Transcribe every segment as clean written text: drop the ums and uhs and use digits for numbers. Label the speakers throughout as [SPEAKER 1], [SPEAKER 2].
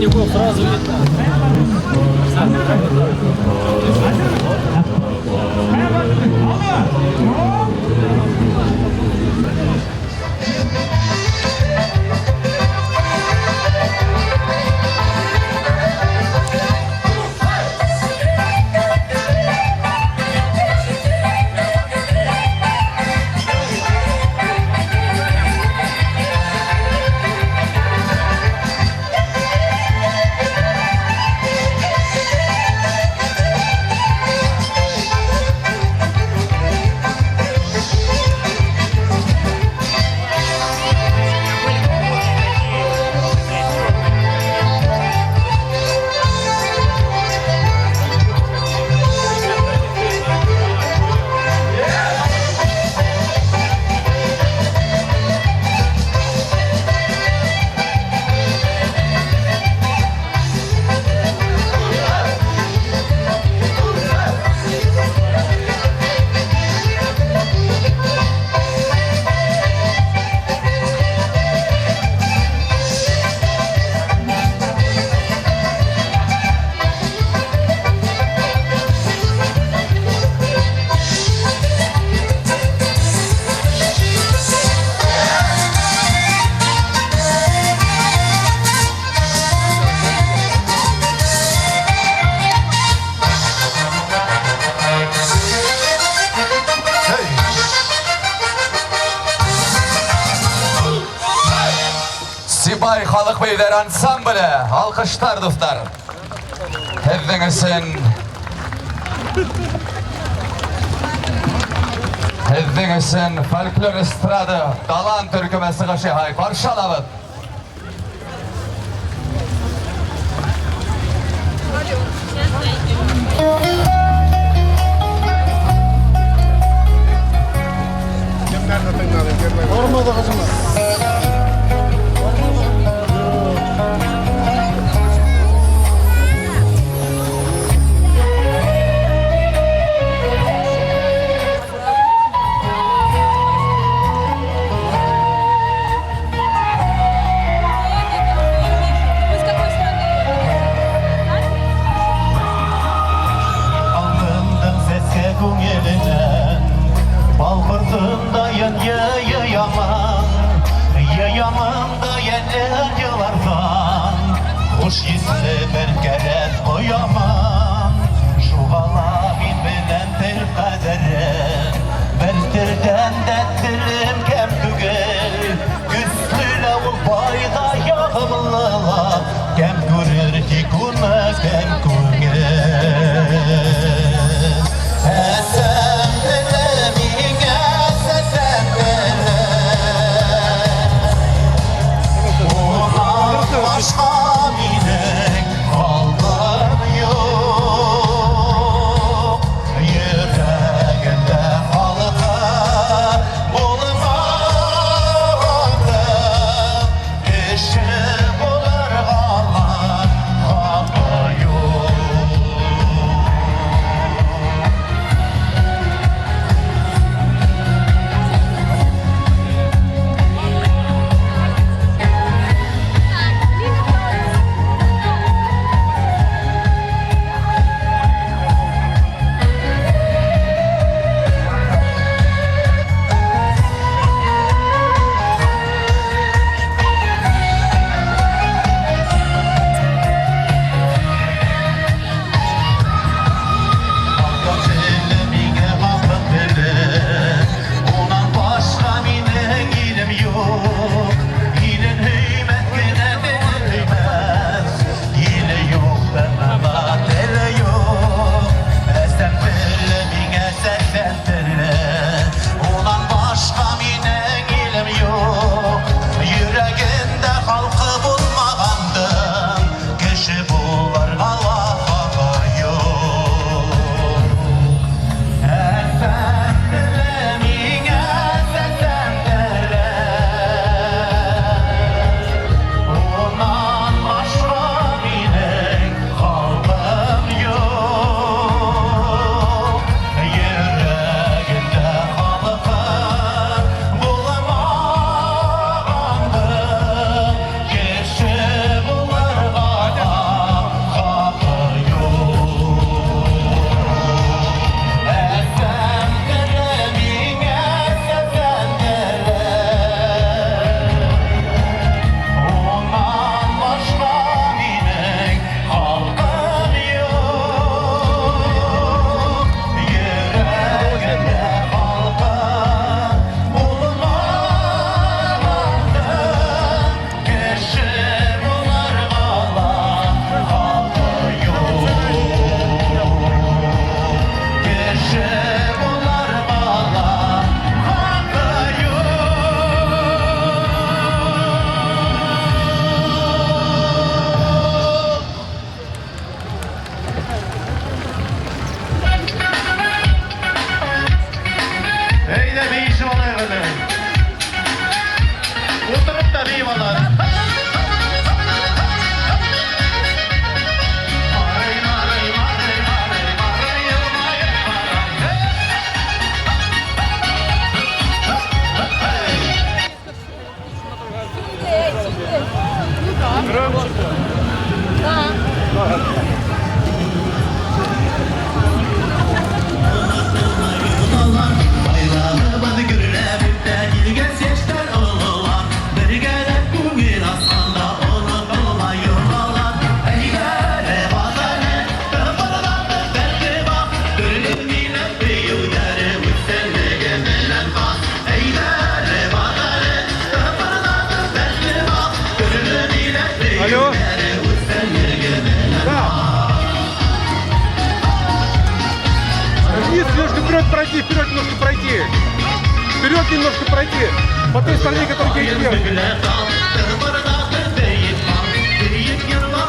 [SPEAKER 1] Канюков сразу видно.
[SPEAKER 2] Сибай халык биюләр ансамбле, алкышлар, дуслар. Һеҙҙең өсөн Һеҙҙең өсөн фольклор эстрада Далан төркөмө сығыш яһай. Ҡаршы алабыҙ.
[SPEAKER 3] Вы с какой страны?
[SPEAKER 4] Алтындың сәске күңеленән Балҡыртындай йыяман Йыяман да йәнле йыларҙан Хуш еҫле бер кәрәт ҡояман Шуға ла мин беләм тел ҡәҙерен Бер телдән дә телем кәм түгел Көслө лә ул бай ҙа яғымлы ла Кәм күрер тик уны кәм күңел Әсәм теле миңә сәсән теле Унан башҡа минең халҡым юҡ. Йөрәгемдә
[SPEAKER 1] Алло. Да. Вниз немножко вперед пройти, вперед немножко пройти. Вперед немножко пройти. По той стороне, которая тебе вверх.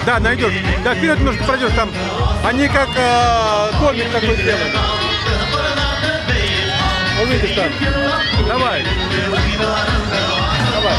[SPEAKER 1] Да, найдешь. Да, вперед немножко пройдешь. Там они как домик такой сделали. Увидишь там. Давай. Давай.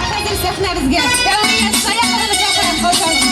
[SPEAKER 3] Хәзер сәхнәбезгә Фәүзия Саяхованы чакырам, пожалуйста.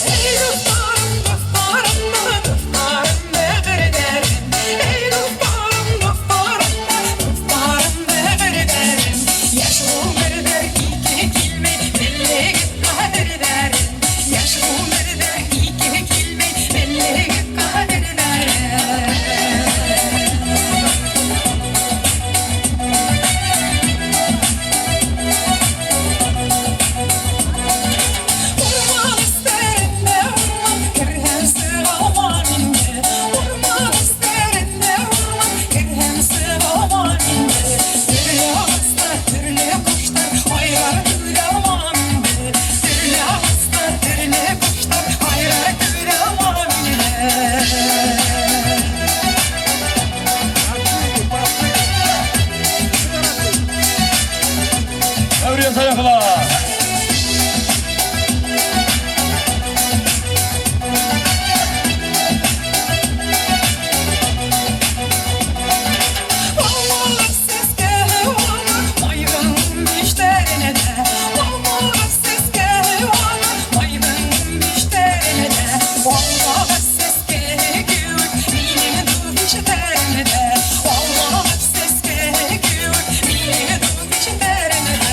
[SPEAKER 5] Ey dostlarım, dostlarım, dostlarım ne derim? Ey dostlarım, dostlarım, dostlarım ne derim? Yaş ömürde iki kelime, belli kader derim. Yaş ömürde iki kelime, belli kader derim. Orman isterinde orman, kirhem sığaman indi. Orman isterinde orman, kirhem sığaman indi. Türlü ağaçlar, türlü kuşlar, ayrar tüyleman indi. Türlü ağaçlar, türlü kuşlar, ayrar tüyleman indi.
[SPEAKER 2] Әүрен Саяхова.
[SPEAKER 5] Vallahi ses geliyor, maymun müşterine de. Vallahi ses geliyor, maymun müşterine de. Vallahi ses geliyor, benim müşterine de. Vallahi ses geliyor, benim müşterine de.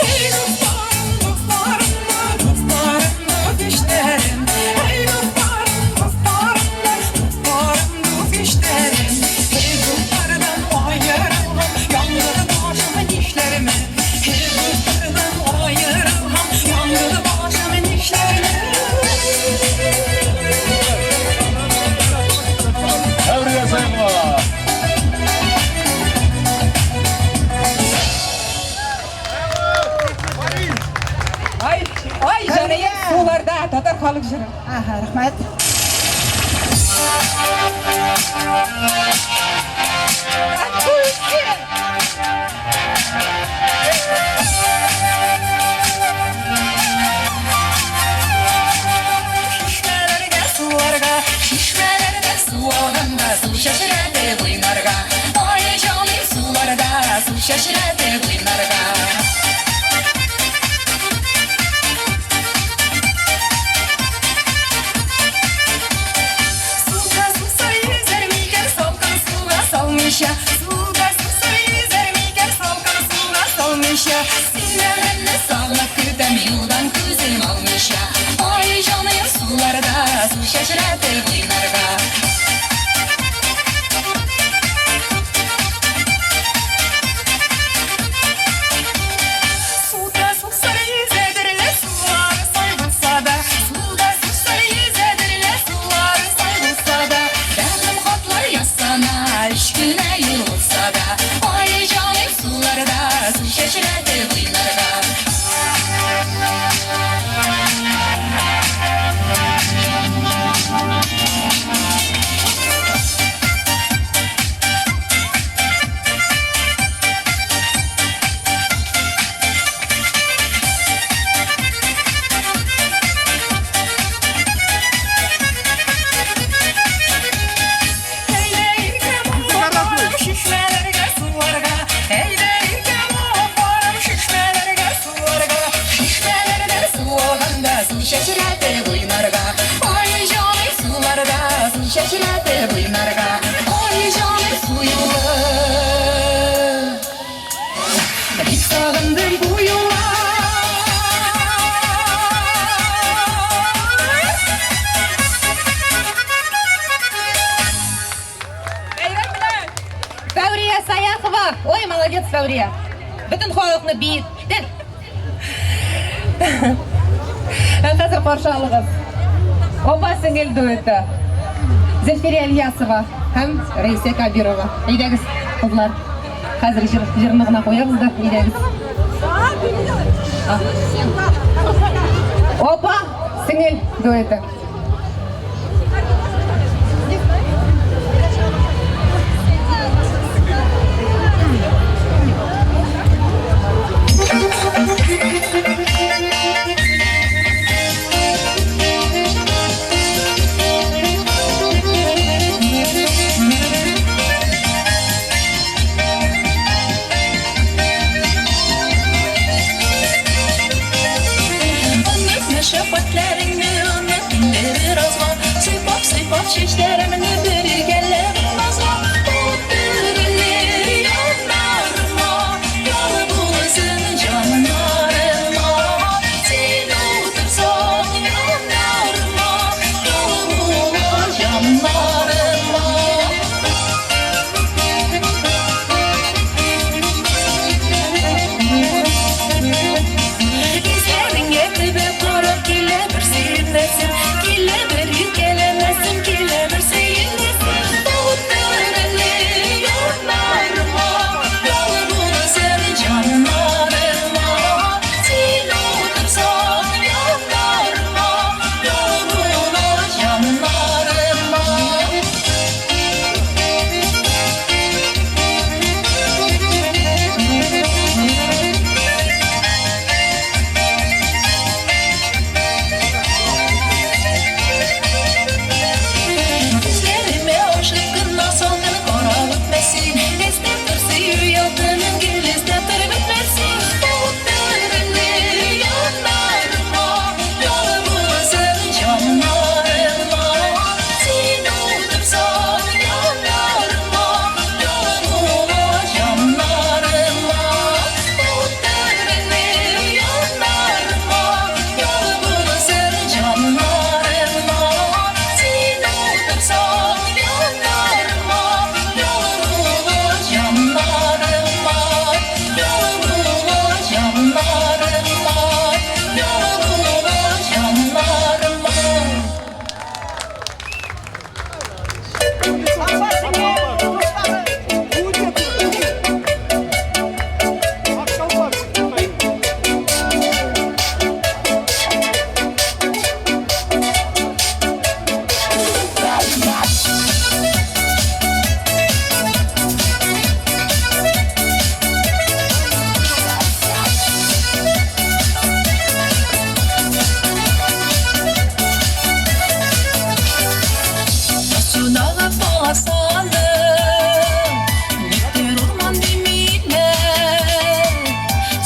[SPEAKER 5] Hey dostlarım, dostlarım, dostlarım, düşlerim. Hey dostlarım, dostlarım, dostlarım, düşlerim. Hey dostlardan ayrılam, yandı başımın işlerimi. Hey dostlardan ayrılam, yandı başımın işlerimi.
[SPEAKER 2] Әүрен Саяхова.
[SPEAKER 3] Ай, ай җаныем суларда татар халык җыры.
[SPEAKER 6] Ага, рәхмәт.
[SPEAKER 5] алмыйча. Суда сусыр йөзәр микән салкын суга салмыйча. Синнәрне сагынып көтәм юлдан күзем алмыйча. Ай җаным суларда су чәчрәтеп уйнарга. Суда сусыр йөзәдер лә сулары сай булса да. Суда сусыр йөзәдер лә сулары сай булса да. Бәгърем хатлар язсана, өч кенә юл булса да. Ай җаным суларда су чәчрәтеп уйнарга. Әйдә иркәм барам чишмәләргә суларга. Әйдә иркәм барам чишмәләргә суларга. Чишмәләрдә су алганда су чәчрәтеп уйнарга. Ай җаным суларда су чәчрәтеп уйнарга. Ай җаным су юлы. Бик сагындым бу юлы.
[SPEAKER 3] Бәйрәм белән! Фәүрия Саяхова! Ой, молодец, Фәүрия! Бөтен халыкны биеттең. Ә хәзер каршы алыгыз. Апа сеңел дуэты. Зөлфирә Ильясова һәм Рәйсә Кабирова. Әйдәгез, кызлар. Хәзер җыр, җырны гына куябыз да, әйдәгез. Апа сеңел дуэты.
[SPEAKER 5] Онытма шәфкатьләреңне, оныт инде беразга. Сыйпап-сыйпап чәчләремне биргәнләп назга. Утыр әле яннарыма, яр булсын җаннарыма. Син утырсаң яннарыма, яр булыр җаннарыма. Күзләреңә төбәп карап килә бер сөенәсем, килә бер иркәләнәсем, килә бер сөенәсем. Утыр әле яннарыма, яр булсын җаннарыма. Син утырсаң яннарыма, яр булыр җаннарыма. Күзләремә ашлык кына салган карап үтмәсен. Эзләп тор сөю ялкынын, гел эзләп тор бетмәсен. Утыр әле яннарыма, яр булсын җаннарыма. Син утырсаң яннарыма, яр булыр җаннарыма. Утыр әле яннарыма, яр булсын җаннарыма. Син утырсаң яннарыма, яр булыр җаннарыма. Яр булыр җаннарыма, яр булыр җаннарыма. Судағы полосаны Никтер урман демейлер.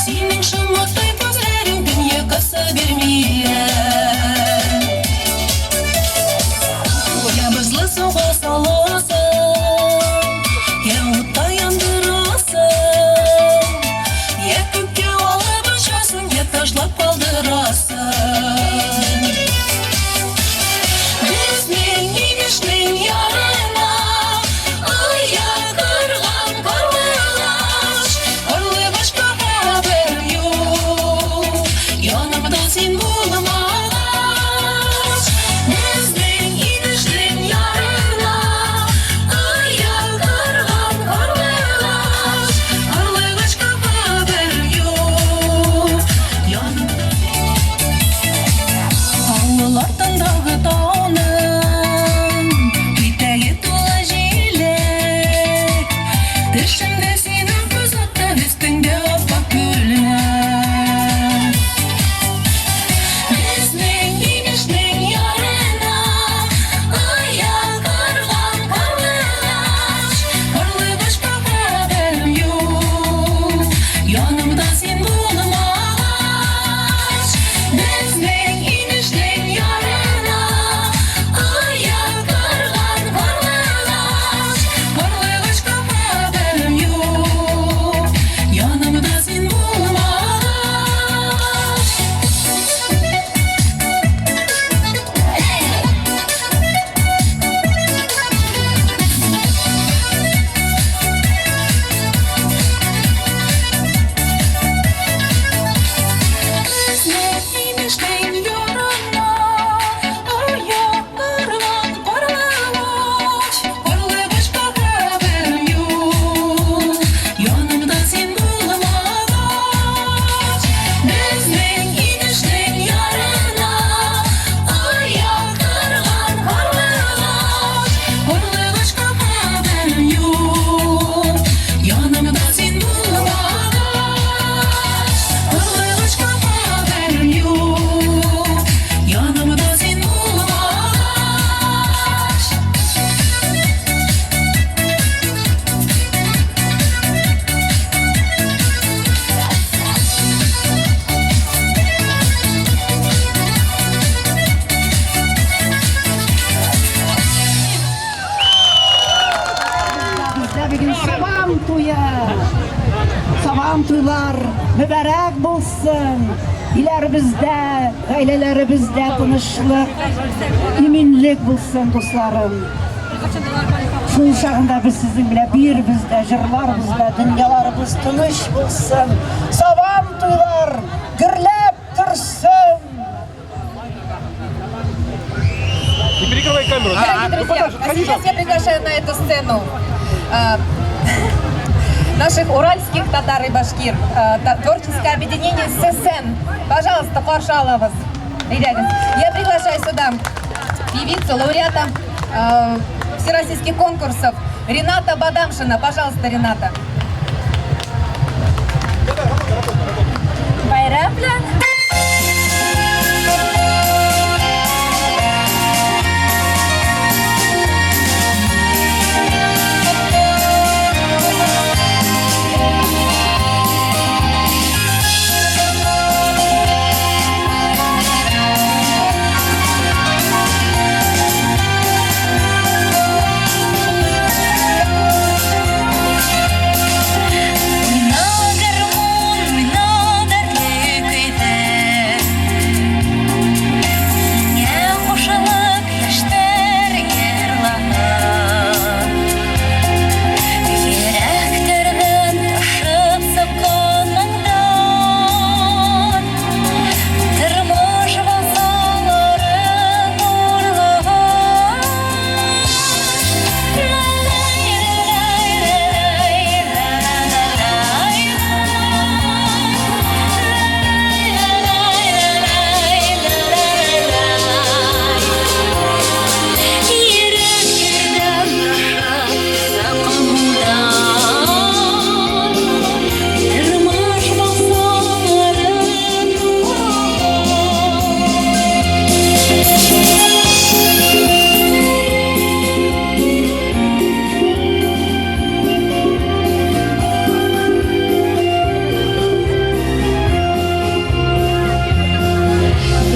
[SPEAKER 5] Синең шомыртай күзләрең дөнья кысы бирмиләр. Я бозлы суга саласың, я
[SPEAKER 6] Бүген Сабан туе. Сабан туйлар мөбарәк булсын. Иләребездә, гаиләләребездә тынычлык, иминлек булсын, дусларым. Шул чагында без сезнең белән биербез дә, җырларбыз да, дөньяларыбыз тыныч булсын. Сабан туйлар гөрләп торсын!
[SPEAKER 1] Не перекрывай камеру.
[SPEAKER 3] Дорогие друзья, а сейчас я приглашаю на эту сцену наших уральских татар и башкир, творческое объединение ССН. Пожалуйста, каршы алабыз. Әйдәгез. Я приглашаю сюда певицу, лауреата всероссийских конкурсов Рената Бадамшина. Пожалуйста, Рената.
[SPEAKER 7] Бәйрәм белән!
[SPEAKER 5] Уйна, гармун, уйна, дәртле көйдә. Сиңа кушылып яшьтәр йырлаган. Йөрәкләрдән ташып сыккан моңнар. Тормыш вокзалларын урлаган. Йөрәкләрдән ташып сыккан Тормыш вокзалларын урлаган.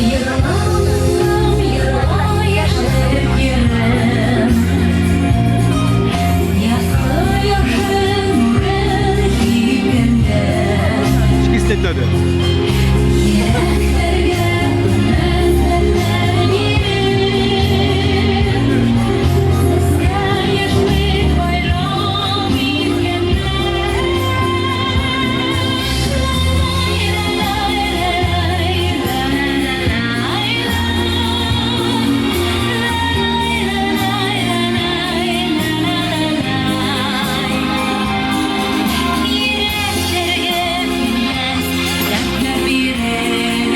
[SPEAKER 5] Йырладым, йырла, яшьлек йөрем. Язгы яшен нурын һипкәндә.
[SPEAKER 1] Очки снять надо.
[SPEAKER 5] Йөрәкләргә ләззәтләр биреп, Сезгә яшьлек байрам иткәндә. Йөрәкләргә сүнмәс дәртләр биреп,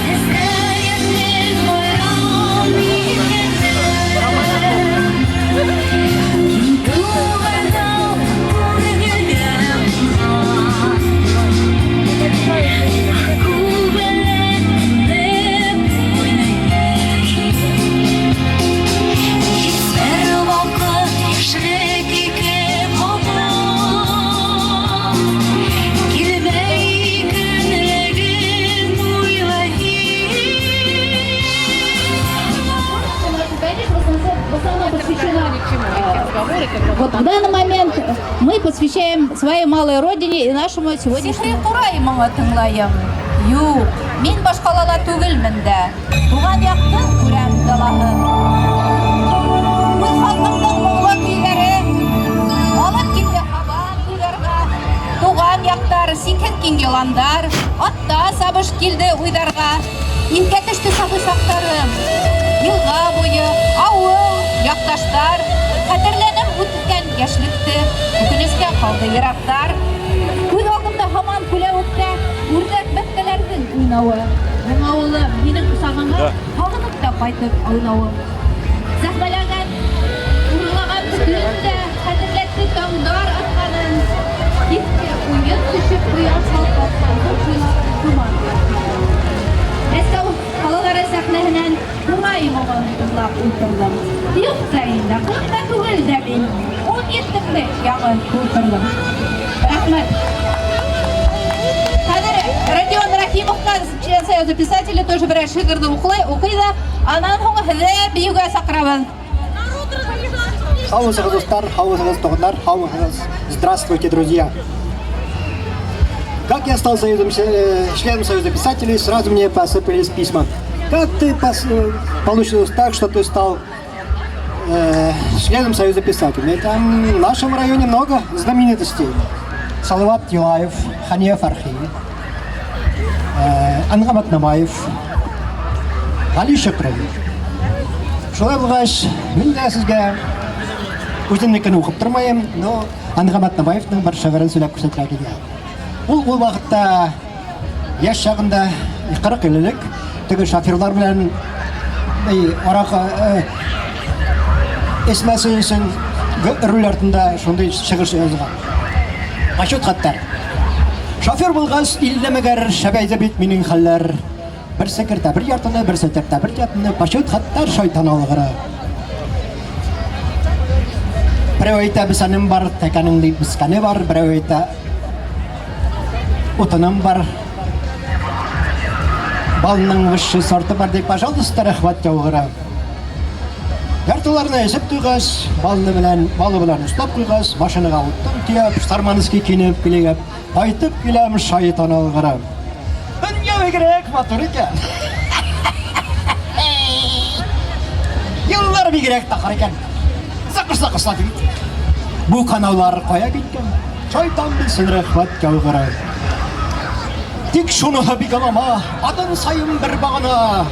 [SPEAKER 5] Сезгә яшьлек байрам иткәндә. Киң туган күңелгә кунган Күбәләк уйный. Һичбер вакыт яшьлек ике кабат Килмәй көнлеген уйла.
[SPEAKER 8] Конечно, в основном посвящена. Вот в данный момент мы посвящаем своей малой родине и нашему сегодняшнему.
[SPEAKER 7] Сихри курай моңы тыңлайым. Юк, мин башкалада түгелмен дә. Туган яктың күрәм далаһын. Үз халкымның моңлы көйләре алып килде һабан туйларга. Туган яктар, сикһен киң яландар, атта сабыш килде уйдарга. Иңкә төште сабый чакларым. Елга буе, авыл, якташлар, хәтерләнеп үткән яшьлекте, үкенечкә калды ерактар. Күз алдымда һаман күләвектә үрдәк бәбкәләрнең уйнавы. Моң авылы минем кочагыңа һагынып та кайтып аунавым. Сәхнәләгән, урлаган төн дә хәтерләтте таңнар атканын. Кичке уен төшеп кояш балкып буйлап томан ятканын. Мәскәү балалары сәхнәһеннән курай моңын тыңлап утырдым. Юк та инде, 40-та түгел дә мин. 17-мне яңы тутырдым. Рәхмәт. Хәзер Родион Рахимовка, член Союза писателей, тоже берәр шигырьне укый, укый да, аннан соң һеҙҙе бейеүгә саҡырабыҙ.
[SPEAKER 9] Һаумысыгыз, дуслар, һаумысыгыз, туганнар, һаумысыгыз. Здравствуйте, друзья. Как я стал союзом, членом Союза писателей, сразу мне посыпались письма. Как ты получилось так, что ты стал членом Союза писателей? Там в нашем районе много знаменитостей. Салават Юлаев, Хания Фархи, Әнгам Атнабаев, Гали Шөкрин. Шулай булгач, мин дә сезгә үземнекен укып тормыйм, но Әнгам Атнабаевның бер шигырен сөйләп күрсәтергә килгән. Ул вакытта яшь чагында 40 ел элек теге шоферлар белән аракы эчмәсен өчен руль артында шундый чыгыш язган. Почет хәтта. Шофер булгач, илле мәгәр шәбәйде бит минем хәлләр. Берсе кертә бер яртыны, берсе тертә бер ятыны, почет хәтта шайтан алгыры. Берәү әйтә, бесәнем бар, тәкәнең дип бескәне бар, берәү әйтә, утыным бар. Балның высший сорты бар дип, пожалуйста, рәхмәт яугыры. Яртыларны эчеп туйгач, балны белән, балы белән услап куйгач, машинага уттым төяп, штарманский киенеп килеп, кайтып киләм шайтан алгыры. Дөнья бигрәк матур икән. Еллар бигрәк такыр икән. Закышла кышла дип. Бу канаулар кая киткән? Шайтан белсен, рәхмәт яугыры. Тик шуныһы бик алама, адым саен бер багана.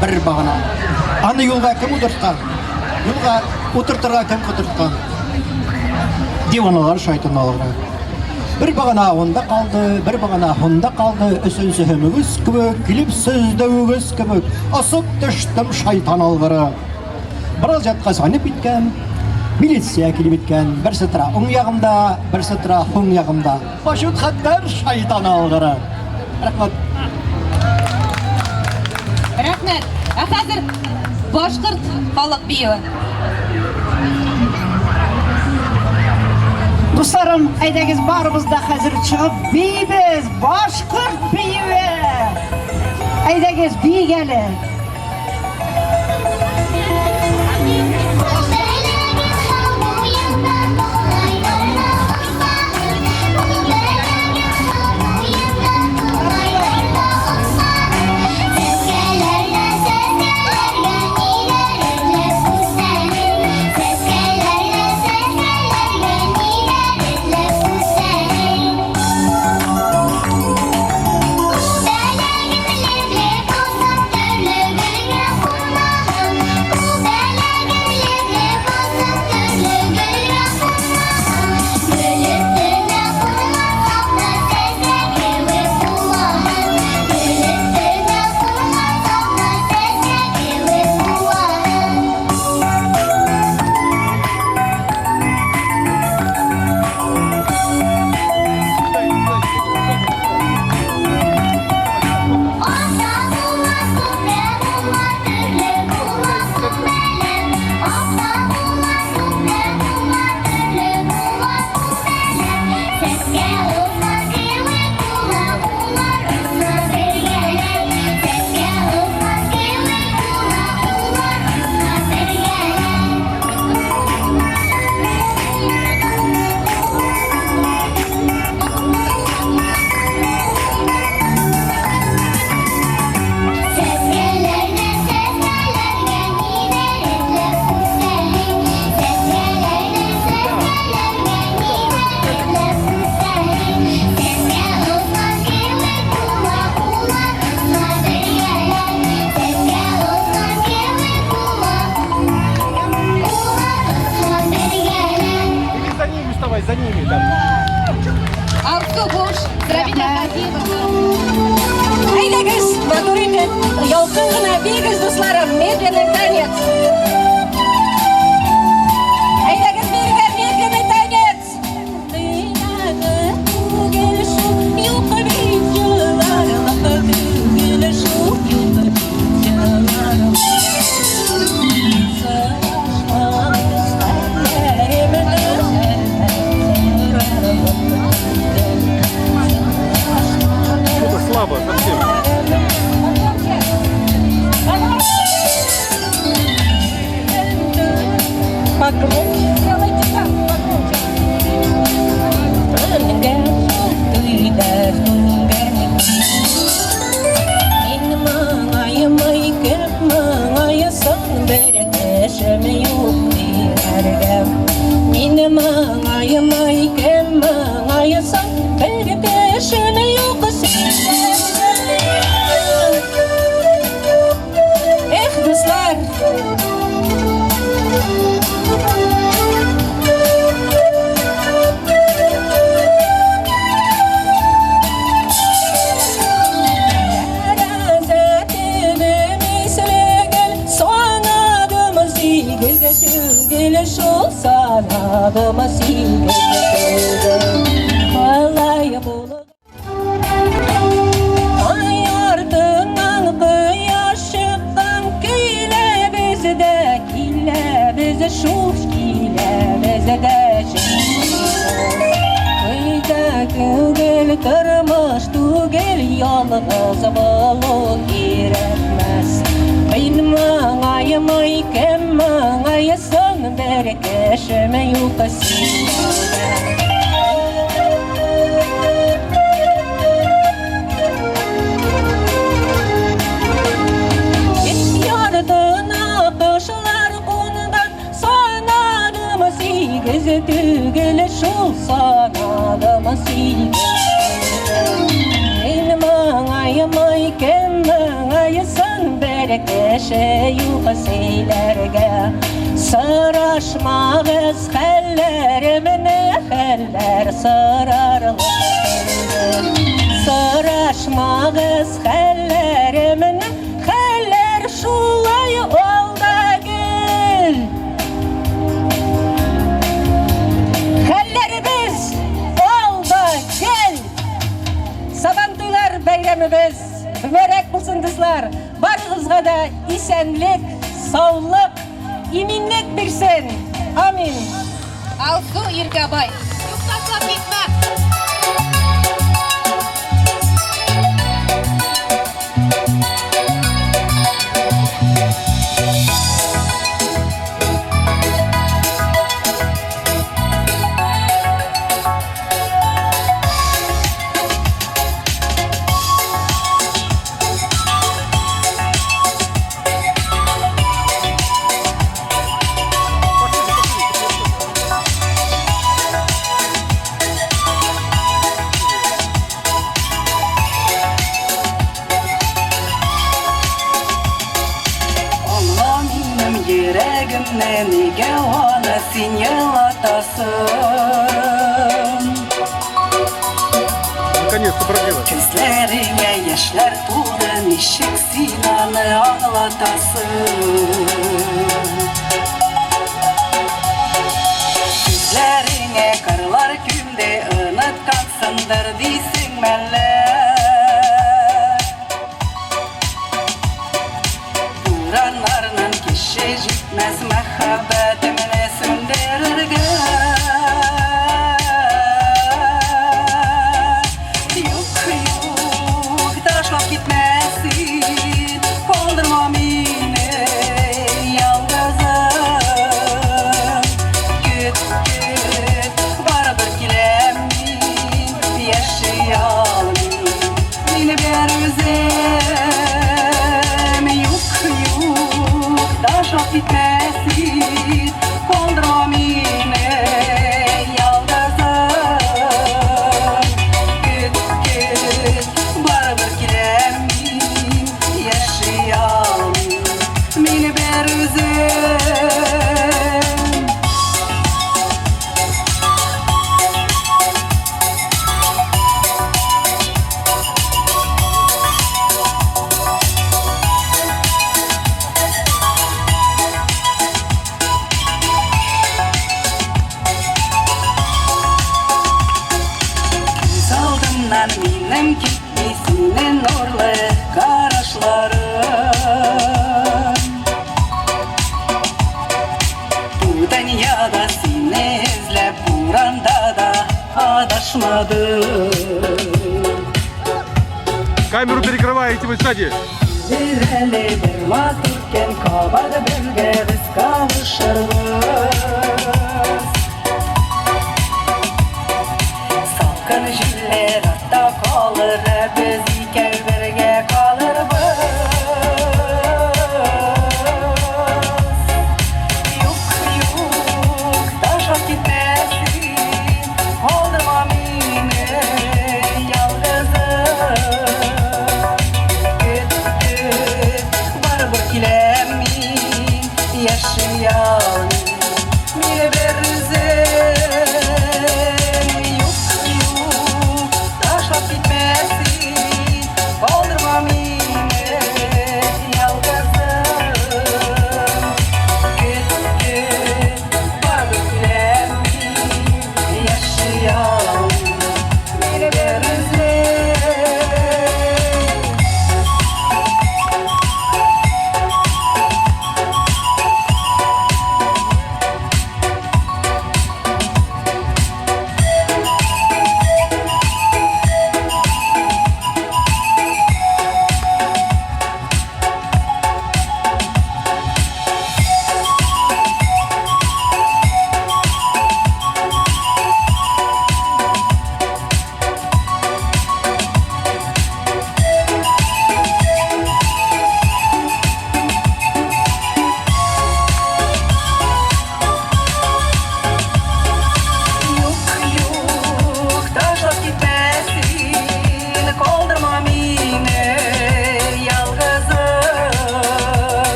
[SPEAKER 9] Бер багана. Аны юлга кем утырткан? Юлга утыртырга кем котырткан? Диваналар шайтан алгыры. Бер багана онда калды, бер багана һонда калды, өченчеһе мөгез кебек, килеп сөзде үгез кебек, асып төштем шайтан алгыры. Бераз яткач айнып киткән, милиция килеп киткән, берсе тора уң ягымда, берсе тора һуң ягымда. Почет хәтәр шайтан алгыры. Рәхмәт.
[SPEAKER 3] Рәхмәт. Ә хәзер башкорт халык биюе.
[SPEAKER 6] Дусларым, әйдәгез барыбыз да хәзер чыгып биибез. Башкорт биюе. Әйдәгез биик әле.
[SPEAKER 1] За ними там.
[SPEAKER 3] Алсу Буш, Рабина Хакимова.
[SPEAKER 7] Әйдәгез, матур итеп, ялкын гына биегез, дусларым, медленный танец. Әйдәгез биергә, медленный танец. Түгел шул, юк бит еларлык түгел шул, юк бит еларлык.
[SPEAKER 1] Что-то слабо совсем.
[SPEAKER 5] Погромче сделайте так, погромче. Минем моңаем икем моңаесың, бер кешем юк сөйләргә. Эх, дуслар! Ай артыннан кояш чыккан, киләбез дә киләбез шул, киләбез дә Көйдә түгел, тормыш түгел, ялгыз булу кирәкмәс. Мин моңаем, кем моңаесың, бер кешем юк синдә. Ярдына кошлар кунган, санадым сигез түгел шул, санадым сигез. Мин моңаем, кем моңаесың, бер кеше юк сөйләргә. Сорашмагыз хәлләремне, хәлләр сорарлык. Сорашмагыз хәлләремне, хәлләр шулай алда гел. Хәлләребез алда гел. Сабантуйлар бәйрәмебез мөбарәк булсын, дуслар. Барыгызга да исәнлек, саулык, иминлек бирсен. Амин.
[SPEAKER 3] Алсу Иркәбай. Юк, ташлап китмә.
[SPEAKER 5] Аңла минем йөрәгемне, нигә аны син елатасың?
[SPEAKER 1] Наконец-то продлилось.
[SPEAKER 5] Күзләреңә яшьләр тулды, ничек син аны аңлатасың? Күзләреңә карлар күмде, оныткансыңдыр дисең мәллә? Бураннарның кеше җитмәс мәхәббәтемне сүндерергә. Юк, юк, ташлап китмә син, калдырма мине ялгызым. Көт, көт, барыбер киләм мин, яши алмыйм мин бер үзем. Юк, юк, ташлап китмә син, калдырма мине ялгызым. Көт, көт, барыбер киләм мин, яши алмыйм мин бер үзем. Күз алдымнан минем китми синең нурлы карашларың. Бу дөньяда сине эзләп буранда да адашмадым.
[SPEAKER 1] Камеру перекрываете вы сзади.
[SPEAKER 5] Бир әле бер матур көн, кабат бергә без кавышырбыз.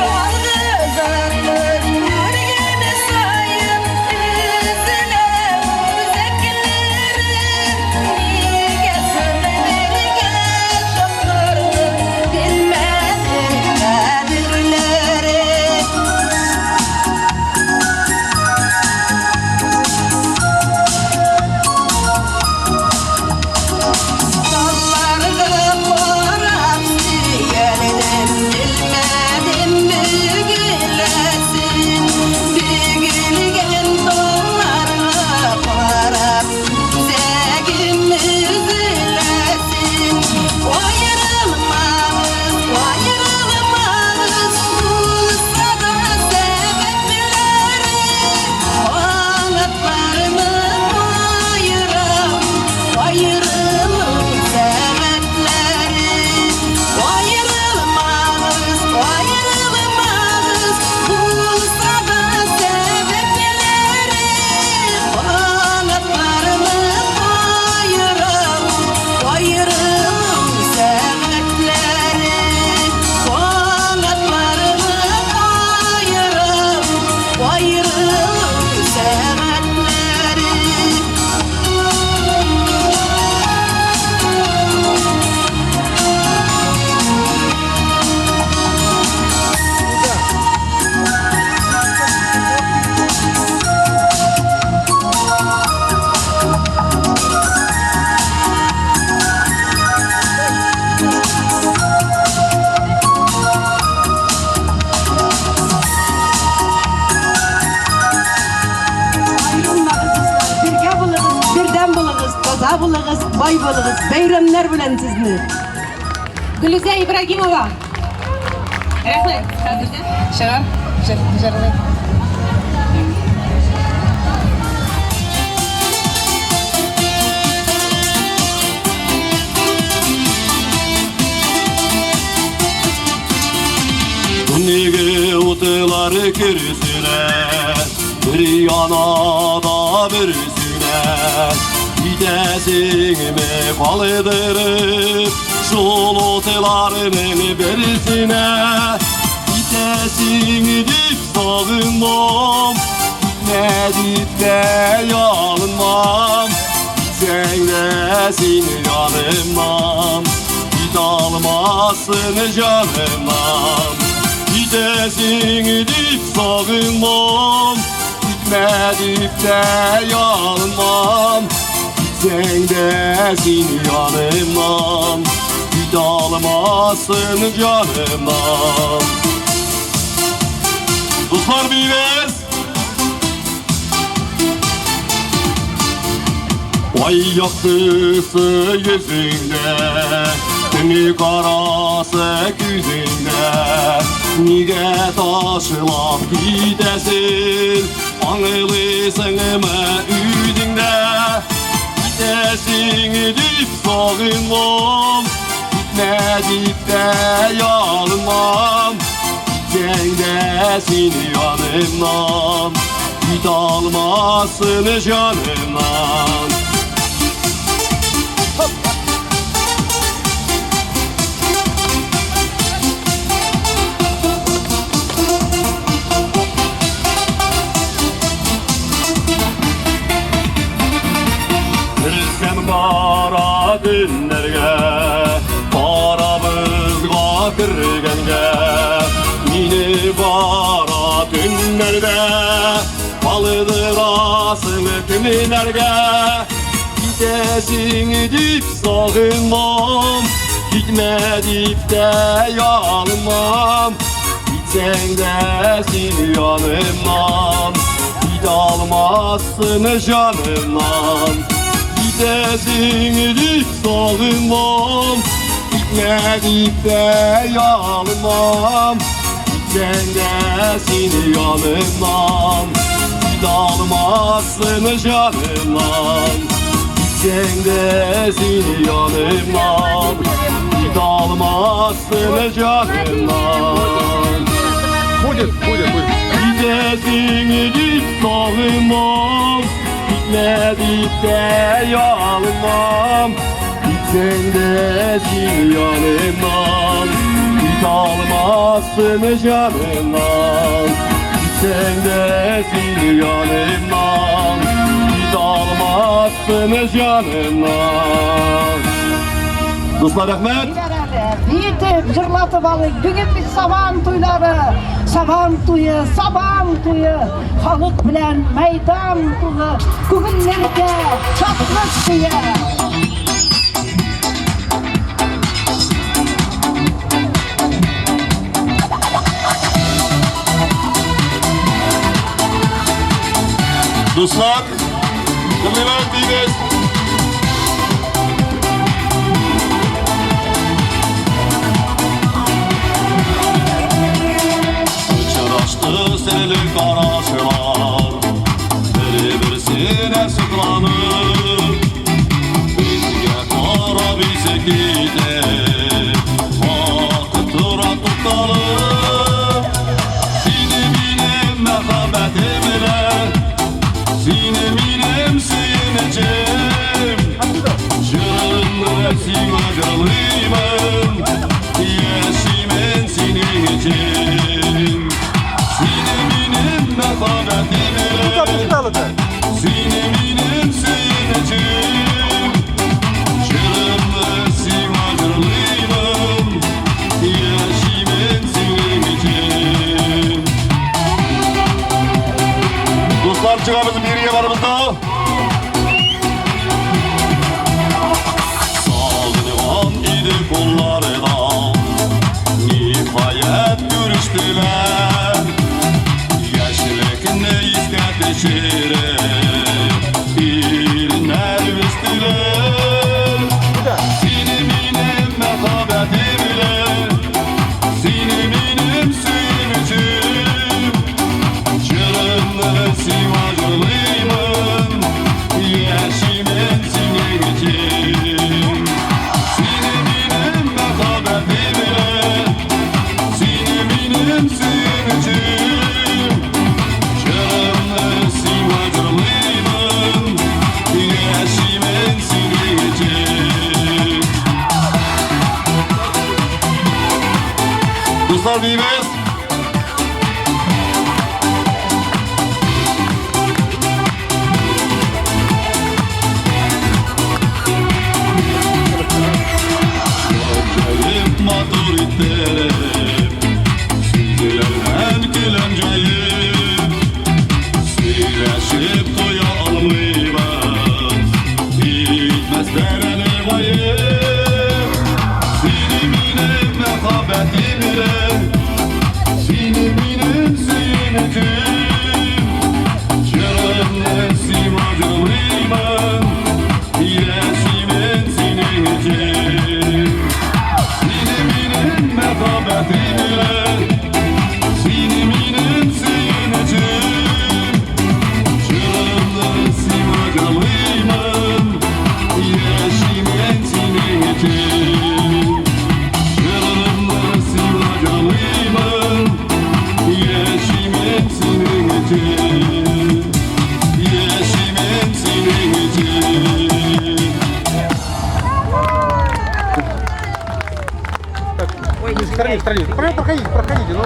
[SPEAKER 5] Ялгыз аккош күргән саен.
[SPEAKER 6] Оста булыгыз, бай булыгыз. Бәйрәмнәр белән сезне!
[SPEAKER 3] Гөлүзә Ибрагимова. Рәхмәт. Чыгар, җыр, җырлый.
[SPEAKER 4] Nige otular kürsüne, bir yana da birisine. Gidesimi kaldırıp, şol otularının birisine. Gidesin dip sağınmam, ne dip de yalınmam. Gitsen de seni yanımdan, git almasın canımdan. Gidesin dip sağınmam, gitme dip de yalınmam. Gitsen de seni yanımdan, git almasın canımdan. Dostlar biyimiz. Vay yaktısı yüzünde, Tünü karası küzünde. Niye taşılap gidesin, Anılısın mı üdünde? Gidesin dip sağınmam, Gitme dip de yalınmam. Gitsen de seni yanımdan, Git almasın canımdan. Girsem kara günlerge, Karamızga kirgenge, Mini kara tünlerde, Kaldırasın tümlerge. Gidesin dip sağınmam, Gitme dip de yalınmam. Gitsen de seni yanımdan, Git almazsın canımdan. Gidesin dip sağınmam, Gitme dip de yalınmam. Gitsen de seni yanımdan, Git almazsın canımdan. Gitsen de seni yanımdan, Git almazsın canımdan.
[SPEAKER 1] Будет, будет, будет.
[SPEAKER 4] Gidesin dip sağınmam, Gitme dip de yalınmam. Gitsen de seni yanımdan, Git almazsın canımdan. Gitsen de seni yanımdan, Git almazsın canımdan. Dostlar, рәхмәт.
[SPEAKER 6] Итеп, җырлатып алыйк. Бүген бит Сабан туйлары. Сабан туе, Сабан туе. Халык белән мәйдан тулы. Күңелләргә шатлык сыя.
[SPEAKER 4] Дуслар, тыңлыйбыз, дибез. Uçraştı serli karaşlar, Biri-birisine sıklanır. Bizge kara bize gider, Vakıt tura tutalım. Seni benim merhametimle, Seni benim suyunacağım. Canımı sana canlıyım, Yaşımın senin için. Seni benim merhametimle,
[SPEAKER 1] Куда ты стал-то?
[SPEAKER 4] Seni benim suyunacağım. Canımı sana canlıyım, Yaşımın senin için. Dostlar, çıkamız bir yanımızda. Sağlığı idi kollarına, Nihayet görüştüler. Yaşlıkını iske düşürüp İrinler üstüler.
[SPEAKER 10] Җырымны сиңа җырлыймын, яшимен синең өчен. Сине минем мәхәббәтем белән, сине минем сөенечем. Җырымны сиңа җырлыймын, яшимен синең өчен. Дуслар, биибез! Гаҗәеп матур иттереп, сүзләрдән көләм җәеп, сөйләшеп туя алмыйбыз, итмәсләр әле гаеп. Сине минем мәхәббәтем белән, сине минем сөенечем. Җырымны сиңа җырлыймын, яшимен синең өчен. Сине минем мәхәббәтем белән, сине минем сөенечем. Җырымны сиңа җырлыймын, яшимен синең өчен. Җырымны сиңа җырлыймын, яшимен синең өчен. Яшимен синең өчен.
[SPEAKER 1] В стороне, в стороне. Проходите, проходите. Ну.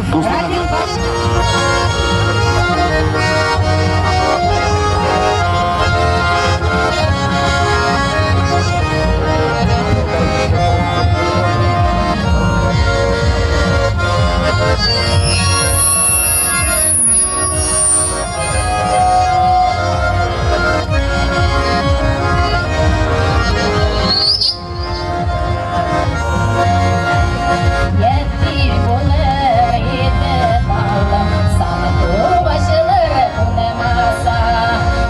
[SPEAKER 7] Ятим булыр иде балам, сандугачлар кунмаса.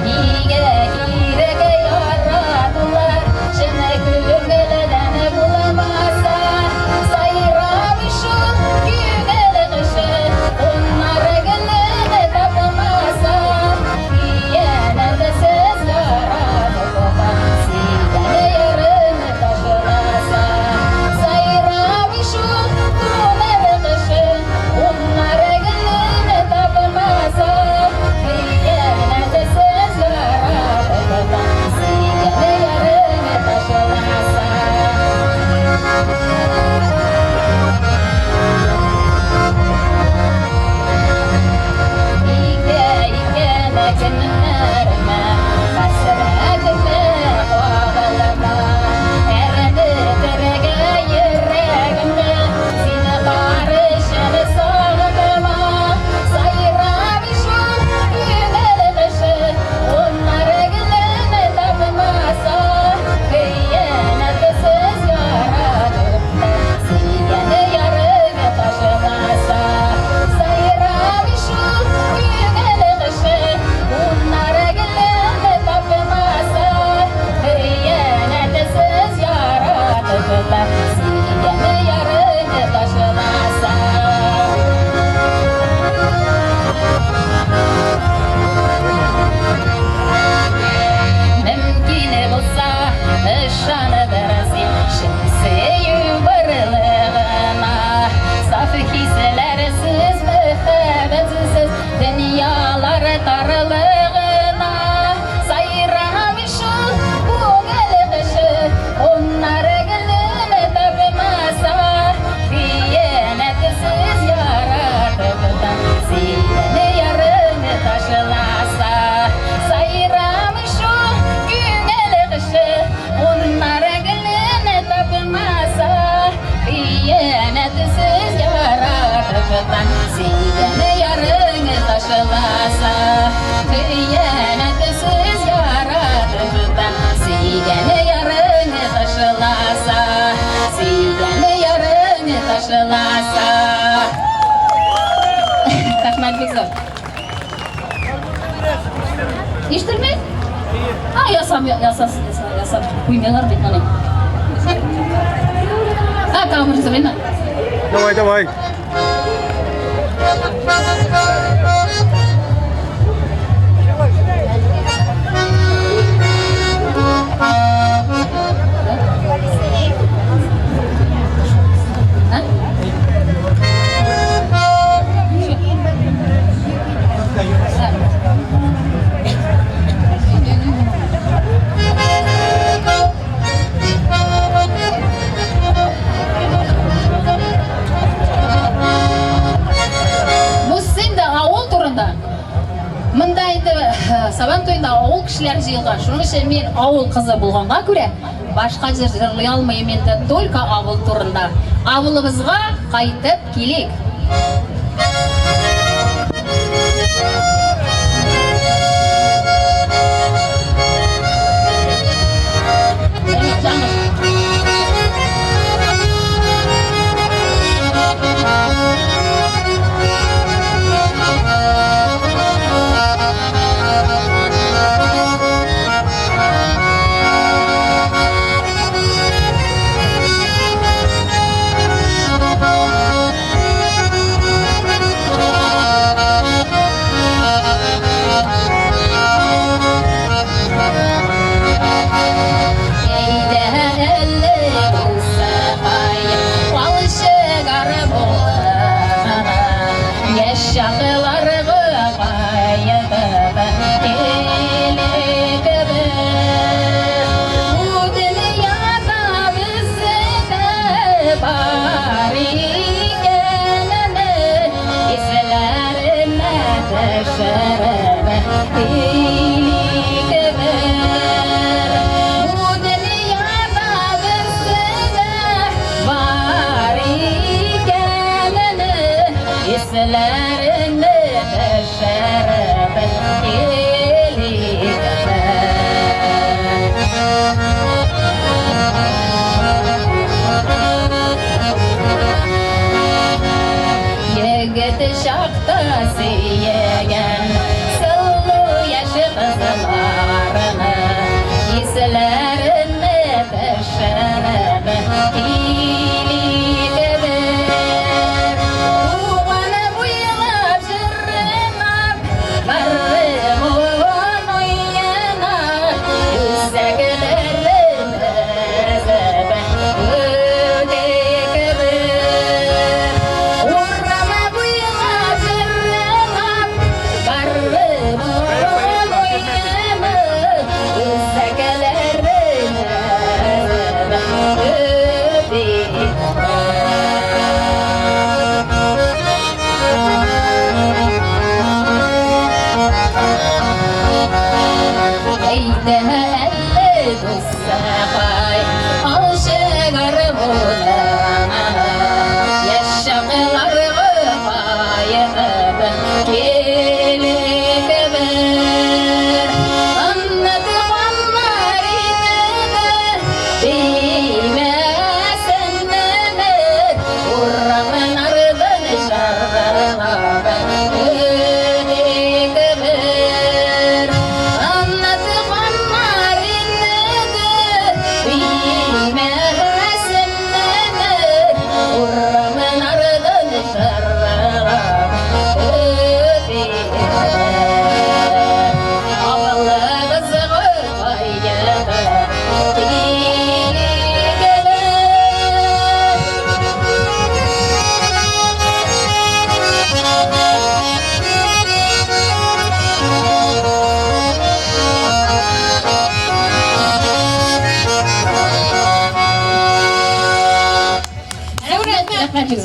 [SPEAKER 7] Нигә кирәк яратулар, чын күңелдән булмаса. Сайрамый шул күңел кошы, кунар гөлен тапмаса. Хыянәтсез яратып та, сөйгән ярын ташласа. Сайрамый шул күңел кошы, кунар гөлен тапмаса. Хыянәтсез яратып та, сөйгән ярын ташласа. Ике икән көннәремә, хәсрәтемә кагылма. Әрнетерергә йөрәгемне, син карышын сагынма. Сайрамый шул күңел кошы, кунар гөлен тапмаса. Хыянәтсез яратып та, сөйгән ярын ташласа. Сайрамый шул күңел кошы, кунар гөлен тапмаса. Хыянәтсез яратып та, сөйгән ярын ташласа. Мөмкин булса, ышандырасың чын сөю барлыгына. Саф хисләрсез, мәхәббәтсез дөньялар тарлыгына. Сайрамый шул күңел кошы, кунар гөлен тапмаса. Хыянәтсез яратып та, сөйгән ярын ташласа. Сайрамый шул күңел кошы, кунар гөлен тапмаса. Хыянәтсез яратып та, сөйгән ярын ташласа. Хыянәтсез яратып та, сөйгән ярын ташласа. Сөйгән ярын ташласа. Рәхмәт бик зур. Ишетелми? А, ясам, ясас, ясап куймыйлар бит моны. А, тагын бер җырлыймы?
[SPEAKER 1] Давай, давай.
[SPEAKER 8] Сабан туенда авыл кешеләре җыелган. Шуның өчен мин авыл кызы булганга күрә, башка җыр җырлый алмыйм инде, только авыл турында. Авылыбызга кайтып килик.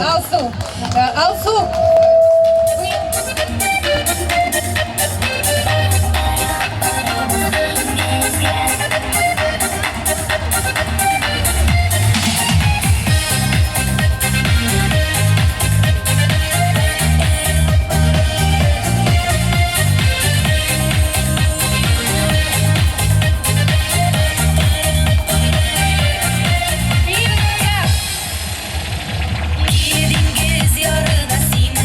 [SPEAKER 3] Алсу, Алсу,
[SPEAKER 5] Диңгез ярына син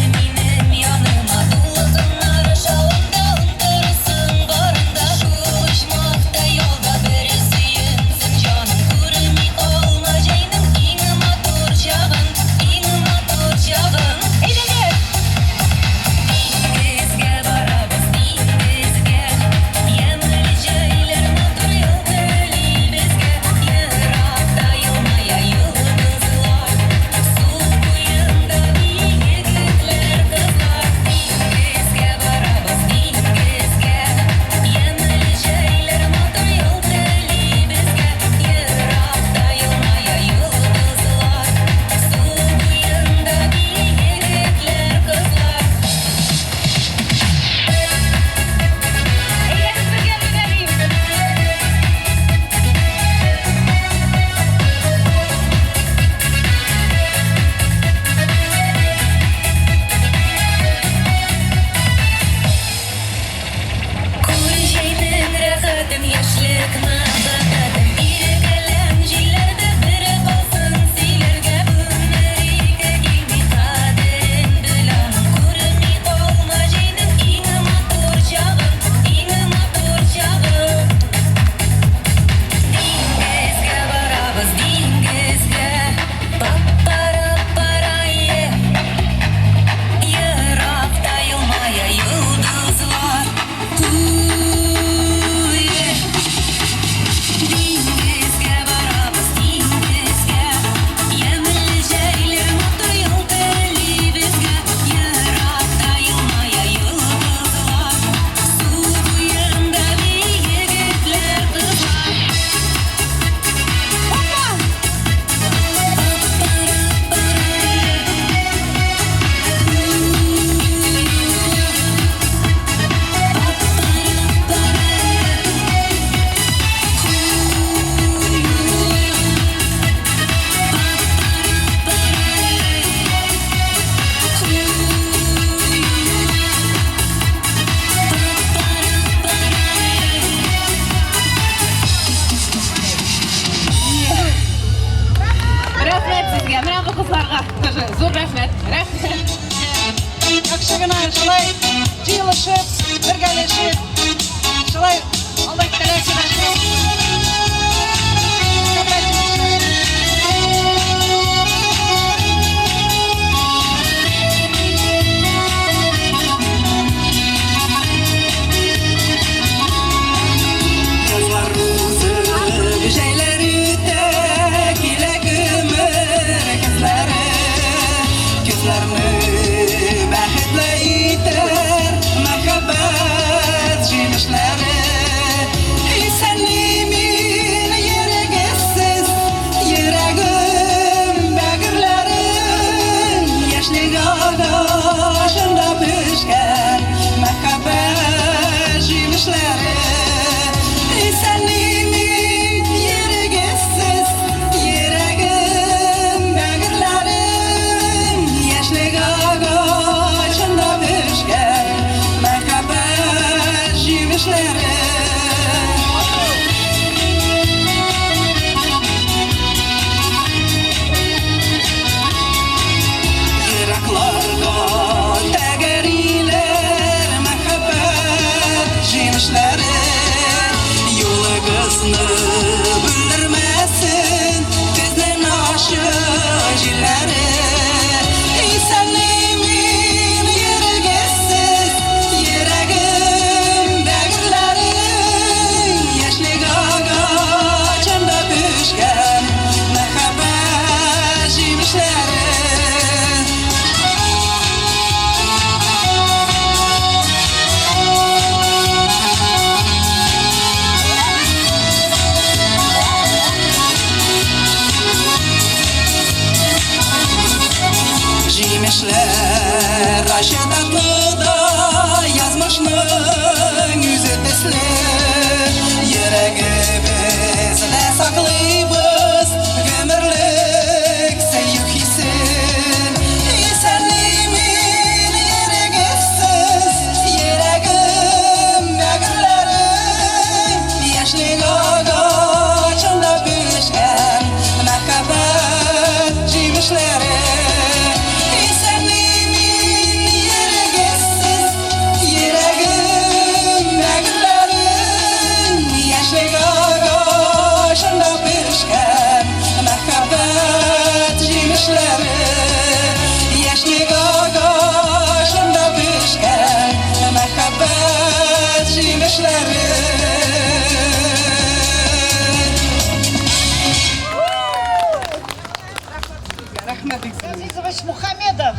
[SPEAKER 5] җимешләре. Еракларга тәгәриләр мәхәббәт җимешләре. Юлыгызны бүлдермәсен көзнең ачы җилләре. Исән-имин йөрегез йөрәгем бәгырьләре. Яшьлек агачында пешкән мәхәббәт җимешләре. Җимешләр ачы татлы да, язмышның үзе төсле. Йөрәгебездә саклыйбыз гомерлек сөю хисен. Исән-имин йөрегез сез, йөрәгем бәгырьләре. Яшьлек агачында пешкән мәхәббәт җимешләре. Исән-имин йөрегез сез, йөрәгем бәгырьләре. Яшьлек агачында пешкән мәхәббәт җимешләре. Яшьлек агачында пешкән мәхәббәт җимешләре.
[SPEAKER 6] Азизович Мухамедов.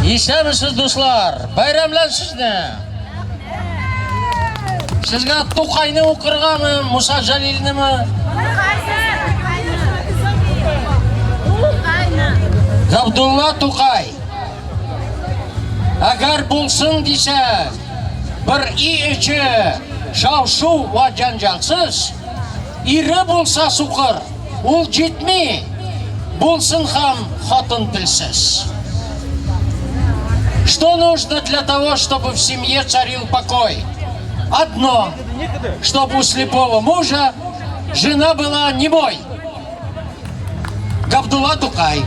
[SPEAKER 11] Исәнмесез, дуслар! Бәйрәм белән сезне! Сезгә Тукайны укыргамы, Муса Җәлилнеме? Габдулла Тукай. Әгәр булсын дисәң, бер өй эче шау-шу вә җәнҗалсыз, ире булса сукыр, ул җитми, булсын һәм хатын телсез. Что нужно для того, чтобы в семье царил покой? Одно, чтобы у слепого мужа жена была немой. Габдулла Тукай.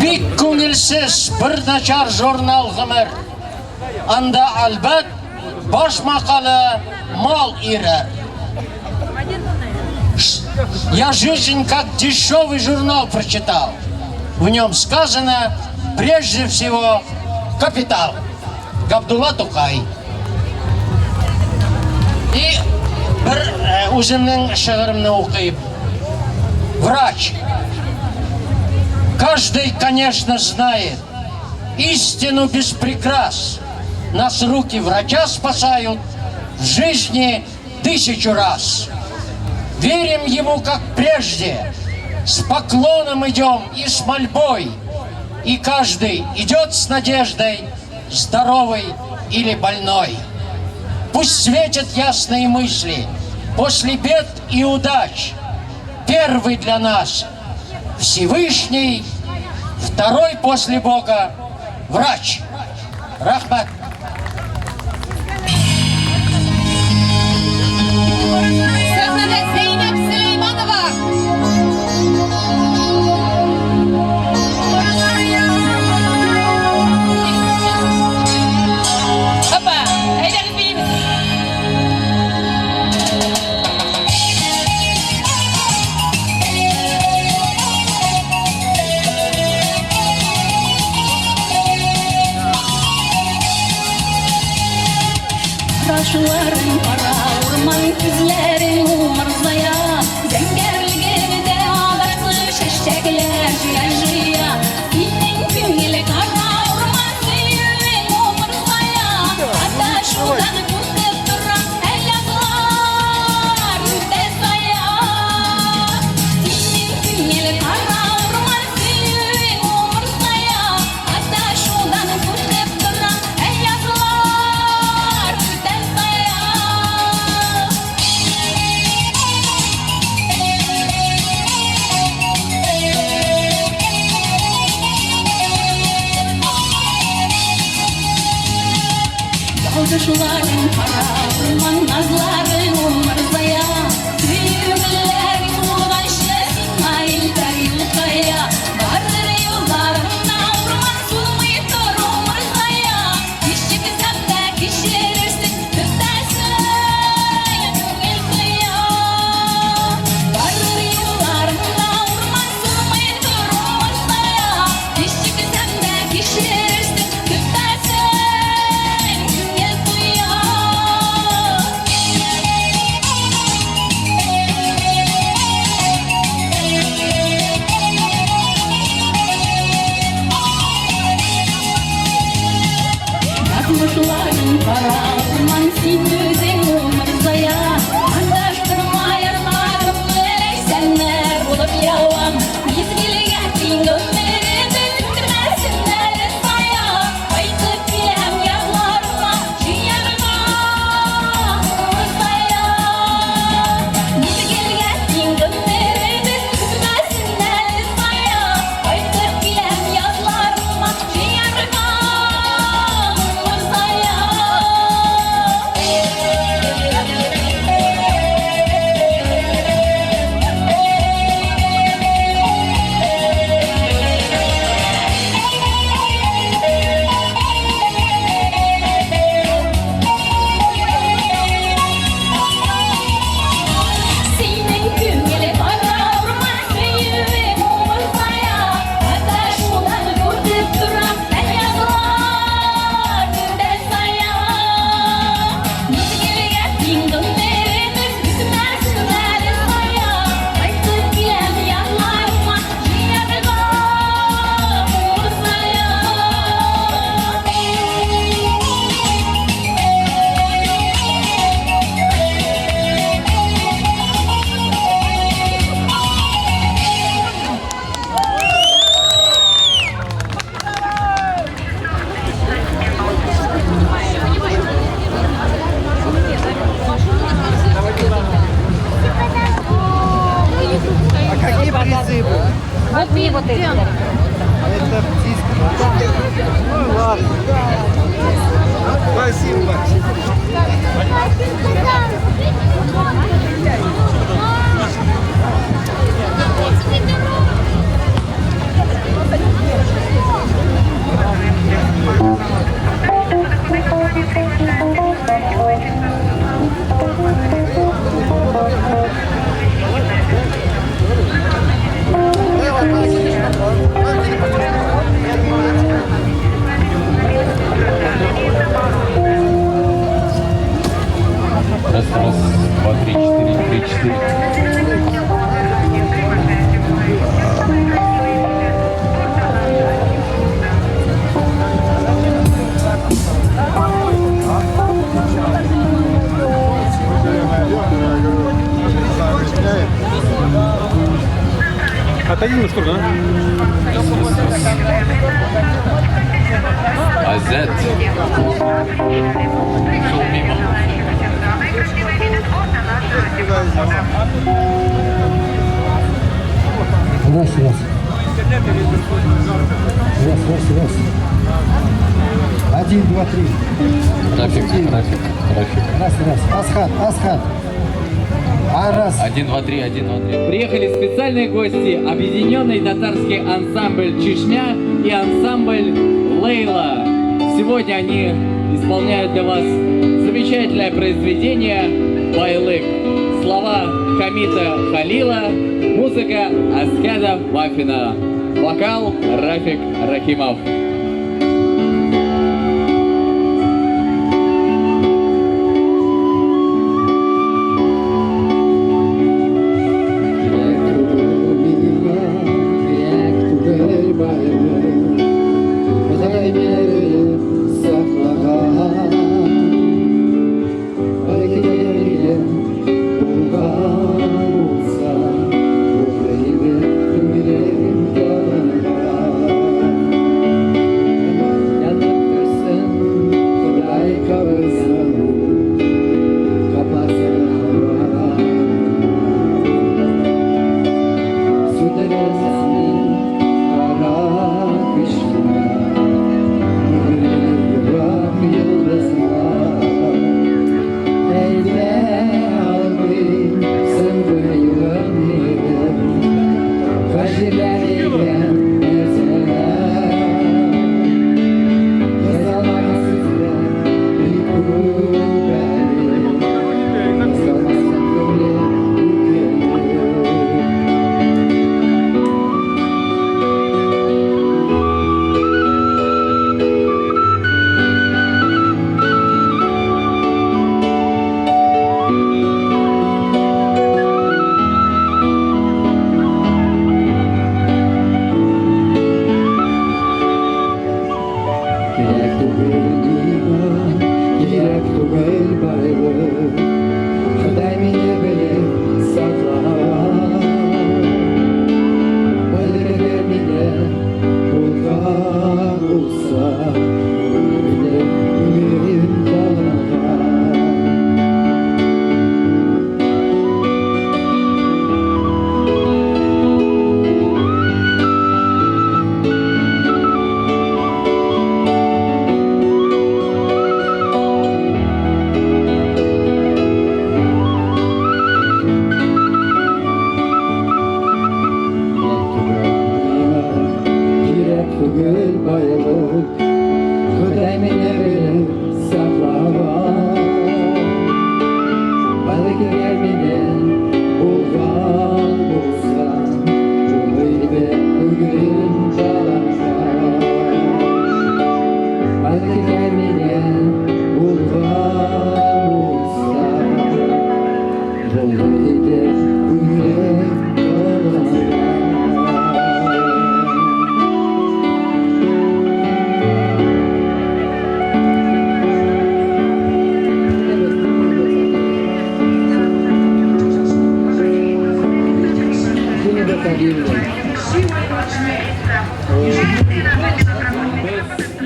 [SPEAKER 11] Бик күңелсез бер начар журнал гомер. Анда, әлбәт, баш макала мал ирер. Я жизнь как дешевый журнал прочитал. В нем сказано, прежде всего, капитал. Габдулла Тукай. И бер үземнең шигыремне укыйм. Врач. Каждый, конечно, знает истину без прикрас. Нас руки врача спасают в жизни тысячу раз. Верим ему, как прежде, с поклоном идем и с мольбой. И каждый идет с надеждой, здоровый или больной. Пусть светят ясные мысли после бед и удач. Первый для нас Всевышний, второй после Бога врач. Рәхмәт.
[SPEAKER 3] Сәхнәдә Зәйнәб Сөләйманова.
[SPEAKER 8] Опа, әйдәгез биибез.
[SPEAKER 5] Кашларың кара урман, күзләрең умырзая. Зәңгәрлегеңдә адашты чәчәкләр җыя-җыя. Синең күңел кара урман, сөюең умырзая. Адашудан куркып торам, әллә болар үтә сая. Синең күңел кара урман, сөюең умырзая. Адашудан куркып торам, әллә болар үтә сая. Язмышларың кара урман, назларың умырзая. Сөюләрең булганчы сиңа илтәр юл кая. Барыр юлларыңда урман сулмый тор умырзая. Кичексәм дә кичерерсең, көтәсең күңел кыя. Барыр юлларыңда урман сулмый тор умырзая. Кичексәм дә кичерерсең, көтәсең күңел кыя. Язмышларың кара урман, син үзең умырзая. Адаштырма язларымны, ләйсәннәр булып явам. Мизгелгә тиң гомеремез үтмәсен әле сая. Кайтып киләм язларыма, җыярга умырзая. Мизгелгә тиң гомеремез үтмәсен әле сая. Кайтып киләм язларыма, җыярга умырзая. Синең күңеле кара урман, сөюем умырзая. Адашудан күреп торам, ә язлар көндә сая. Мизгелгә тиң гомеремез үтмәсен әле сая. Кайтып киләм язларыма, җыярга умырзая.
[SPEAKER 12] А какие призывы?
[SPEAKER 7] Вот мне вот эти.
[SPEAKER 12] Это птичка. Ну ладно.
[SPEAKER 1] Спасибо.
[SPEAKER 2] Раз, раз, два, три, четыре, три, четыре.
[SPEAKER 1] Отойди немножко, да?
[SPEAKER 2] Азет. Шел мимо.
[SPEAKER 9] Раз, раз. Раз, раз, раз. Один, два, три.
[SPEAKER 2] Трафик, трафик, трафик.
[SPEAKER 9] Раз, раз. Асхат, Асхат. А раз.
[SPEAKER 2] 1, 2, 3, 1, 2, 3. Приехали специальные гости, объединенный татарский ансамбль «Чишмя» и ансамбль «Лейла». Сегодня они исполняют для вас замечательное произведение «Байлык». Слова Хамита Халила, музыка Асхата Вафина, вокал Рафик Рахимов.
[SPEAKER 13] Sündürürsen kara kışına.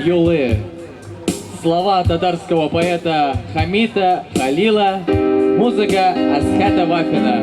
[SPEAKER 2] юлы». Слова татарского поэта Хамита Халила, музыка Асхата Вафина.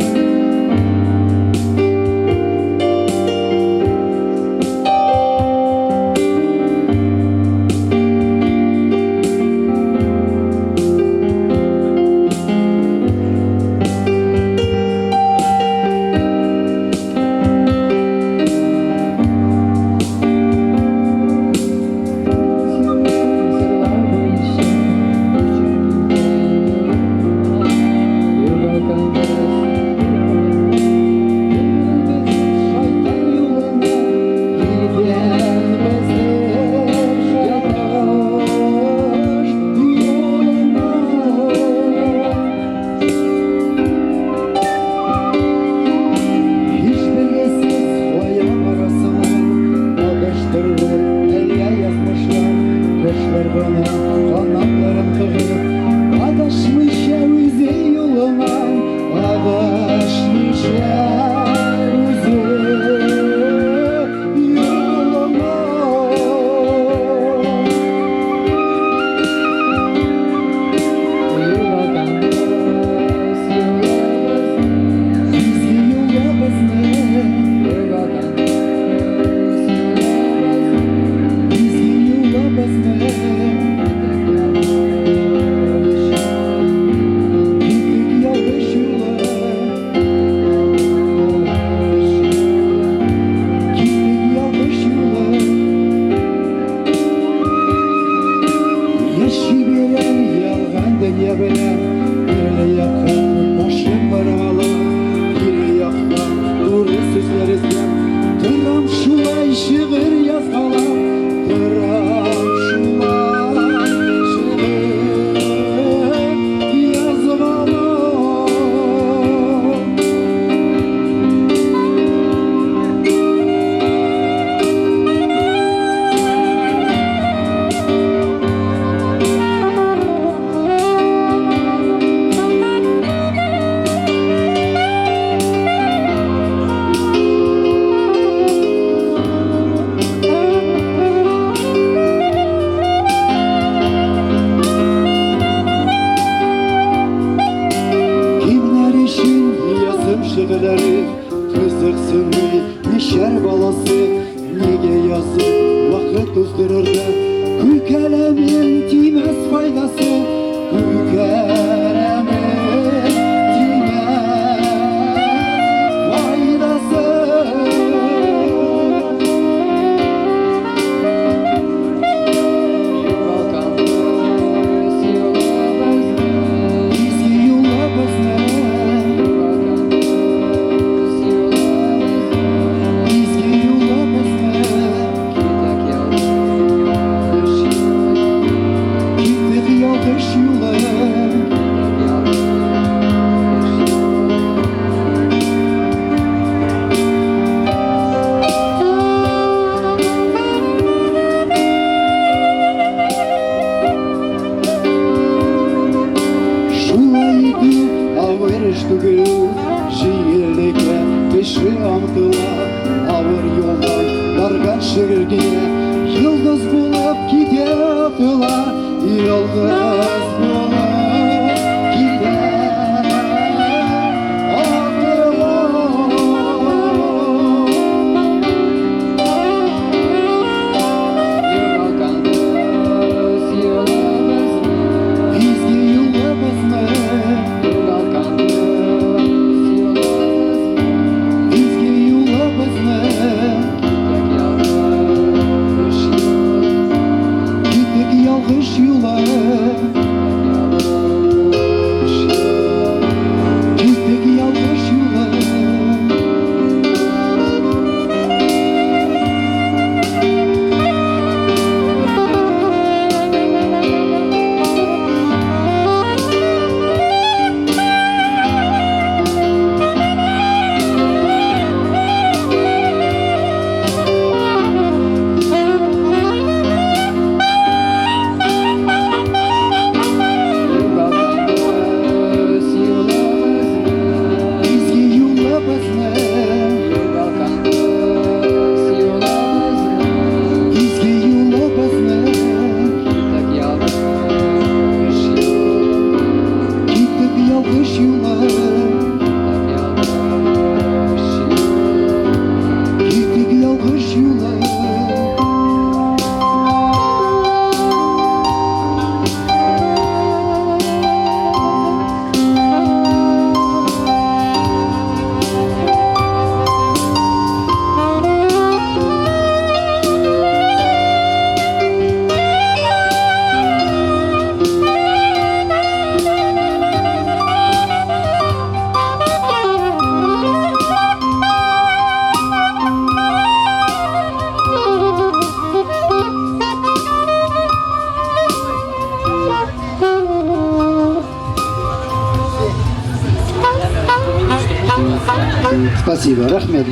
[SPEAKER 13] Спасибо, рәхмәт.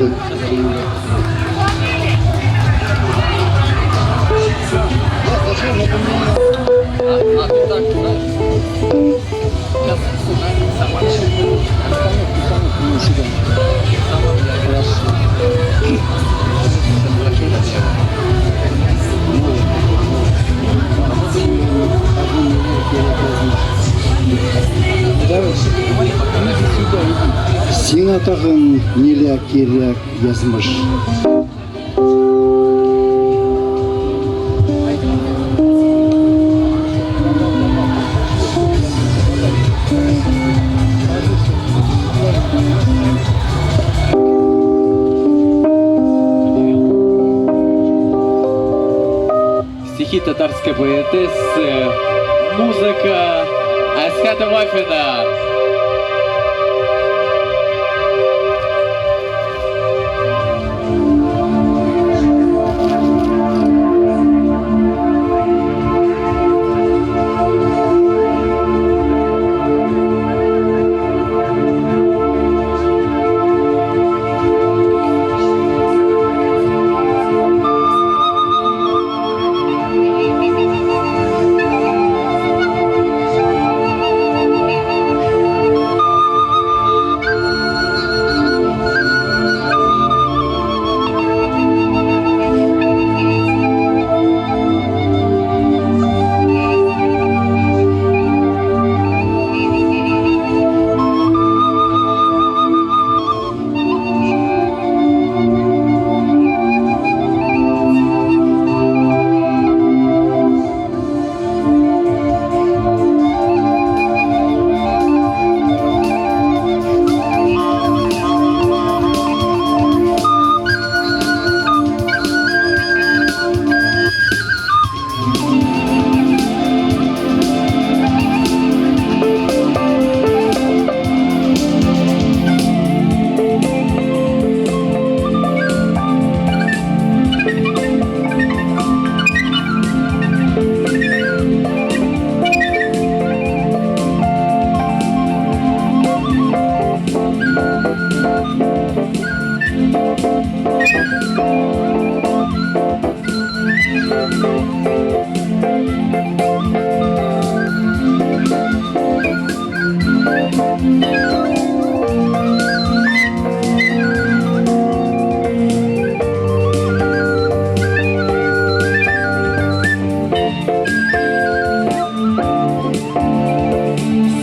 [SPEAKER 13] Сиңа тагын ниләр кирәк, язмыш?
[SPEAKER 2] Стихи татарской поэтессы, музыка Асхата Вафина.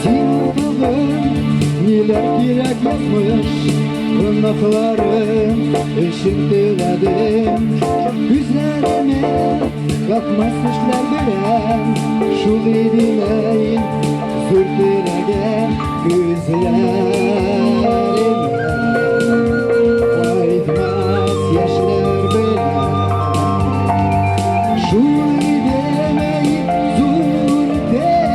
[SPEAKER 13] Син тагын ниләр кирәк язмыш Гөнаһларым өчен теләдем Күзләремә катмас яшьләр белән Шул иде зур теләгем Күзләремә кайтмас яшьләр белән Шул иде зур теләгем.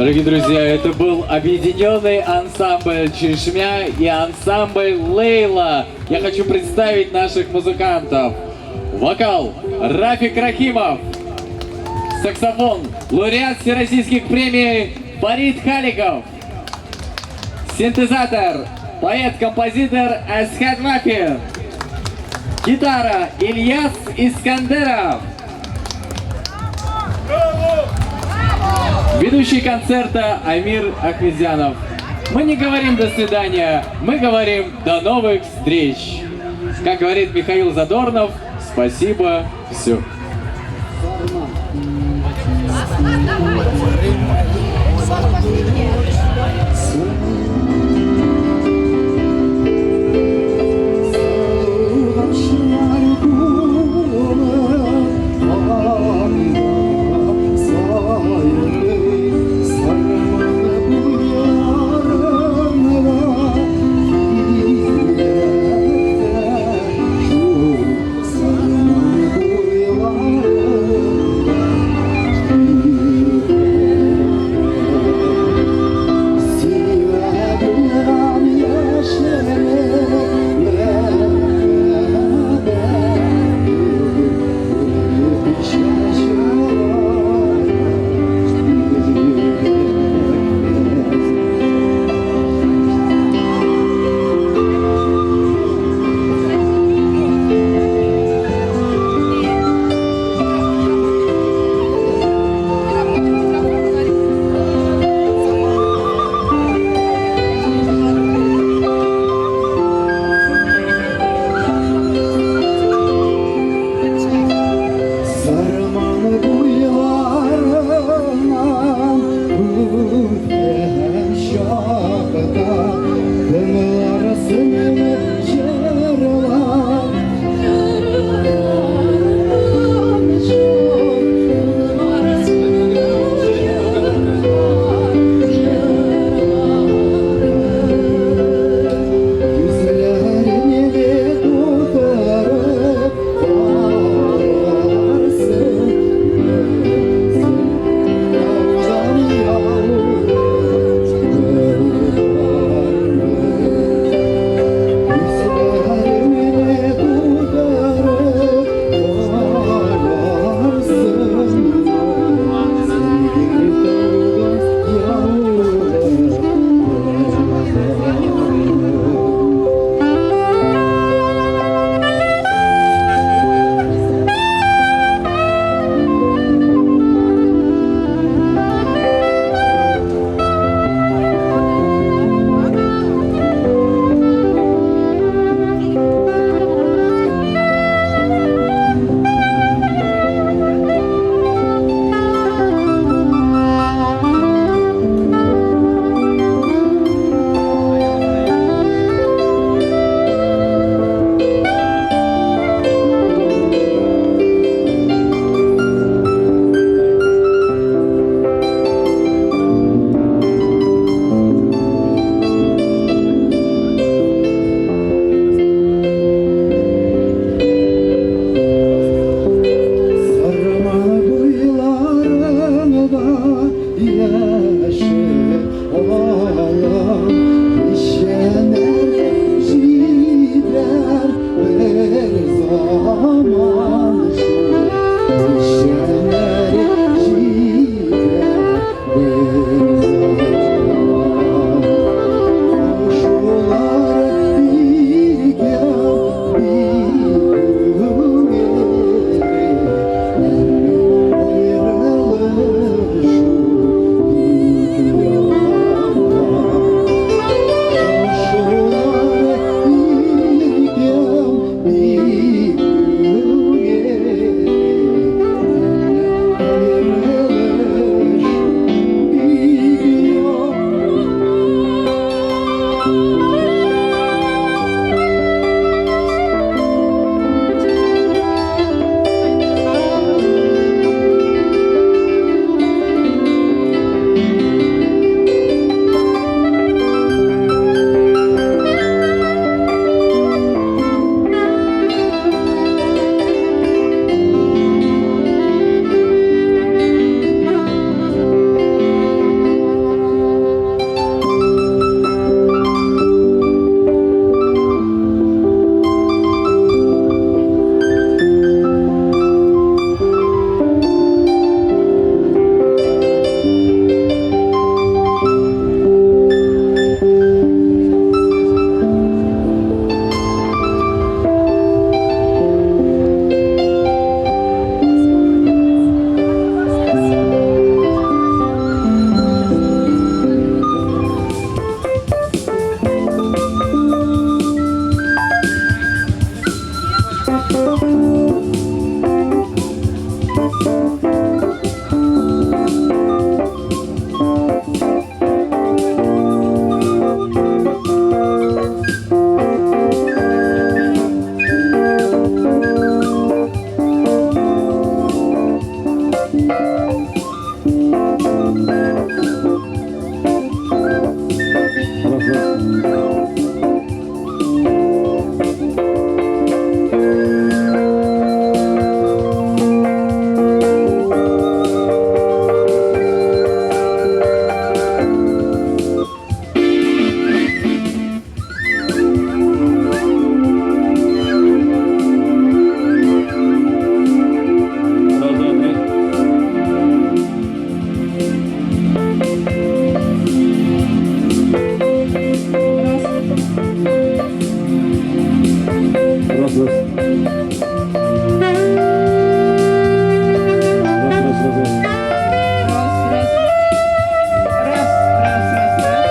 [SPEAKER 2] Дорогие друзья, это был объединенный ансамбль Чешмя и ансамбль Лейла. Я хочу представить наших музыкантов. Вокал Рафик Рахимов. Саксофон лауреат всероссийских премий Фарид Халиков. Синтезатор поэт-композитор Асхат Вафин. Гитара Ильяс Искандеров. Ведущий концерта Амир Ахмедзянов. Мы не говорим «до свидания», мы говорим «до новых встреч». Как говорит Михаил Задорнов, спасибо, все.
[SPEAKER 13] Сила.
[SPEAKER 10] Раз, раз. Раз, два, три. Раз, раз. Раз, раз, раз, раз.
[SPEAKER 6] Раз, раз. Раз, раз, раз, раз.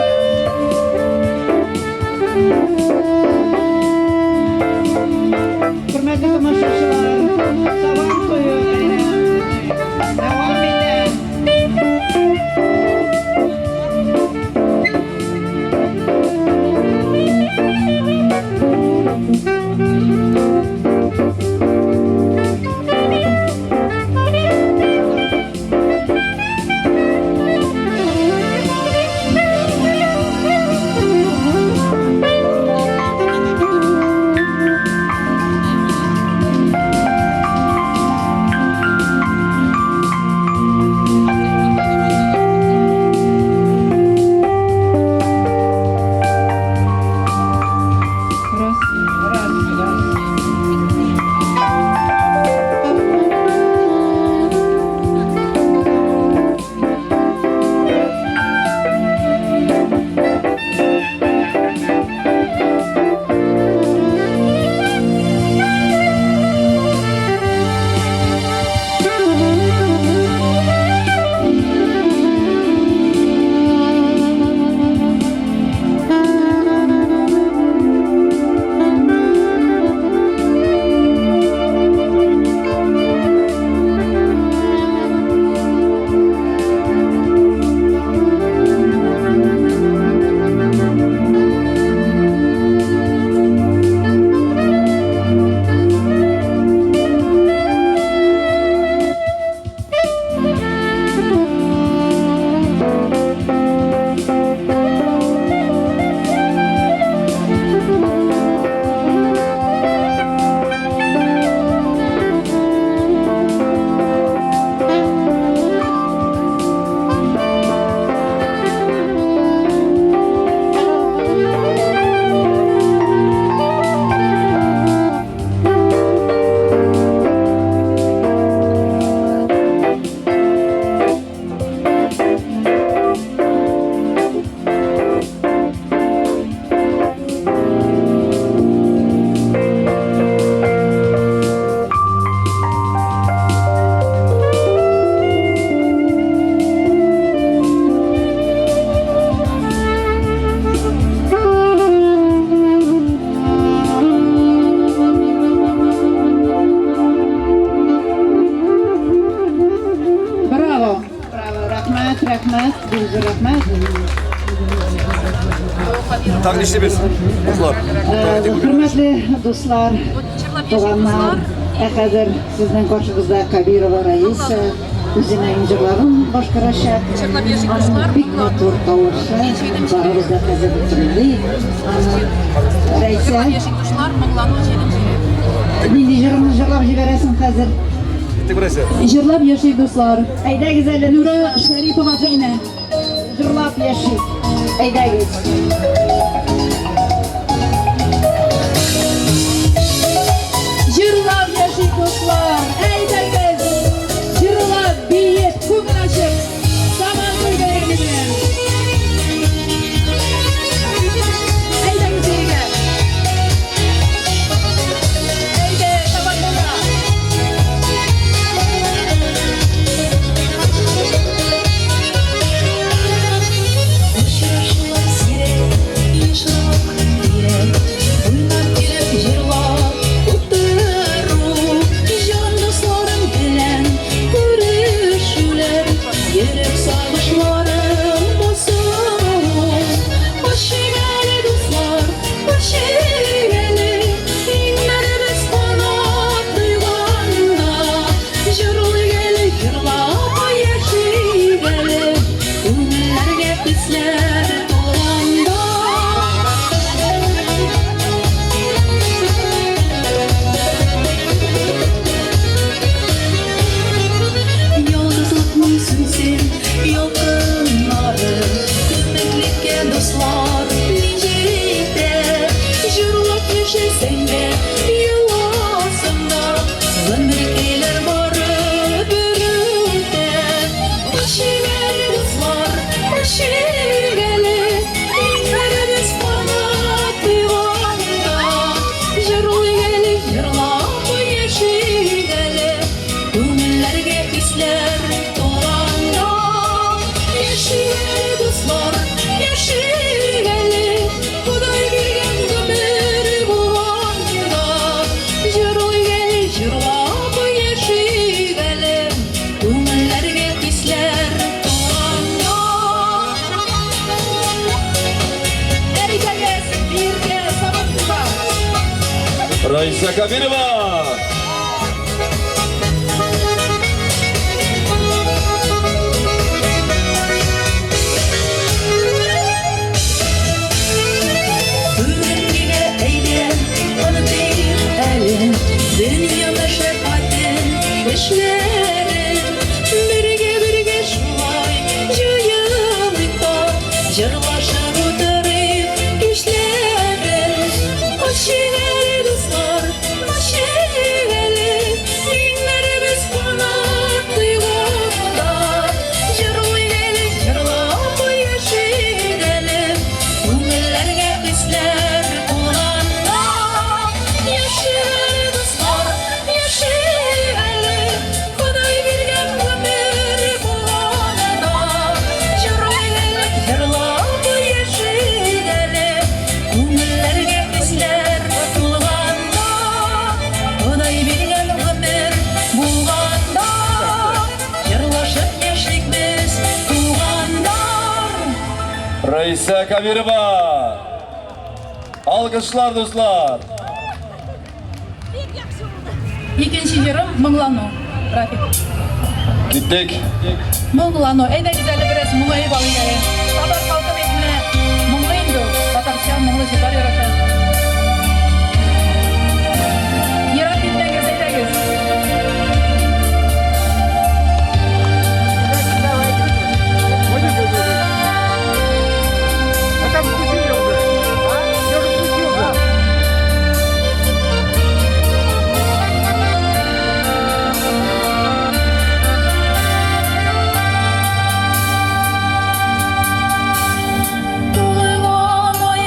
[SPEAKER 6] Хөрмәтле тамашачылар, Сабан туе бәйрәме дәвам итә. Раз, раз, раз. Браво! Браво! Рәхмәт, рәхмәт, бик зур рәхмәт.
[SPEAKER 10] Так, нишлибез? Дуслар.
[SPEAKER 6] Хөрмәтле дуслар, туганнар, ә хәзер сезнең каршыгызда Кабирова Раиса үзенең җырларын башкарачак. Аның бик матур тавышы, барыбыз да хәзер тыңлыйк. Аны Рәйсә, нинди җырыңны җырлап җибәрәсең хәзер?
[SPEAKER 10] Киттек, Рәйсә.
[SPEAKER 6] Җырлап яшик, дуслар. Әйдәгез әле. Нура Шәрипова Зәйнә. Җырлап яшик. Әйдәгез.
[SPEAKER 5] Җырлап яшик, дуслар! Әйдәгез! Җырлап, биеп, күңел ачып, Сабантуй бәйрәме белән! Әйдәгез бирегә! Әйдә, Сабантуйга!
[SPEAKER 14] Очрашулар сирәк, ешрак.
[SPEAKER 10] Рәйсә Кабирова!
[SPEAKER 5] Бүгенгегә әйдә, онытыйк әле Дөнья мәшәкатен, эшләрен. Бергә-бергә шулай җыелыйк та, Җырлашып утырыйк кичләрен. Ачыйк әле, дуслар, ачыйк әле, Миңнәребез канат тойганда. Җырлыйк әле, җырлап яшик әле, Күңелләргә хисләр тулганда. Яшик әле, дуслар, яшик әле, Ходай биргән гомер булганда. Җырлыйк әле, җырлап яшик әле, Күңелләргә хисләр тулганда. Ходай биргән гомер булганда. Җырлашып яшик без, туганнар.
[SPEAKER 10] Рәйсә Кабирова! Алкышлар, дуслар!
[SPEAKER 14] Икенче җырым Моңлану. Рафик.
[SPEAKER 10] Киттек.
[SPEAKER 14] Моңлану. Әйдәгез әле бераз моңаеп алыйк әле. Татар халкы бит менә моңлы инде ул. Татарча моңлы җырлар ярата. Ерак китмәгез, әйдәгез.
[SPEAKER 1] А там включили уже. Я уже включил же.
[SPEAKER 5] Тулган ай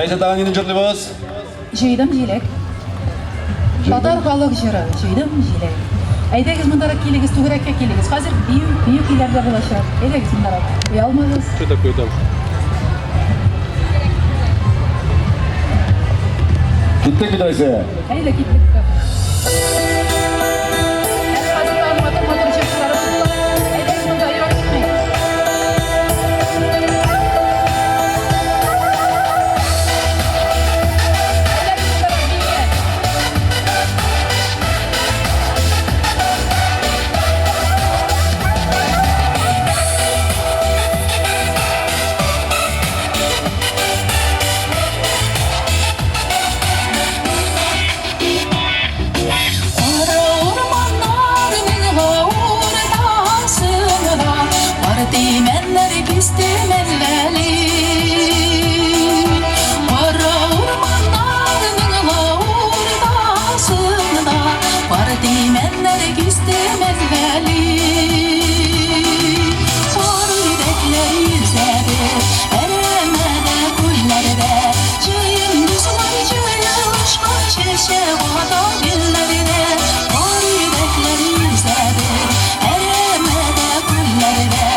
[SPEAKER 10] Рәйсә тагын нинди җырлыйбыз?
[SPEAKER 14] Җыйдым җиләк. Татар халык җыры, Җыйдым җиләк. Әйдәгез мондарак килегез, түгәрәккә килегез. Хәзер бию, бию көйләр дә булачак. Әйдәгез мондарак. Оялмагыз.
[SPEAKER 1] Что такое там?
[SPEAKER 10] Киттек бит, Рәйсә.
[SPEAKER 14] Әйдә киттек. Әле хәзер тагын матур-матур җырчыларыбыз була. Әйдәгез монда, ерак китмик.
[SPEAKER 5] Кара урманнарның уртасында Бар тимәннәр кистемәлләли. Кара урманнарның уртасында Бар тимәннәр кистемәлләли. Кар үрдәкләр йөзәдер әрәмәдә, күлләрдә. Җыен дуслар җыелышкан чәчәк ата гөлләрдә. Кар үрдәкләр йөзәдер әрәмәдә, күлләрдә.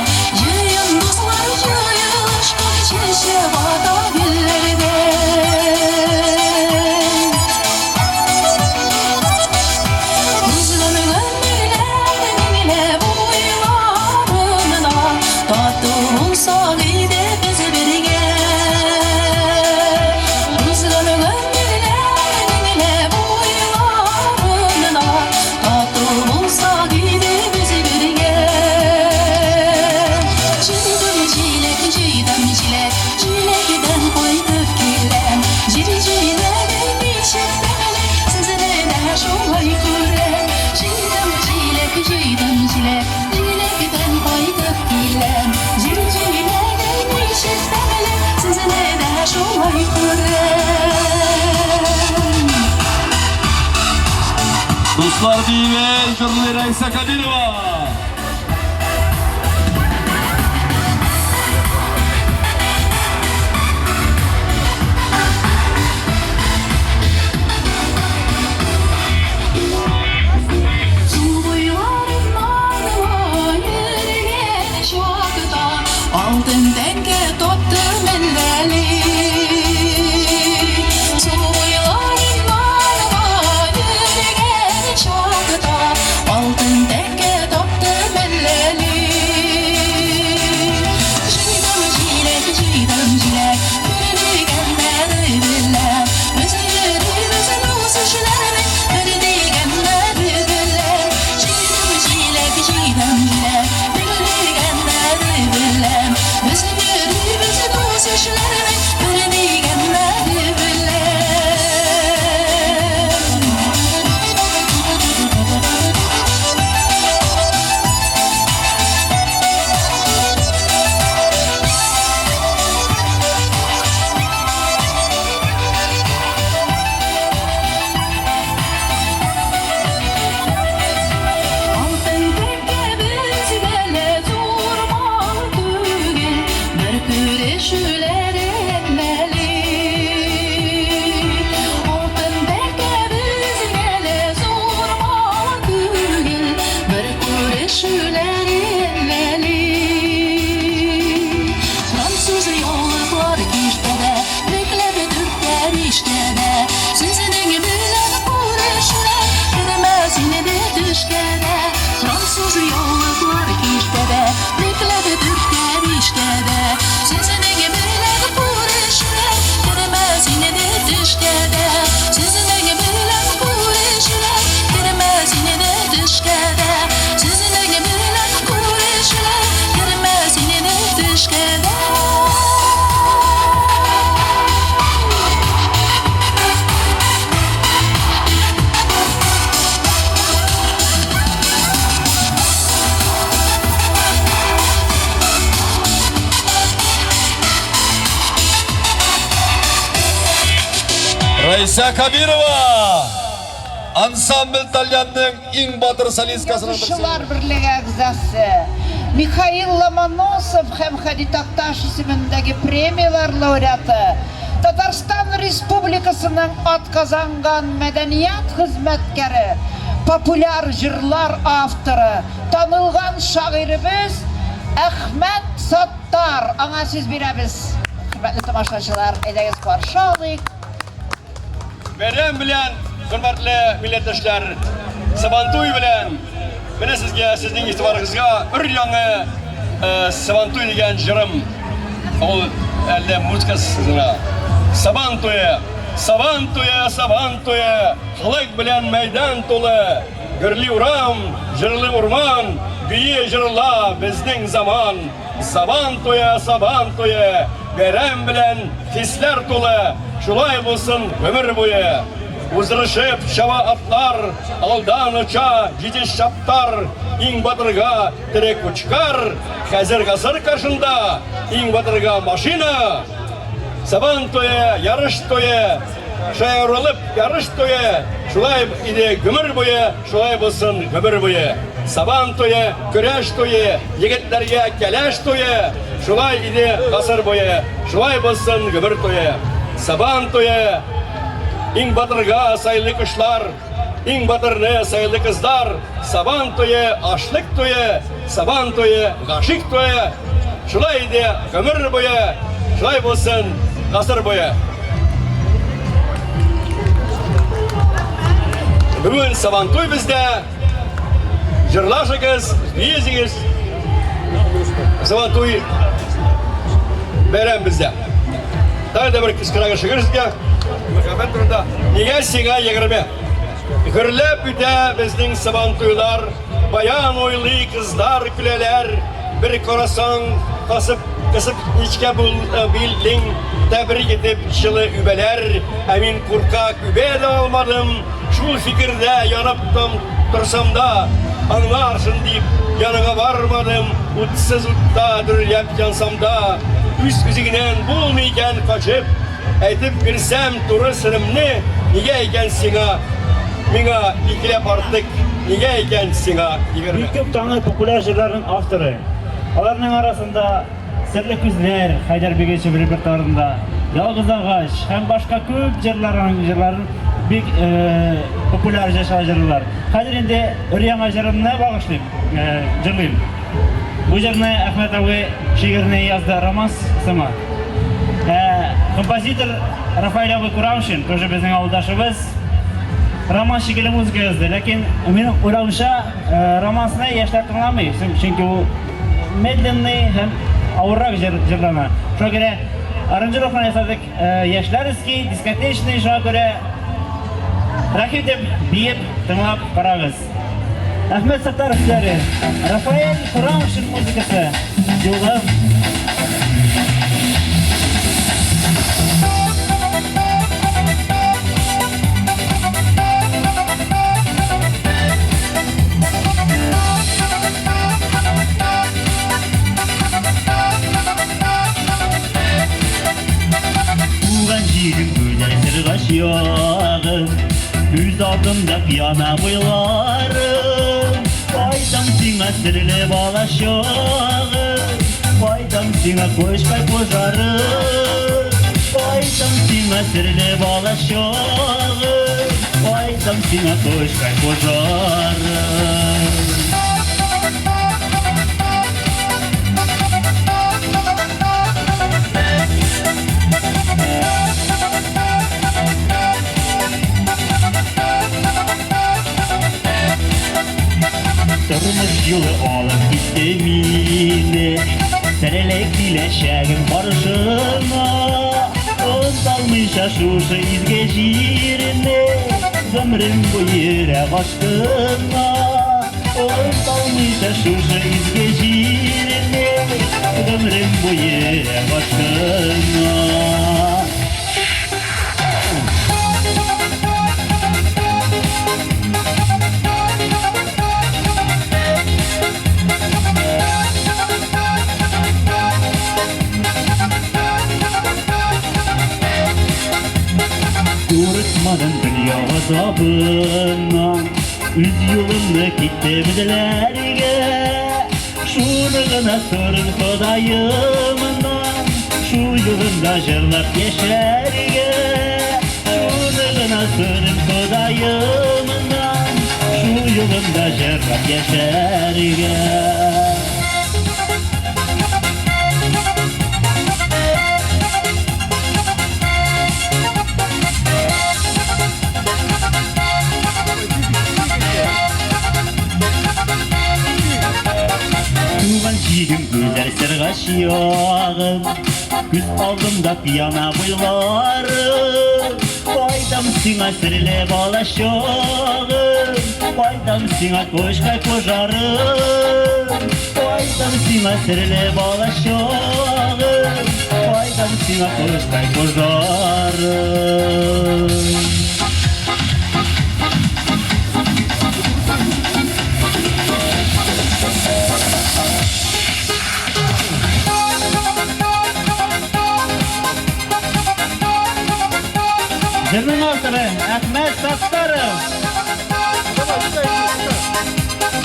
[SPEAKER 5] Җыен дуслар җыелышкан чәчәк ата гөлләрдә. Узган гомерләр миңләп уйларымда, Тату булсак иде без бергә. Узган гомерләр миңләп уйларымда, Тату булсак иде без бергә. Җыйдым җиләк, җыйдым җиләк, җиләктән кайтып киләм. Җир җиләге ничек тәмле, сезне дә шулай күрәм. Җыйдым җиләк, җыйдым җиләк, җиләктән кайтып киләм. Җир җиләге ничек тәмле, сезне дә шулай күрәм.
[SPEAKER 10] Дуслар биибез, җырлый Рәйсә Кабирова.
[SPEAKER 5] Су буйларыннан йөргән чакта Алтын тәңкә таптым әлләли. Су буйларыннан йөргән чакта Алтын тәңкә таптым әлләли. Җыйдым җиләк, җыйдым җиләк, бер дигәннәре белән. Без йөрибез дус эшләрнең бер дигәннәре белән. Җыйдым җиләк, җыйдым җиләк, бер дигәннәре белән. Без йөрибез дус эшләрнең бер дигәннәре белән. Алтын тәңкә безгә лә зур мал түгел, Бер күрешүләр әтмәли. Алтын тәңкә безгә лә зур мал түгел, Бер күрешүләр әтмәли. Француз яулыклар киштәдә, Бөкләп дүрттә, биштә дә. Сезнең белән күрешүләр Кермәс инде төшкә дә. Француз яулыклар киштәдә, Бөкләп дүрттә, биштә дә. Сезнең белән күрешүләр Кермәс инде төшкә дә. Сезнең белән күрешүләр Кермәс инде төшкә дә. Сезнең белән күрешүләр Кермәс инде төшкә дә.
[SPEAKER 10] Рәйсә Кабирова! Ансамбль Тальянның иң батыр солисткасының берсе.
[SPEAKER 6] Язучылар берлеге әгъзасы, Михаил Ломоносов һәм Һади Такташ исемендәге премияләр лауреаты, Татарстан Республикасының атказанган мәдәният хезмәткәре, популяр җырлар авторы, танылган шагыйребез Әхмәт Саттар. Аңа сүз бирәбез. Хөрмәтле тамашачылар, әйдәгез каршы алыйк.
[SPEAKER 10] Бәйрәм белән, хөрмәтле милләттәшләр! Сабантуй белән! Менә сезгә, сезнең игътибарыгызга өр-яңы Сабантуй дигән җырым. Ул әллә музыкасыз гына. Сабан туе! Сабан туе, сабан туе! Халык белән мәйдан тулы! Гөрли урам, җырлый урман, Бии җырла безнең заман. Сабан туе, сабан туе, Бәйрәм белән хисләр тулы, Шулай булсын гомер буе. Уздырышып чаба атлар, Алдан оча җитез чаптар, Иң батырга тере кучкар, Хәзер гасыр каршында Иң батырга машина. Сабан туе, ярыш туе, Шаярылып ярыш туе, Шулай иде гомер буе, Шулай булсын гомер буе. Сабан туе, көрәш туе, Егетләргә кәләш туе, Шулай иде гасыр буе, Шулай булсын гомер туе. Сабан туе, иң батырга сайлый кошлар, Иң батырны сайлый кызлар, Сабан туе, ашлык туе, Сабан туе, гашыйк туе, Шулай иде гомер буе, Шулай булсын гасыр буе. Бүген Сабантуй бездә. Җырлашыгыз, биезегез. Сабантуй бәйрәм бездә. Тагы да бер кечкенә шигырь сезгә. Мәхәббәт турында. Нигә сиңа 20? Гөрләп үтә безнең Сабантуйлар. Баян уйлый, кызлар көләләр. Бер карасаң, касып, кысып нечкә бул билдең, тәбрик итеп җылы үбәләр. Ә мин куркак үбә дә алмадым, шул фикердә янып там торсам да, аңларсың дип, яныңа бармадым, утсыз утта дөрләп янсам да, үз-үзеңнән булмый икән качып, әйтеп бирсәм туры серемне, нигә икән сиңа, миңа икеләп артык, нигә икән сиңа 20?
[SPEAKER 15] Бик күп таный популяр җырларның авторы. Аларның арасында Серле күзләр, Хәйдәр Бигешев репертуарында, Ялгыз агач һәм башка күп җырлар аның җырларын бик популяр җырчылар җырлыйлар. Хәзер инде өр-яңа җырымны багышлыйм, җырлыйм. Бу җырны Әхмәт абый шигырьне язды романс сыман. Ә композитор Рафаэль абый Курамшин, тоже безнең авылдашыбыз, романс шикелле музыка язды. Ләкин минем уйлавымча, Романсны яшьләр тыңламый, чөнки ул медленный һәм авыррак җыр җырлана. Шуңа күрә аранжировканы ясадык яшьләрский, дискотечный, шуңа күрә рәхим итеп, биеп, тыңлап карагыз. Әхмәт Саттаров сүзләре, Рафаэль Курамшин музыкасы, Юлым. Туган җирем гүзәл Сыргач ягы, Күз алдымда пьяна буйлары. Кайтам сиңа серле бала чагы, Кайтам сиңа кошкай пожары. Кайтам сиңа серле бала чагы, Кайтам сиңа кошкай пожары. Тормыш юлы алып китте мине Терелек киләчәгем каршыма Онталмыйча шушы изге җирне Гомерем буе йөрәк астына Онталмыйча шушы изге җирне Гомерем буе йөрәк астына. Курыкмадым дөнья газабыннан, Үз юлымны киттем эзләргә. Шуны гына сорыйм Ходаемнан, Шул юлында җырлап яшәргә. Шуны гына сорыйм Ходаемнан, шул юлында җырлап яшәргә. Туган җирем, гүзәл Сергач ягым, Күз алдымда пьяна буйлары. Кайтам сиңа, серле балачагым, Кайтам сиңа, кошкай пожарым. Кайтам сиңа, серле балачагым, Кайтам сиңа, кошкай пожарым. Җырның авторы Әхмәт Саттаров.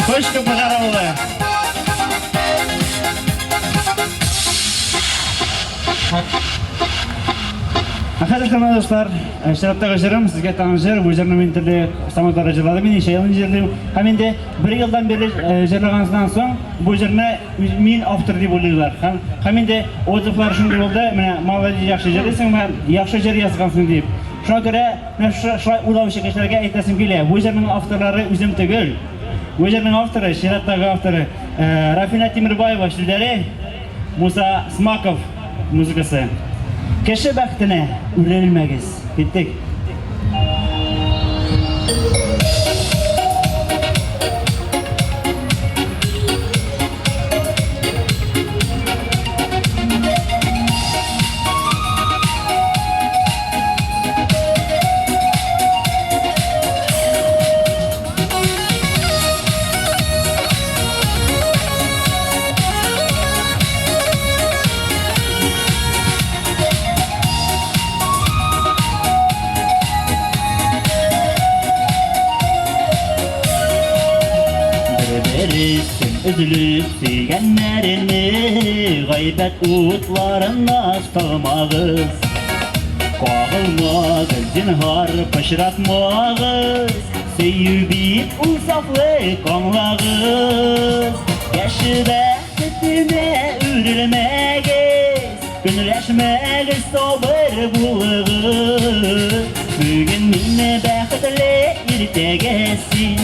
[SPEAKER 15] Кошка Пожар авылы. Ә хәзер, хөрмәтле дуслар, чираттагы җырым сезгә таныш җыр. Бу җырны мин төрле самолетларда җырладым, мин ничә елны җырлыйм. Һәм инде бер елдан бирле җырлаганнан соң бу җырны мин автор дип уйлыйлар. Һәм инде отзывлар шундый булды, менә молодец, яхшы җырлыйсың, һәм яхшы җыр язгансың дип. Шуңа күрә менә шулай уйлаучы кешеләргә әйтәсем килә, бу җырның авторлары үзем түгел. Бу җырның авторы, чираттагы авторы Рафина Тимербаева сүзләре, Муса Смаков музыкасы. Кеше бәхетенә үрелмәгез. Киттек. Бер-бересен өзелеп сөйгәннәрне гайбәт утларына салмагыз. Кагылмагыз, зинһар, пычратмагыз. Сөю бит ул сафлык, аңлагыз. Кеше бәхетенә үрелмәгез, көнләшмәгез, сабыр булыгыз. Бүген мин бәхетле, иртәгә син.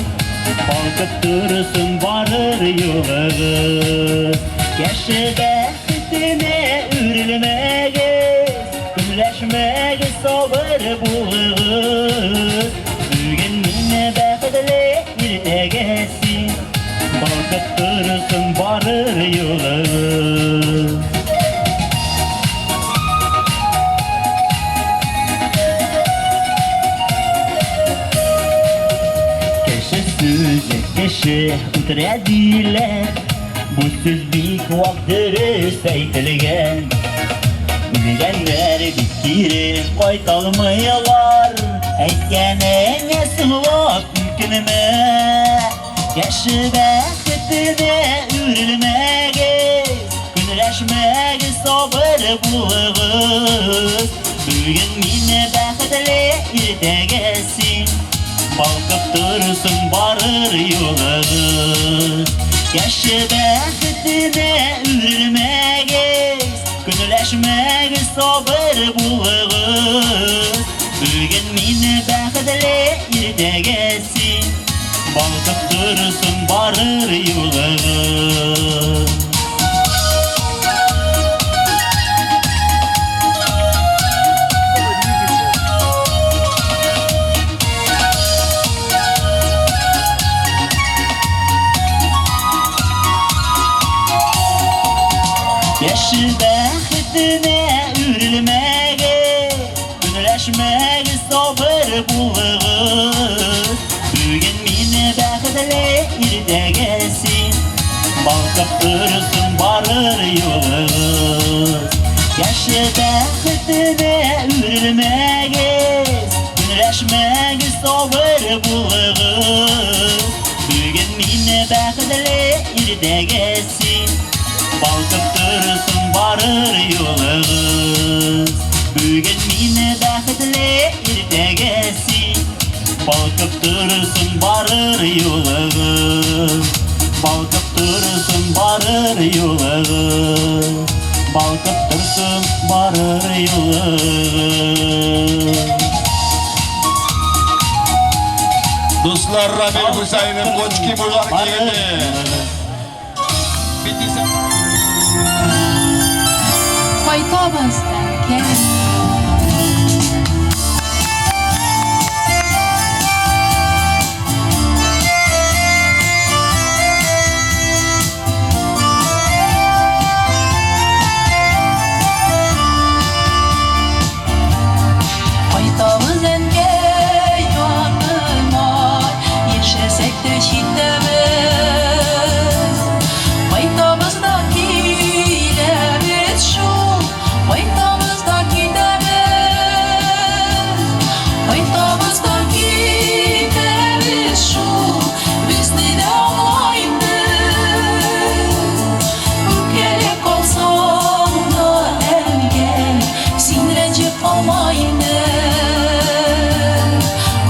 [SPEAKER 15] Балкып торсын барыр юлыгыз. Кеше бәхетенә үрелмәгез, көнләшмәгез, сабыр булыгыз. Бүген мин бәхетле, иртәгә син. Балкып торсын барыр юлыгыз. Кеше сүзе кеше үтерә диләр. Бу сүз бик вак дөрес әйтелгән. Үлгәннәр бит кире кайталмыйлар. Әйткәнеңә соңлап үкенмә. Кеше бәхетенә үрелмәгез, көнләшмәгез, сабыр булыгыз. Бүген мин бәхетле, иртәгә син. Балкып торсын барыр юлыгыз. Кеше бәхетенә үрелмәгез, көнләшмәгез, сабыр булыгыз. Бүген мин бәхетле, иртәгә син. Балкып торсын барыр юлыгыз. Кеше бәхетенә үрелмәгез, көнләшмәгез, сабыр булыгыз. Бүген мин бәхетле, иртәгә син. Балкып торсын барыр юлыгыз. Кеше бәхетенә үрелмәгез, көнләшмәгез, сабыр булыгыз. Бүген мин бәхетле, иртәгә син. Балкып торсын барыр юлыгыз. Бүген мине бәхетле, иртәгә син. Балкып торсын барыр юлыгыз. Балкып торсын барыр юлыгыз. Балкып торсын барыр юлыгыз.
[SPEAKER 16] Дуслар, Рамил Хусайнов, Кочки Мужар егете.
[SPEAKER 14] Кайтабыз, әнкәй.
[SPEAKER 5] Кайтабыз, әнкәй, яныңа, яшәсәк тә читтә без. Кайтабыз да киләбез шул, кайтабыз да китәбез. Кайтабыз да китәбез шул, безне дә аңла инде. Үпкәләп калсаң да, әнкәй, син рәнҗеп калма инде.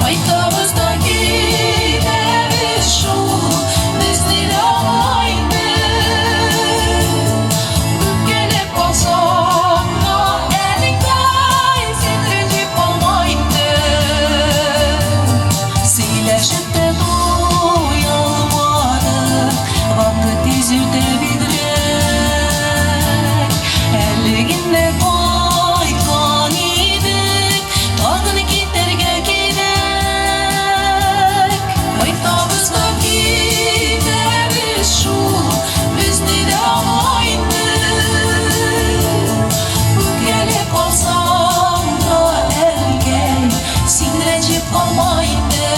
[SPEAKER 5] Кайтабыз да китәбез шул, безне дә аңла инде. Үпкәләп калсаң да, әнкәй, син рәнҗеп калма инде. Сөйләшеп тә туялмадык, вакыт тиз үтә бигрәк. Әле генә кайткан идек, тагын китәргә кирәк. Кайтабыз да китәбез шул, безне дә аңла инде. Үпкәләп калсаң да, әнкәй, син рәнҗеп калма инде.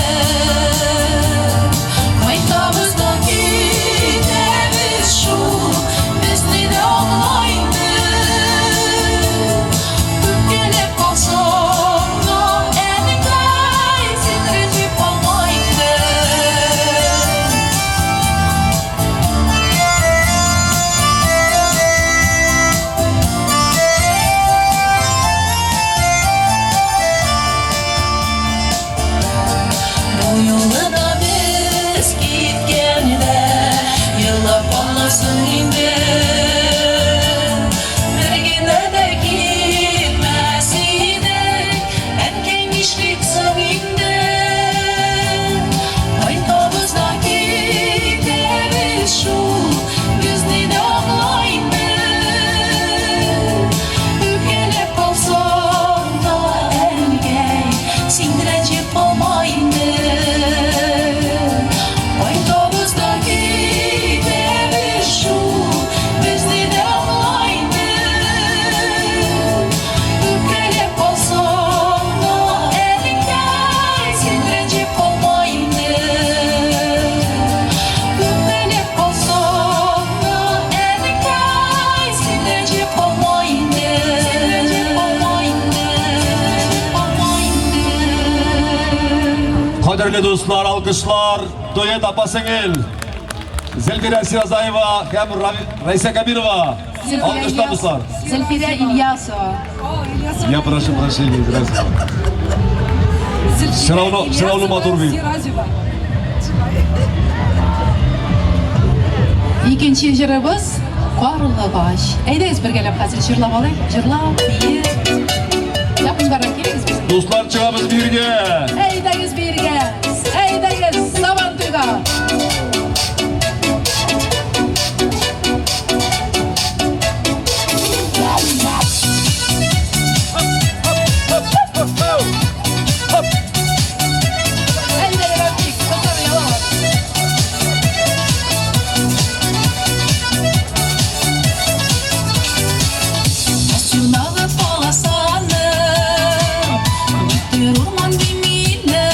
[SPEAKER 5] Кайтабыз да китәбез шул, безне дә аңла инде. Үпкәләп калсаң да, әнкәй, син рәнҗеп калма инде. Бу юлы да без киткәндә елап каласың инде. Бер генә дә китмәс идек, әнкәй, нишлик соң инде? Кайтабыз да китәбез шул, безне дә аңла инде. Үпкәләп калсаң да, әнкәй, син рәнҗеп калма инде. Кайтабыз да китәбез шул, безне дә аңла инде. Үпкәләп калсаң да, әнкәй, син рәнҗеп калма инде. Үпкәләп калсаң да, әнкәй, син рәнҗеп калма инде. Син рәнҗеп калма инде. Калма инде.
[SPEAKER 16] Кадерле дуслар, алкышлар, дуэт апа-сеңел. Зөлфирә Сиразаева һәм Раиса Кабирова. Алкышлар, дуслар.
[SPEAKER 14] Зөлфирә Ильясова.
[SPEAKER 16] Я прошу прощения, здравствуйте. Все равно матур бит.
[SPEAKER 14] Икенче җырыбыз Карлыгач. Әйдәгез бергәләп хәзер җырлап алыйк. Җырлап, биеп. Якындарак килегез безгә.
[SPEAKER 16] Дуслар, чыгабыз биергә.
[SPEAKER 14] Әйдәгез биергә. Әйдәгез Сабантуйга. Әйдә, Рафик, кызлар оялалар.
[SPEAKER 5] Юнагы полосаны, Никтер урман димиләр.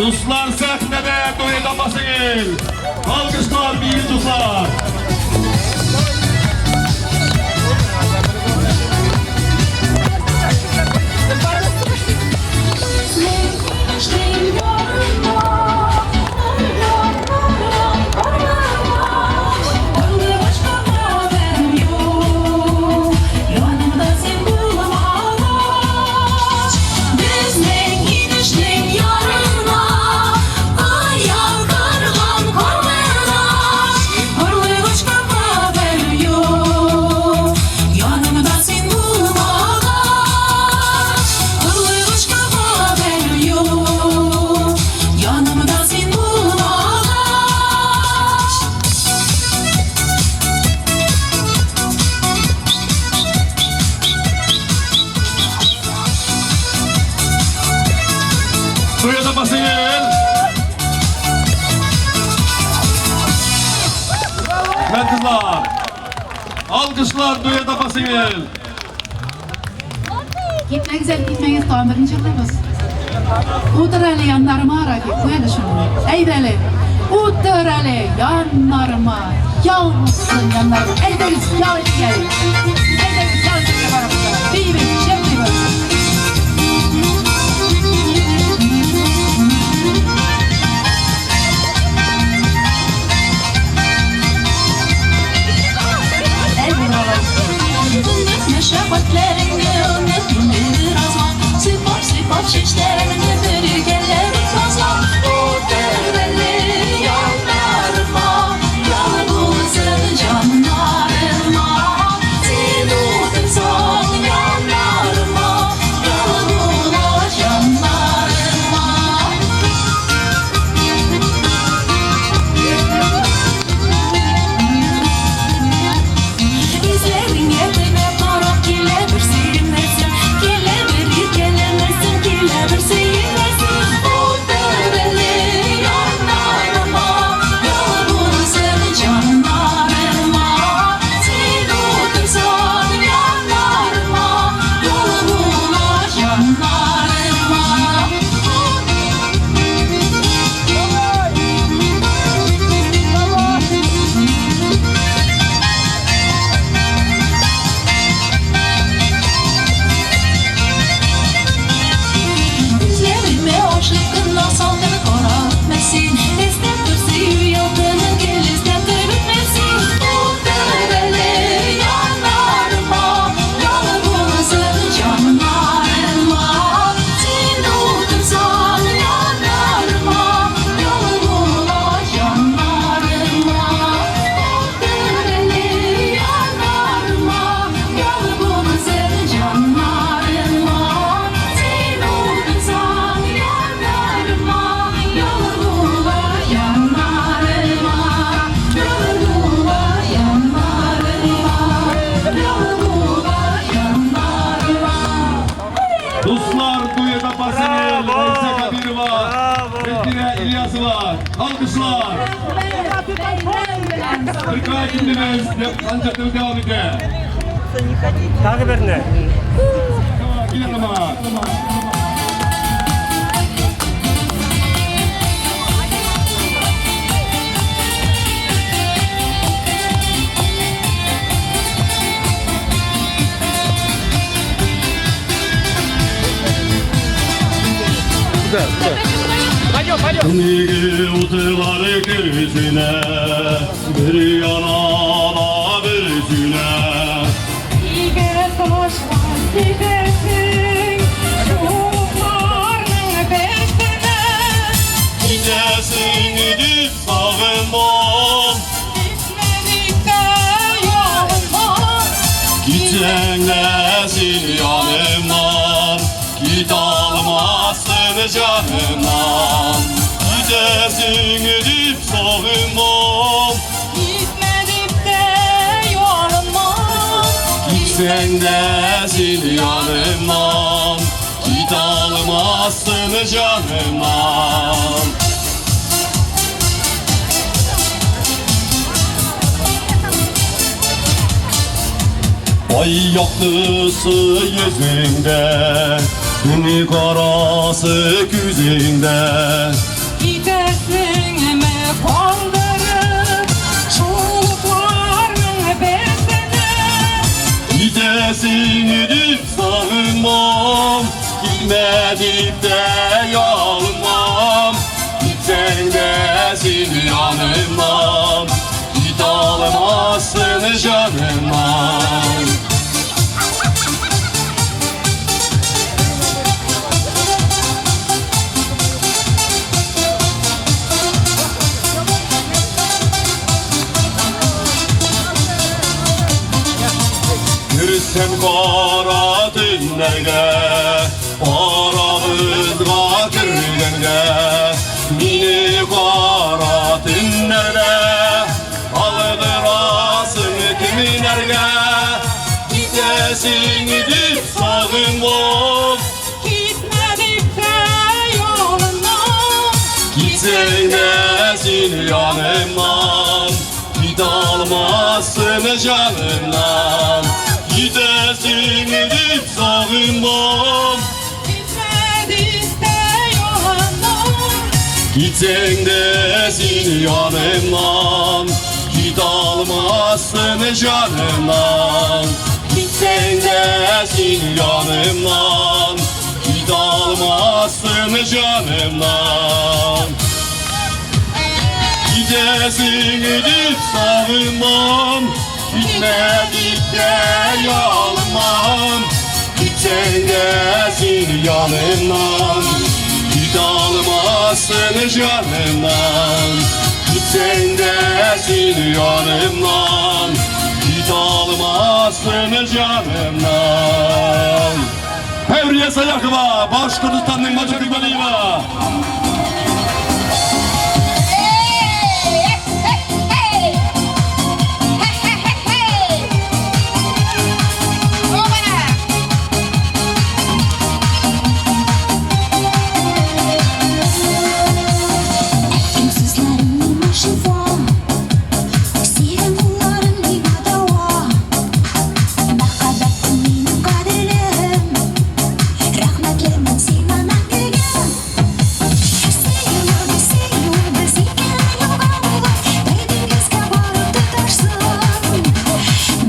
[SPEAKER 16] Дуслар сәхнәдә дуэт апа-сеңел. Алкышлар, биегез, дуслар. Дуэт апа-сеңел. Рәхмәт, кызлар. Алкышлар, дуэт апа-сеңел.
[SPEAKER 14] Китмәгез әле, китмәгез, тагын берне җырлыйбыз. Утыр әле яннарыма, Рафик, куй әле шуны. Әйдә әле. Утыр әле яннарыма. Ялгызсың яннарыма. Әйдәгез, ял итик әле. Әйдәгез, ял итәргә барабыз. Биибез, җырлыйбыз. Әй, булдыралар.
[SPEAKER 5] Мәшәкатьләреңне оныт инде беразга. Сыйпап, сыйпап чәчләреңне бөрегәнләр язга. Утыр әле яннарыма, ялгызың җаннарыма. Син утырсаң яннарыма, ялгыз җаннарыма. Күзләреңә төбәп карап килә бер сөенәсең, килә бер иркәләнәсең, килә бер сөенәсең. Утыр әле яннарыма, ялгызың җаннарыма. Син утырсаң яннарыма, ялгыз җаннарыма. Күзләремә ачык кына салкын карап син. Эзләп тор сөю ялкынын, гел эзләп тор бетмәсен. Утыр әле яннарыма, ялгызың җаннарыма. Син утырсаң яннарыма, ялгыз җаннарыма. Утыр әле яннарыма, ялгызың җаннарыма. Син утырсаң яннарыма, ялгыз җаннарыма. Ялгыз җаннарыма, ялгыз җаннарыма.
[SPEAKER 16] Дуслар, дуэт апа-сеңел, Раиса Кабирова, Зөлфирә Ильясова. Алкышлар. Прекрасный концертыбыз дәвам итә.
[SPEAKER 15] Тагы берне.
[SPEAKER 16] Килә ама.
[SPEAKER 1] Куда? Куда?
[SPEAKER 11] Пойдем, пойдем.
[SPEAKER 16] Нигә утлар керсенә, бер яна да бер сүнә.
[SPEAKER 5] Нигә ташлап китәсең шукларның берсенә?
[SPEAKER 16] Китәсең дип сагынмам,
[SPEAKER 5] Китмәдек тә янымнан.
[SPEAKER 16] Китсәң дә син янымнан, китә алмассың җанымнан. Китәсең дип сагынмам,
[SPEAKER 5] Китмәдек тә янымнан.
[SPEAKER 16] Китсәң дә син янымнан, китә алмассың җанымнан. Ай яктысы йөзеңдә, Төн карасы күзеңдә. дип тә ялынмам. Китсәң дә син янымнан, кит алмассың җанымнан. Йөрсәм кара төннәргә, арабызга кергәнгә, мине кара төннәрдә алдырасың кемнәргә? Китәсең дип сагынмам,
[SPEAKER 5] Китмә дип тә ялынмам.
[SPEAKER 16] Китсәң дә син янымнан, кит алмассың җанымнан. Китәсең дип сагынмам,
[SPEAKER 5] Китмә дип тә ялынмам.
[SPEAKER 16] Китсәң дә син янымнан, кит алмассың җанымнан. Китсәң дә син янымнан, кит алмассың җанымнан. Китәсең дип сагынмам, китмә дип тә ялынмам. Китсәң дә син янымнан, кит алмассың җанымнан. Китсәң дә син янымнан, кит алмассың җанымнан. Хәврия Саяхова, Башкортостанның Маҗид Галиева.
[SPEAKER 5] Әйткән сүзләрең миңа шифа, Синең кулларың миңа дәва. Мәхәббәтең минем кадерлем, Рәхмәтлемен сиңа мәңгегә. Сөюебез, сөюебез ике елга булып, Бер диңгезгә барып тоташсын.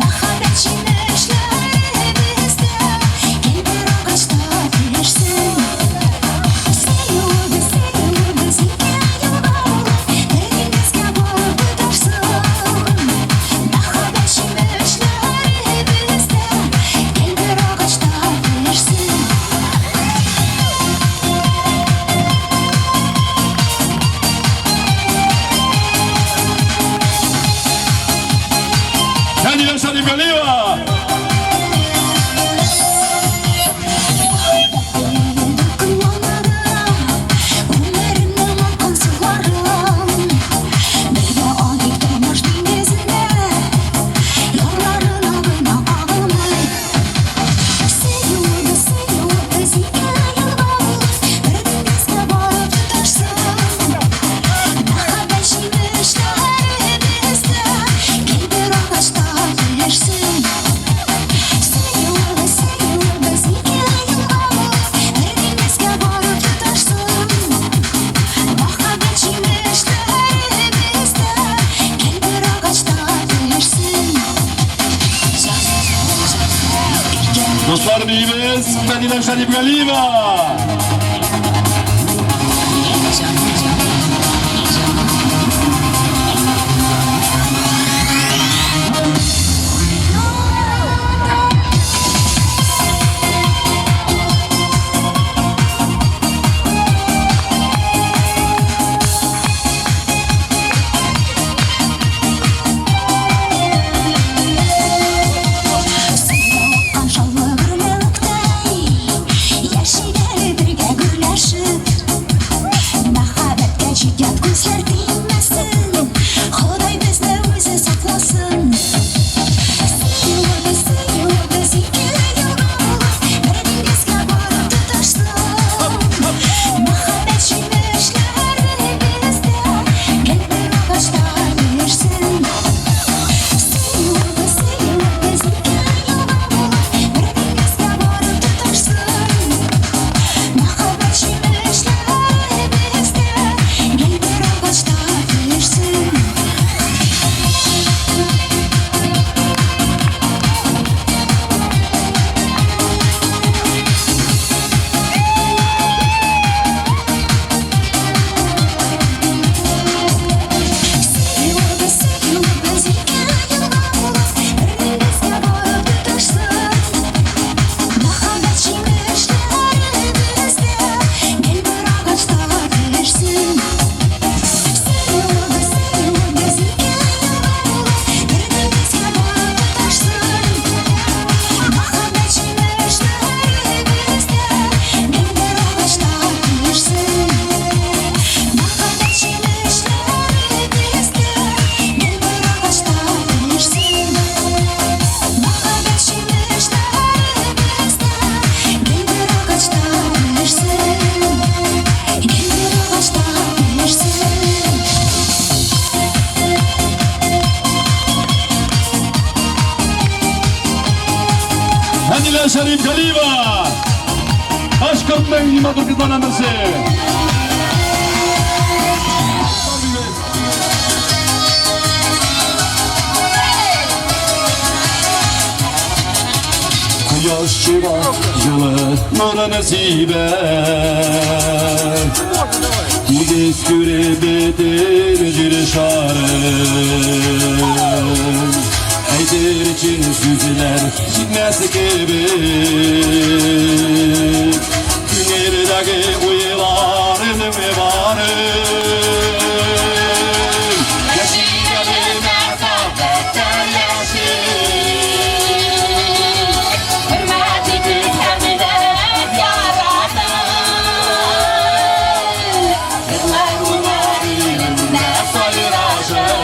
[SPEAKER 5] Мәхәббәт җимешләре бездә Гел бер агачта пешсен. Сөюебез, сөюебез ике елга булып, Бер диңгезгә барып тоташсын. Мәхәббәт җимешләре бездә Гел бер агачта пешсен.
[SPEAKER 16] Хәдия Шәрифгалиева.
[SPEAKER 5] Күңелемнең аккан суларын Бергә агыйк тормыш диңгезендә, Ярларына гына кагылмый. Сөюебез, сөюебез ике елга булып, Бер диңгезгә барып тоташсын. Мәхәббәт җимешләре бездә Гел бер агачта пешсен. Сөюебез, сөюебез ике елга булып, Бер диңгезгә барып тоташсын. Мәхәббәт җимешләре бездә Гел бер агачта пешсен.
[SPEAKER 16] Дуслар, биибез, Мәдинә Шәрифгалиева.
[SPEAKER 5] Суда аккан шаулы гөрләвектәй, Яшик әле бергә.
[SPEAKER 16] Шәрифгалиева. Башкортның иң матур кызларыннан берсе. Кояш чыга, җылы нурын сибә. Тигез күреп бөтен җир шарын. Әйтер өчен сүзләр җитмәс кебек. Күңелдәге уйларым барын. Яши әле мәхәббәттә яши.
[SPEAKER 5] Хөрмәт итеп һәм дә яратып, Җырлар моңнар илендә сайрашып,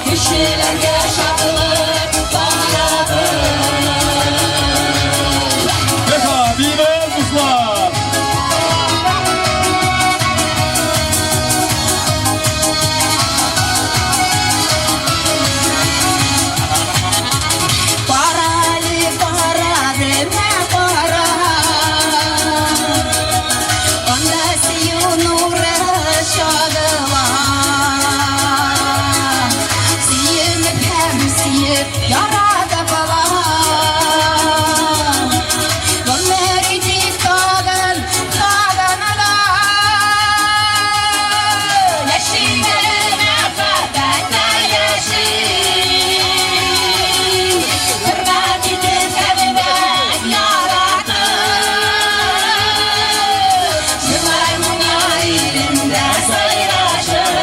[SPEAKER 5] Кешеләргә шатлык таратып.
[SPEAKER 16] Эх, биибез, дуслар!
[SPEAKER 5] Кара әле, кара, менә кара. Анда сөю нуры чагыла. Сөенеп һәм сөеп яратып ала. Гомер итик тагын, тагын да. Яшик әле мәхәббәттә яшик. Хөрмәт итеп һәм дә яратып. Җырлар моңнар илендә сайрашып.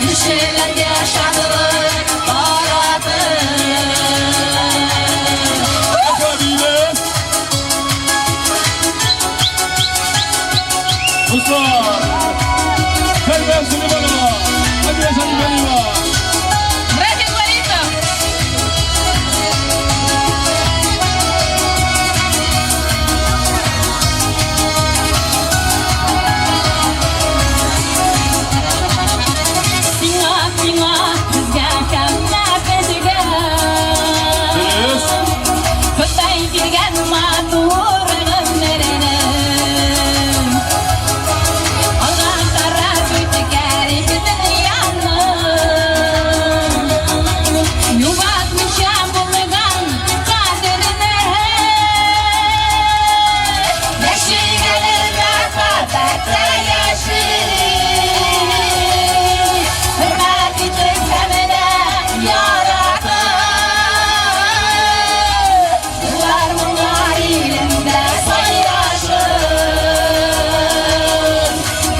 [SPEAKER 5] Кешеләргә шатлык таратып.
[SPEAKER 16] Эх, биибез! Дуслар! Фәридә Сөләйманова, Фәридә Шәрифгалиева.
[SPEAKER 5] Рафик Валитов. Сиңа, сиңа, безгә һәм безгә.
[SPEAKER 16] Дөрес.
[SPEAKER 5] Ходай биргән матур гомерне. Алга карап үткәрик дөньяны. Югалтмыйча булган кадерне. Яшик әле мәхәббәттә яшик. Хөрмәт итеп һәм дә яратып. Җырлар моңнар илендә сайрашып.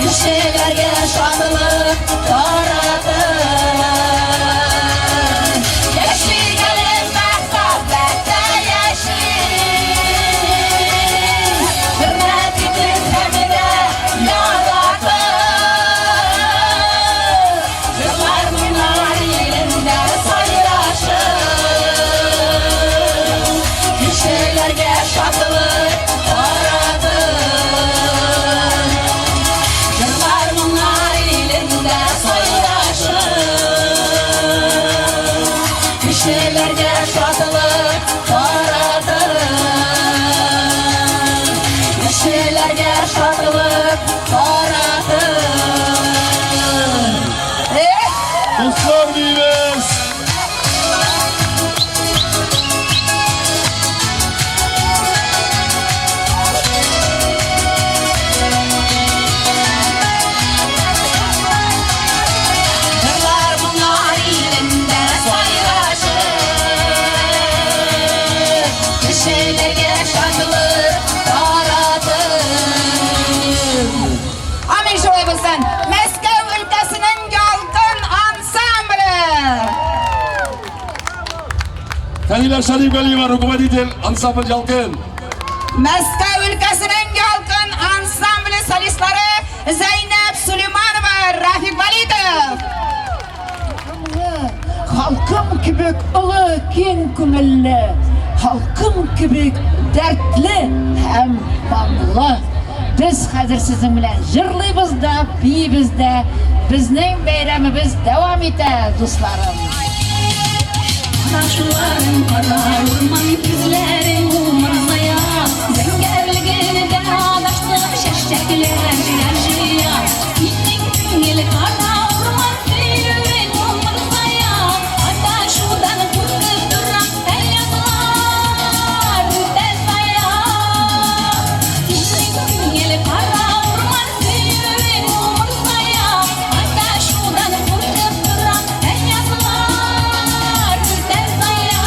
[SPEAKER 5] Кешеләргә шатлык таратып. Яшик әле мәхәббәттә яшик. Хөрмәт итеп һәм дә яратып. Җырлар моңнар илендә сайрашып. Кешеләргә шатлык таратып. Җырлар моңнар илендә сайрашып. Кешеләргә шатлык таратып. Кешеләргә шатлык таратып.
[SPEAKER 16] Дуслар, биибез!
[SPEAKER 5] Җырлар моңнар илендә сайрашып. Кешеләргә шатлык таратып.
[SPEAKER 7] Амин шулай булсын. Мәскәү өлкәсенең Ялкын ансамбле.
[SPEAKER 16] Фәридә Шәрифгалиева, руководитель ансамбль Ялкын.
[SPEAKER 7] Мәскәү өлкәсенең Ялкын ансамбле солистлары Зәйнәб Сулейманова, Рафик Валитов.
[SPEAKER 6] Халкым кебек олы киң күңелле, халкым кебек дәртле һәм моңлы. Без хәзер сезнең белән җырлыйбыз да, биибез дә. Безнең бәйрәмебез дәвам итә, дусларым.
[SPEAKER 5] Адашларың кара урман, күзләрең умырзая. Зәңгәрлегендә адаштым, чәчәкләр җыя җыя. Синең күңел кара урман, сөюең умырзая. Адашудан куркып торам, ә язлар үтә сая. Синең күңел кара урман, сөюең умырзая. Адашудан куркып торам, ә язлар үтә сая.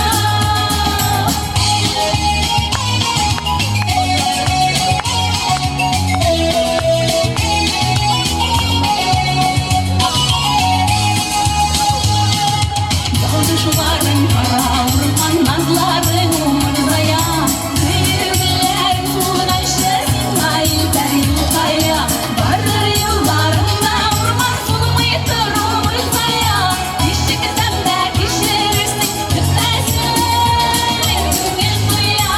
[SPEAKER 5] Язышларың кара урман, назларың умырзая. Сөюләрем сулганчы сиңа илтәр юлкая. Барыр юлларыңда урман сулмый тор умырзая. Кичексәм дә кичерерсең, көтәсең күңел туя.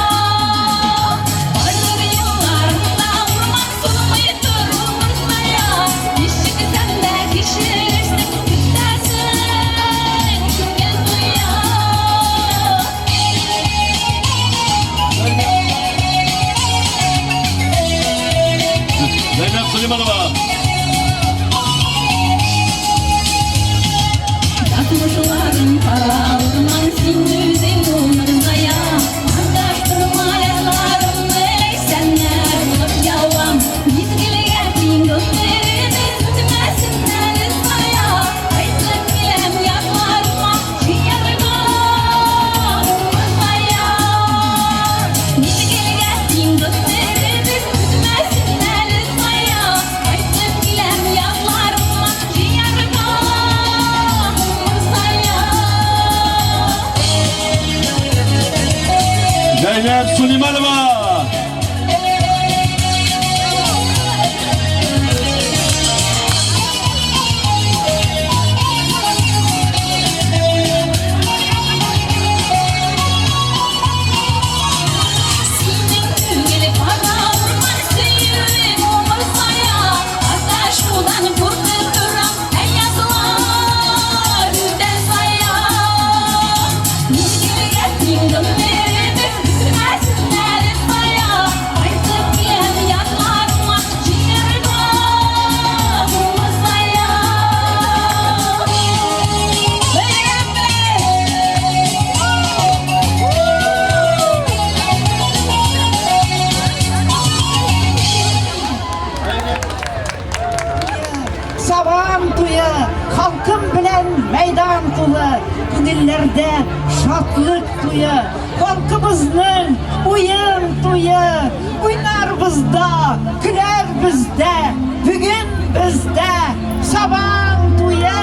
[SPEAKER 5] Барыр юлларыңда урман сулмый тор умырзая. Кичексәм дә кичерерсең, көтәсең күңел туя.
[SPEAKER 10] Зәйнәб Сулейманова.
[SPEAKER 5] Язмышларың кара урман, син үзең умырзая. Адаштырма язларымны, ләйсәннәр булып явам. Мизгелгә тиң гомеребез үтмәсен әле зая. Кайтып киләм якларыма, җыярга умырзая. Мизгелгә тиң гомеребез үтмәсен әле зая. Кайтып киләм якларыма, җыярга умырзая.
[SPEAKER 10] Зәйнәб Сулейманова.
[SPEAKER 5] Синең күңел кара урман, сөюең умырзая. Адашудан куркып торам, ә язлар үтә зая. Мизгелгә тиң гомеребез үтмәсен әле зая. Кайтып киләм якларыма, җыярга умырзая.
[SPEAKER 6] Сабан туе, халкым белән мәйдан тулы, күңелләрдә шатлык туе, халкыбызның уен туе, уйнарбыз да, көләрбез дә, бүген бездә Сабан туе,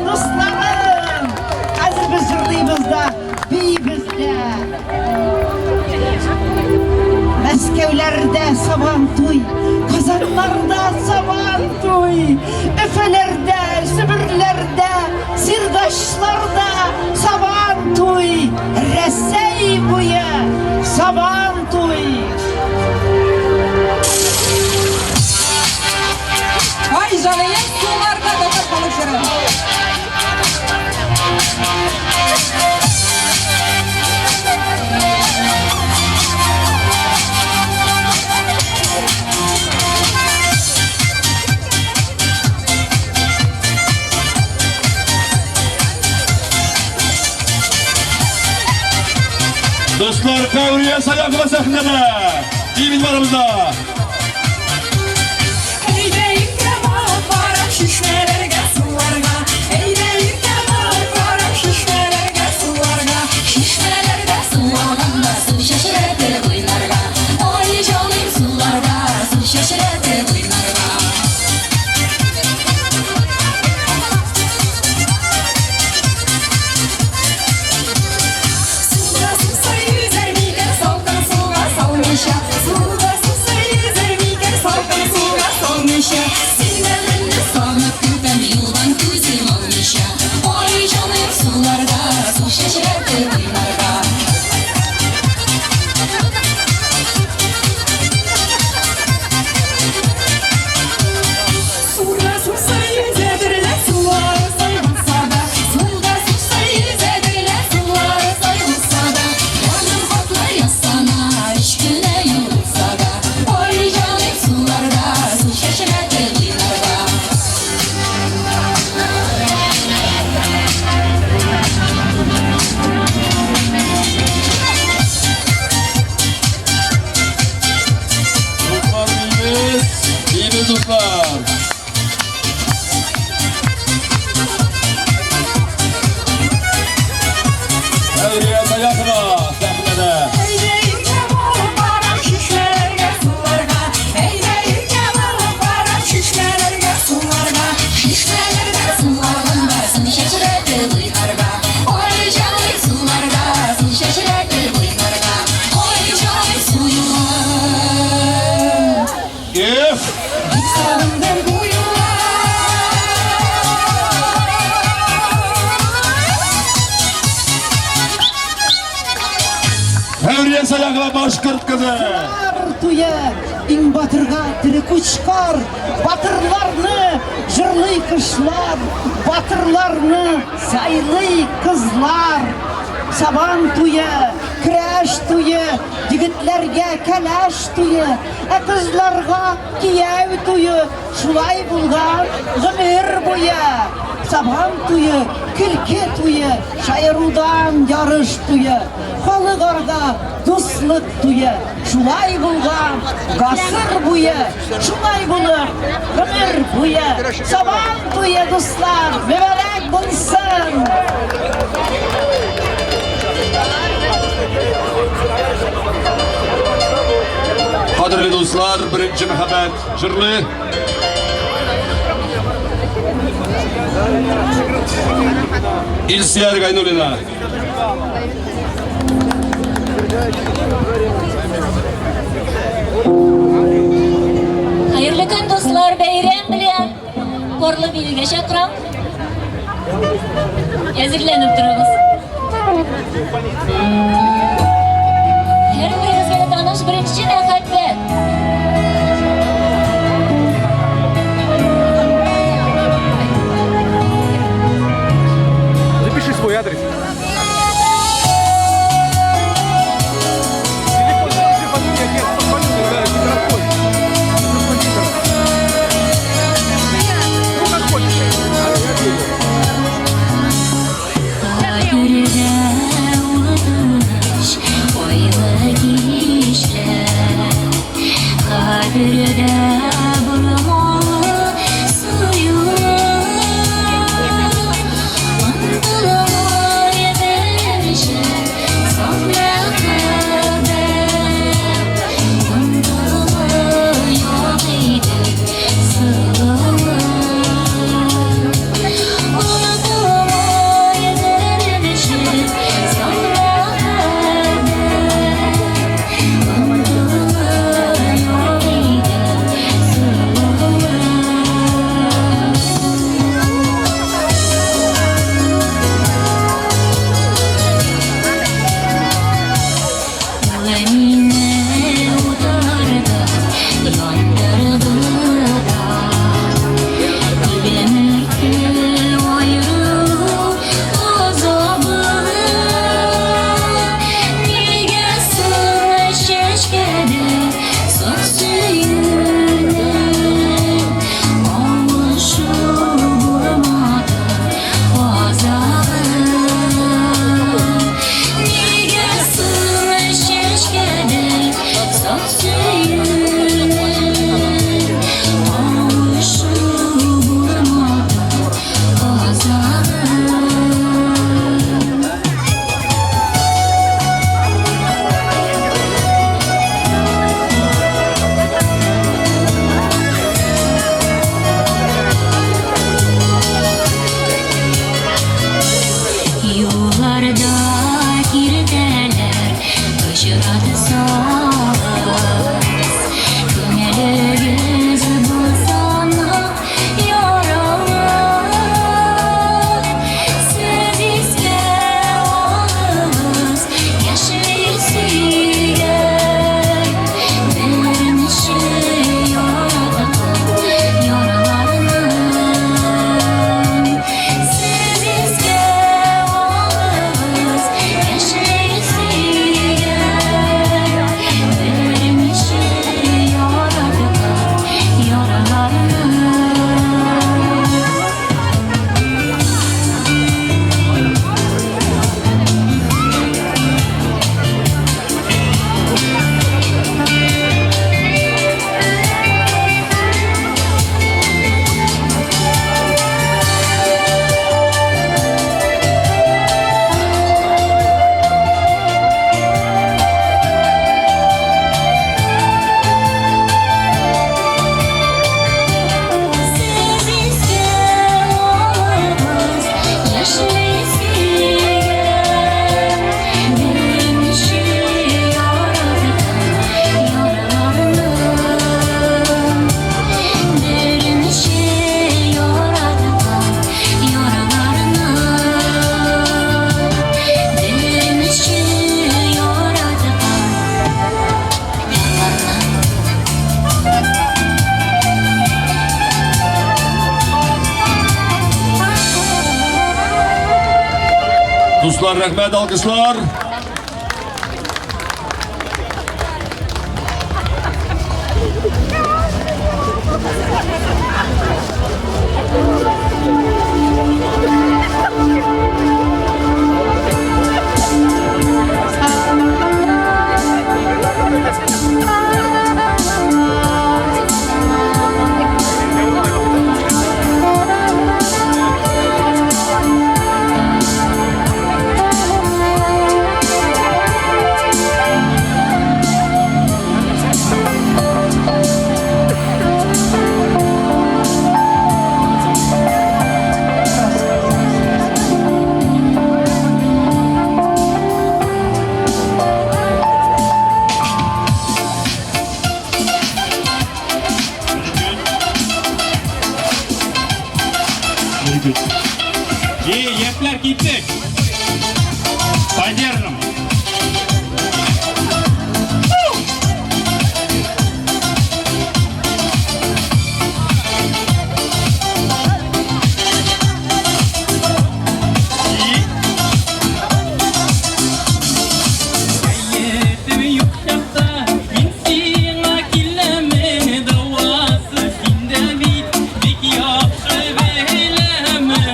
[SPEAKER 6] дусларым! Хәзер без җырлыйбыз да, биибез дә. Мәскәүләрдә Сабан туй, Казаннарда Сабан туй, Өфөләрдә, Себерләрдә, Сиргачларда Сабан туй, Рәсәй буе Сабан туй.
[SPEAKER 3] Ай, җаныем, суларда татар халык җыры.
[SPEAKER 10] Дуслар, Каурия Саяхова сәхнәдә. Тимин барыбызда.
[SPEAKER 5] Әйдә иркә алып барам чишмәләргә, суларга. Әйдә иркә алып барам чишмәләргә, суларга. Чишмәләрдә су алганда су чәчрәтеп уйнарга. Ай, җаным, суларда су чәчрәтеп уйнарга. Суда сусыр йөзәр микән салкын суга салмыйча. Суда сусыр йөзәр
[SPEAKER 16] Гайнуллина, башкорт кызы.
[SPEAKER 6] Кызлар туе, иң батырга тере кучкар, батырларны җырлый кышлар, батырларны сайлый кызлар. Сабан туе, көрәш туе, егетләргә кәләш туе, ә кызларга кияү туе, шулай булган гомер буе. Сабан туе, көлке туе, шаярудан ярыш туе, халык арада дуслык туе, шулай булган гасыр буе, шулай булыр гомер буе. Сабан туе, дуслар, мөбарәк булсын!
[SPEAKER 16] Кадерле дуслар, беренче мәхәббәт җырлы. Илсөяр Гайнуллина.
[SPEAKER 8] Хәерле көн, дуслар, бәйрәм белән парлы биюгә чакырам. Әзерләнеп торыгыз. Һәрберегезгә дә таныш беренче мәхәббәт.
[SPEAKER 1] Запиши свой адрес. Телефон, телефон, нет, нет, позвоню, тогда не городской. Композитор. Ну, как хочешь. А я ответил.
[SPEAKER 5] Хәтердә улыш айлы кичләр, Хәтердә бормалы суюлар, Онытылмай беренче саф мәхәббәт, Онытылмай юк иде сылулык. Онытылмай беренче саф мәхәббәт, Онытылмай юк иде.
[SPEAKER 16] Дуслар, рәхмәт, алкышлар.
[SPEAKER 17] И, яшьләр киттек. Поддержим.
[SPEAKER 2] Кәефем юк чакта мин сиңа киләмен, дәвасы синдә бит, бик яхшы беләмен.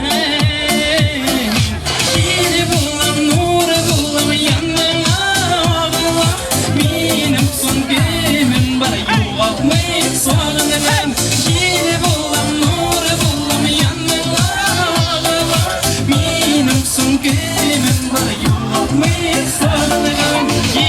[SPEAKER 2] Җил булам, нур булам, яныңа агылам, минем соң кемем бар, югалтмый сагынган. Җил булам, нур булам, яныңа агылам, минем соң кемем бар, югалтмый сагынган. И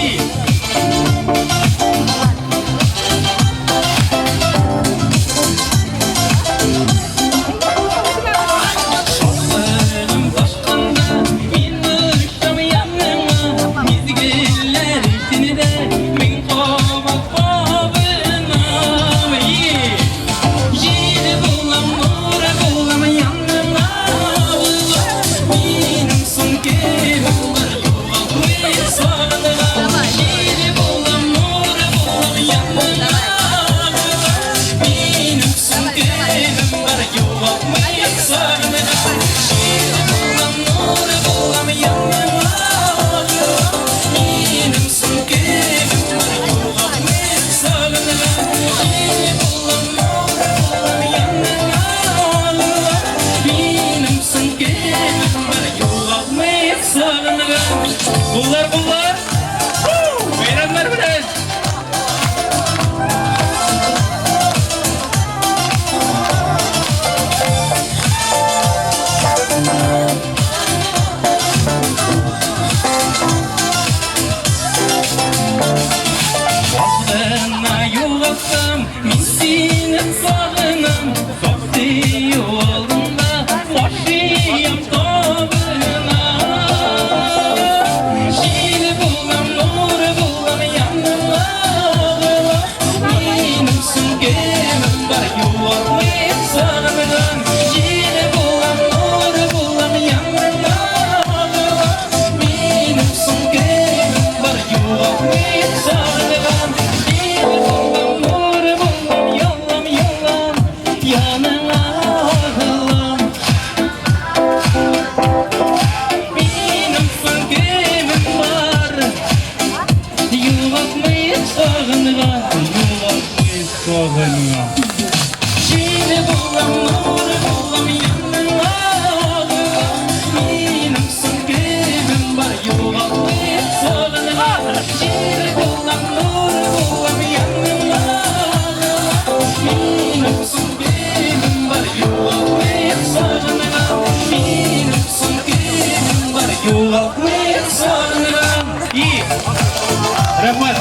[SPEAKER 2] Шатлыгым ташканда мин очам яныңа, мизгелләр эчендә мең кабат кабынам. Җил булам, нур булам, яныңа агылам, минем соң кемем бар, югалтмый сагынган. Җил булам, нур булам, яныңа агылам, минем соң кемем бар, югалтмый сагынган. Җил булам, нур булам, яныңа агылам, минем соң кемем бар, югалтмый сагынган. Җил булам, нур булам, яныңа агылам, минем соң кемем бар, югалтмый сагынган.
[SPEAKER 17] Куллар, куллар. Бәйрәмнәр белән.
[SPEAKER 2] Вакытына югалттым, мин сине сагынам, Хак дию алдында баш иям табынам. Җил булам, нур булам, яныңа агылам, минем соң кемем бар, югалтмый сагынган. Җил булам, нур булам, яныңа агылам, минем соң кемем бар, югалтмый сагынган. Җил булам, нур булам, ялам, ялам, яныңа агылам. Минем соң кемем бар, югалтмый сагынган, югалтмый сагынган. Җил булам, нур булам, яныңа агылам, минем соң кемем бар, югалтмый сагынган. Җил булам, нур булам, яныңа агылам, минем соң кемем бар, югалтмый сагынган. Минем соң кемем бар, югалтмый сагынган.
[SPEAKER 17] И, рәхмәт.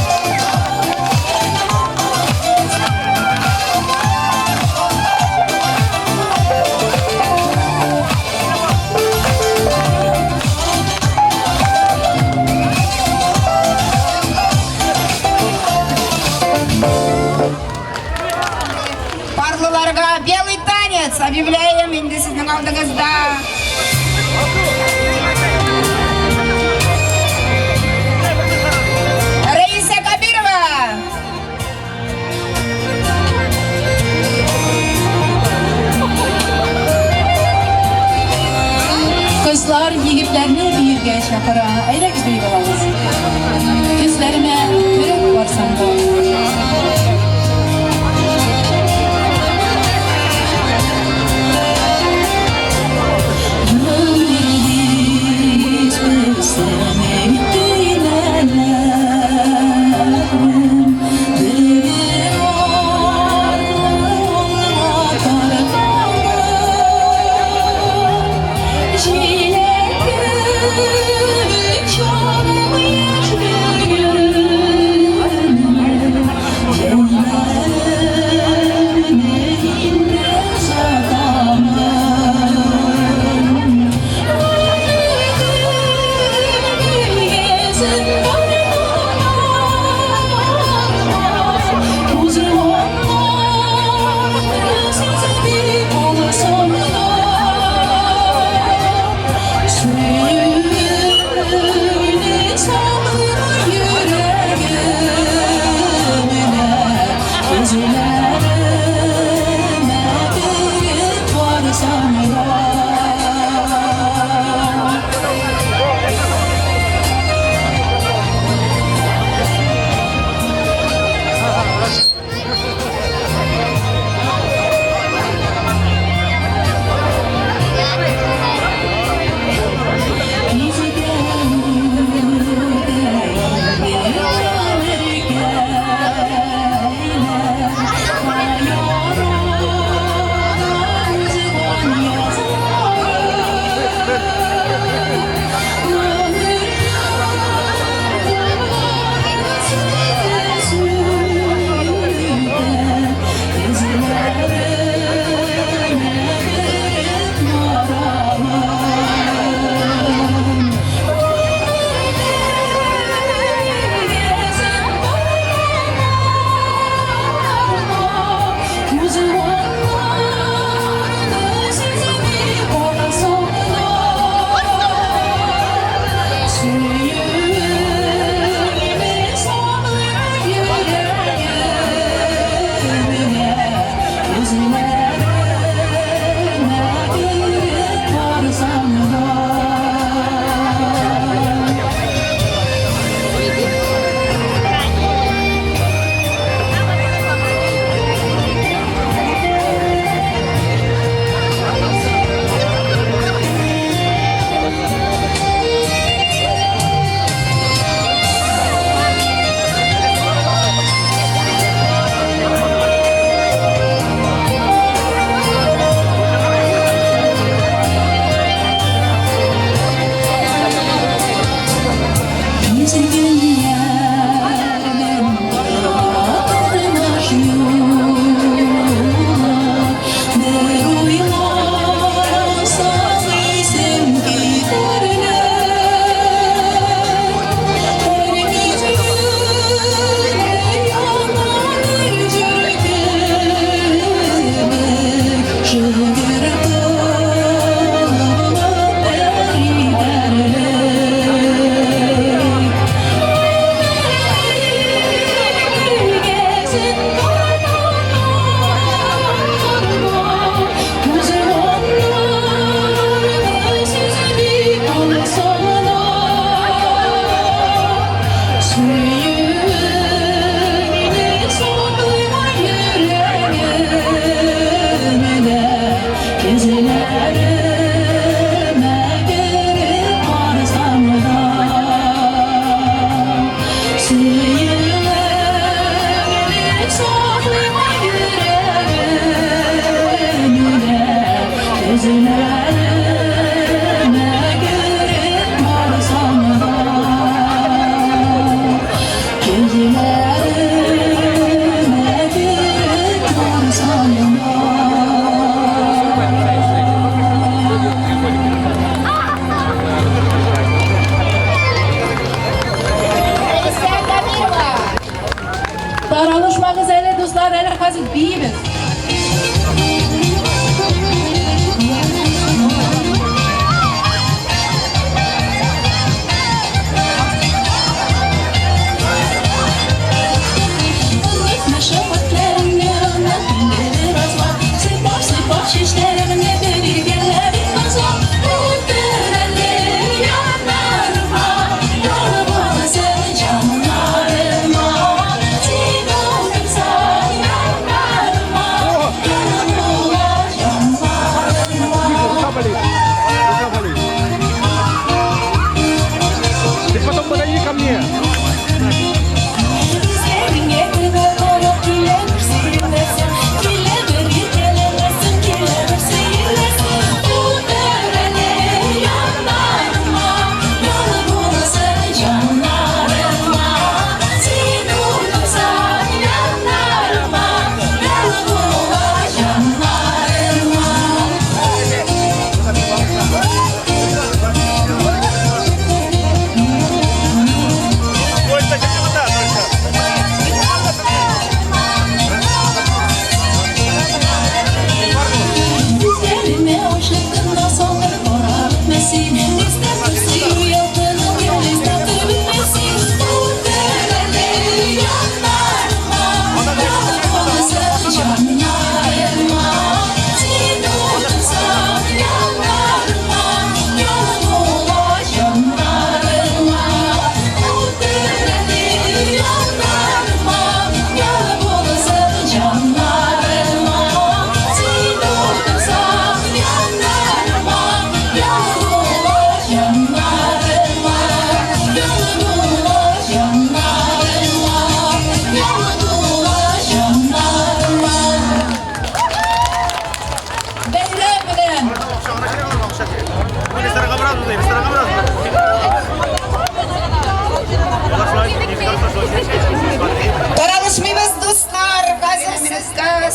[SPEAKER 18] Парлыларга белый танец объявляем инде сезнең алдыгызда. Раиса Кабирова.
[SPEAKER 14] Кызлар егетләрне биергә чакыра. Әйдәгез биеп алабыз. Күзләремә кереп барсам да. Таралышмагыз әле, дуслар, әле хәзер биибез.
[SPEAKER 5] Чәчләремне биргәннәр назлап, үтер әле яннарыма.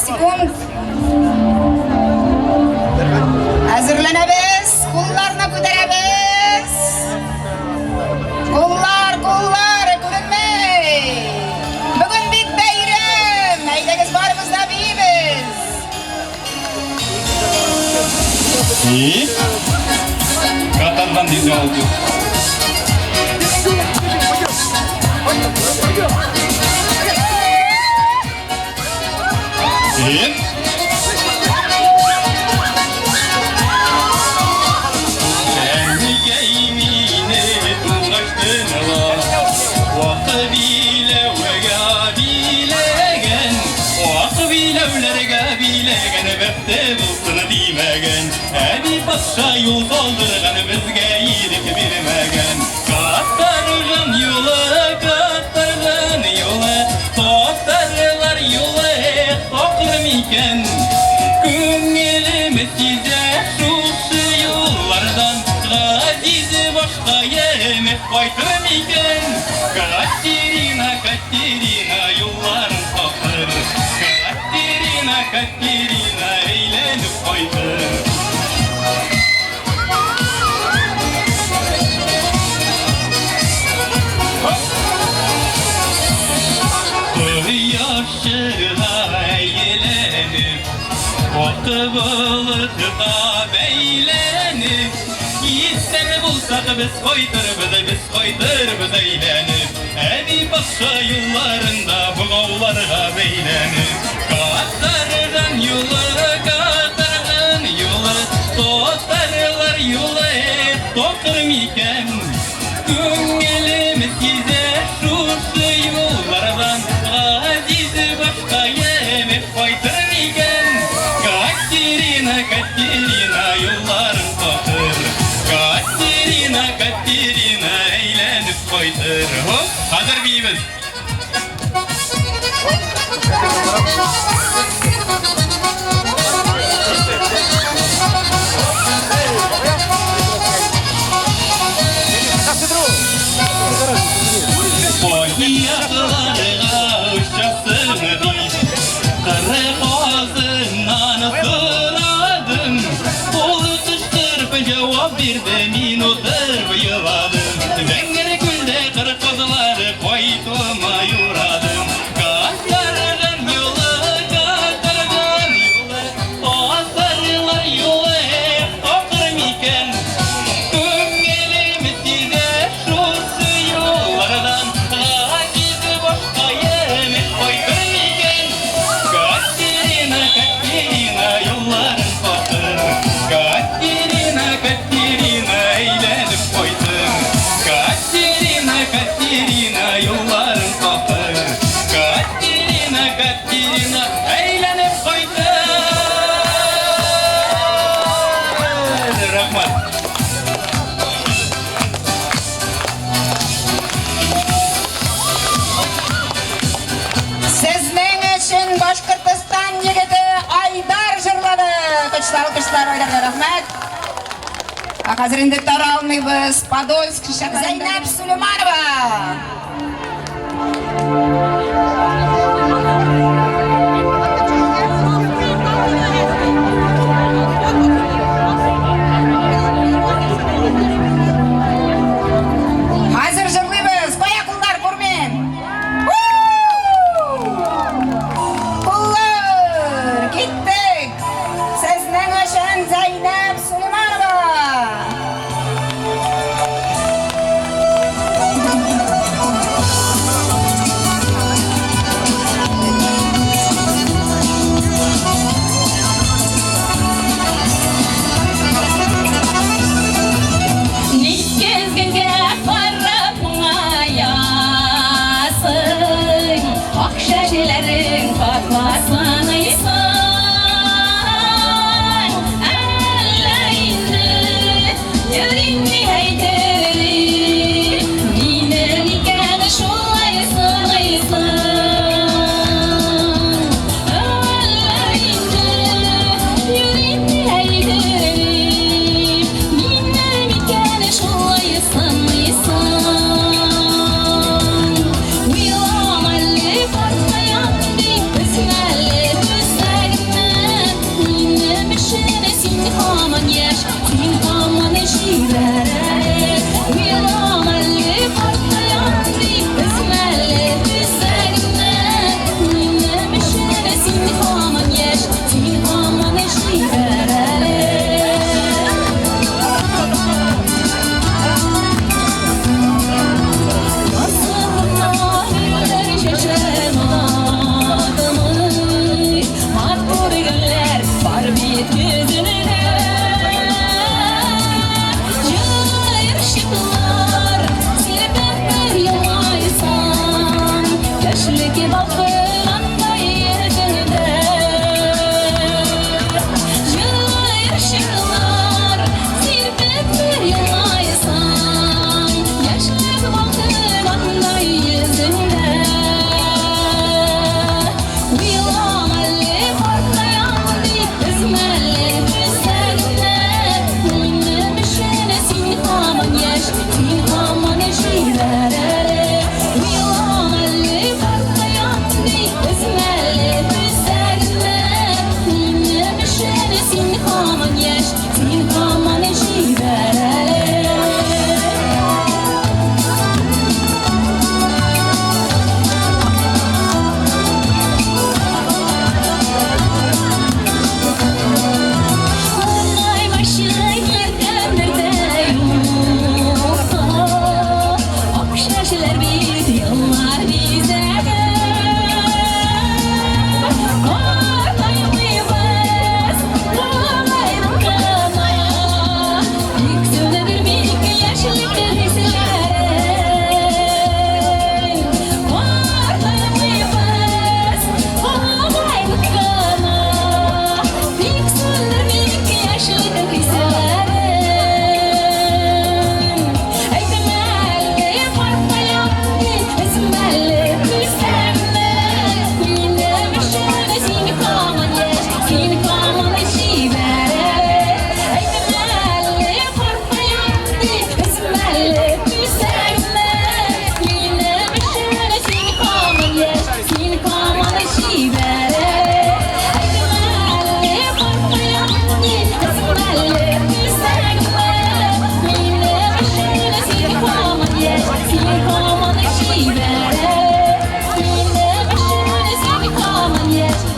[SPEAKER 18] секунд. Әзерләнәбез, кулларны күтәрәбез. Куллар, куллар, күренмәй. Бүген бит бәйрәм. Әйдәгез барыбыз да биибез.
[SPEAKER 17] И? Катардан диде алды. И? Әнкәй мине тугач Вак биләүгә биләгән, вак биләүләргә биләгән, бәхте булсын димәгән. Әби патша юл салдырган, безгә ирек бирмәгән. Катарган юлы, катарган юлы, татарлар юлы такыр микән? Күңелемез сизә шушы юллардан, газиз башкаем кайтыр микән? Катерина, Катерина, юлларың такыр. Катерина, Катерина, әйләнеп кайтыр. Кояш чыга әйләнеп, ак болытка бәйләнеп, исән булсак без кайтырбыз, без кайтырбыз әйләнеп. Әби патша юлларында богауларга бәйләнеп. Катарган юлы, катарган юлы, татарлар юлы такыр микән? Күңелемез сизә шушы юллардан, газиз башкаем кайтыр микән? Катерина, Катерина, юлларың такыр. Катерина, Катерина, әйләнеп кайтыр. Хоп, хәзер биибез. Аякларга очасың дип, кырык азыннан сорадым. Ул кычкырып җавап бирде, мин утырып еладым. Зәңгәр күлдә кыр кызлары кайтуыма юрадым. Катарган юлы, катарган юлы, татарлар юлы такыр микән? Күңелем сизә шушы юллардан, газиз башкаем кайтыр микән? Катерина, Катерина, юлларың такыр. Катерина, Катерина, әйләнеп кайтыр. Катерина, Катерина, юлларың такыр. Катерина, Катерина, әйләнеп кайтыр. Рәхмәт.
[SPEAKER 18] Сезнең өчен Башкортостан егете Айдар җырлады. Көчле алкышлар Айдарга рәхмәт. Ә хәзер инде таралмыйбыз. Подольск шәһәрендә Зәйнәб Сулейманова. Хәзер җырлыйбыз. Кая куллар күрмим. Куллар, киттек. Сезнең өчен Зәйнәб Сулейманова.
[SPEAKER 5] Ник көзгегә карап моңаясың, Ак чәчләрең пакласаныйсың. Әллә инде йөрим ни әйтер, Мине микән шулай сыныйсың? Әллә инде йөрим ни әйтер, Мине микән шулай сыныйсың? Уйлама әле картаям дип, үсмә әле.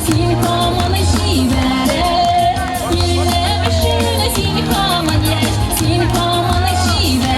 [SPEAKER 5] Син һаман чибәр. Минем өчен син һаман яшь, син һаман чибәр.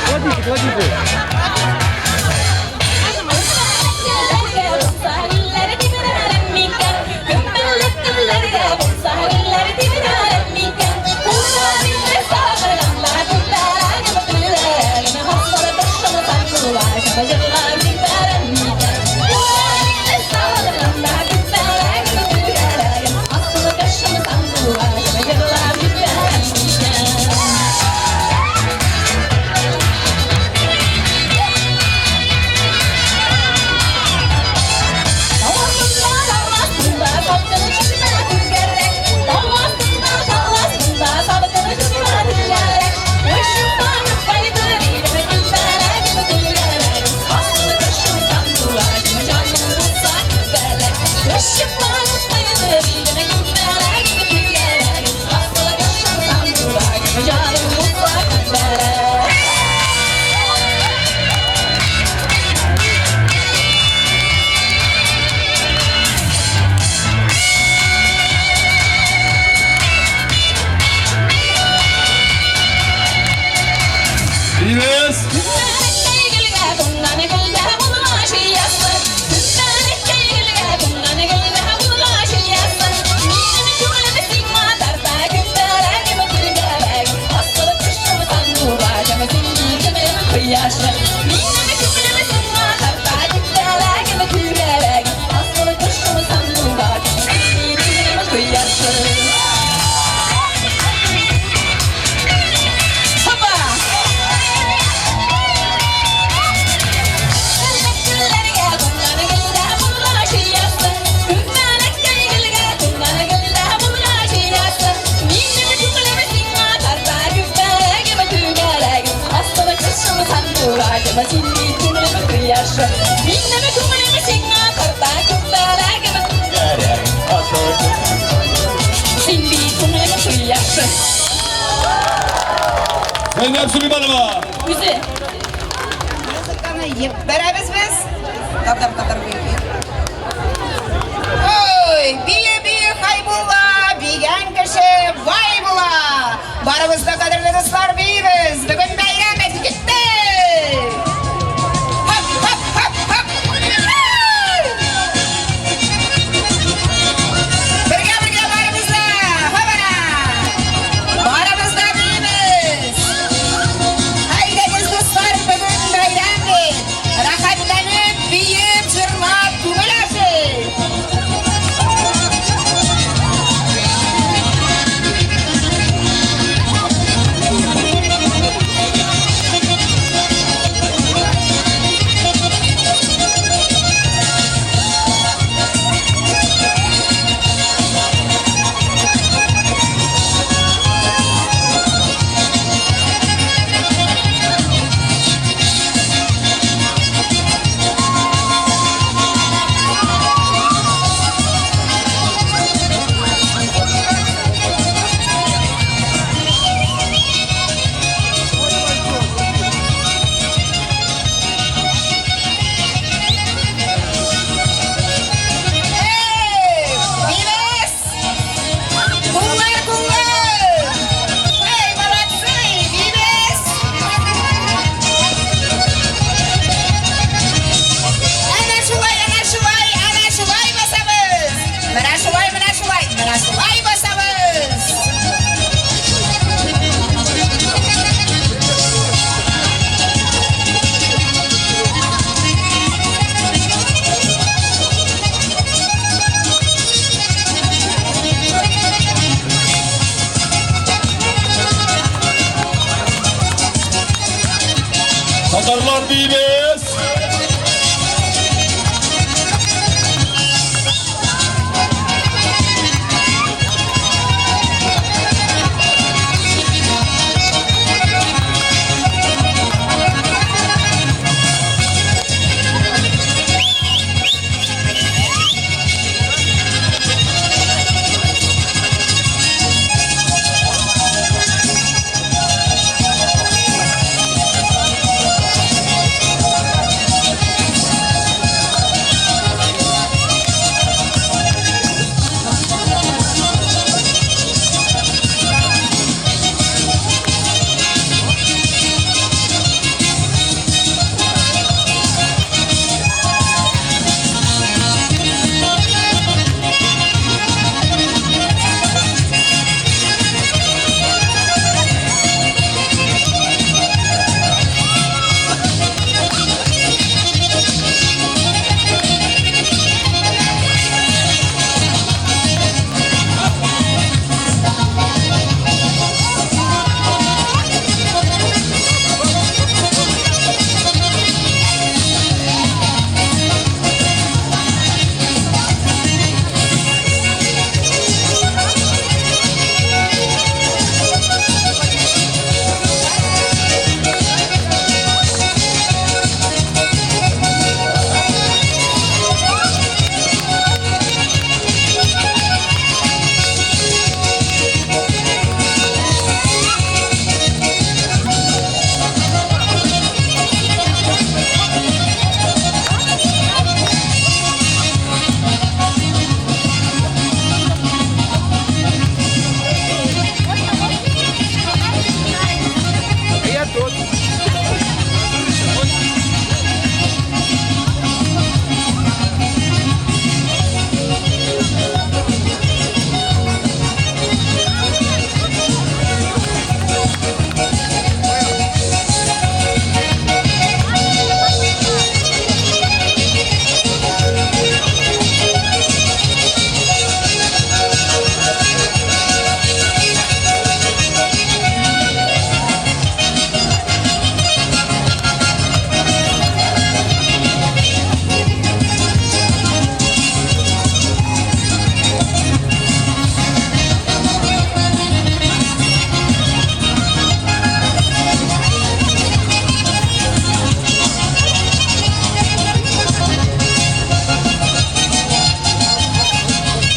[SPEAKER 1] Кладите, кладите.
[SPEAKER 16] Бибез! Зәйнәб Сулейманова!
[SPEAKER 18] Үзе. Музыканы җибәрәбез без. Татар татар бию. Ой, бию бию Хайбулла, бигән кеше бай була. Барыбыз да кадерле дуслар биибез. Бүген бәйрәм бит китте. Хоп, хоп, хоп, хоп. Бергә бергә барыбыз да. Хобана. Барыбыз да биибез. Әйдәгез дуслар, бүген бәйрәм бит. Рәхәтләнеп, биеп, җырлап, күңел ачыйк. Эй, Бибес! Куллар, куллар! Эй, молодцы, Бибес! Әнә шулай, әнә шулай, әнә шулай басабыз! Менә шулай, менә шулай, менә шулай басабыз!
[SPEAKER 16] Татарлар бибез!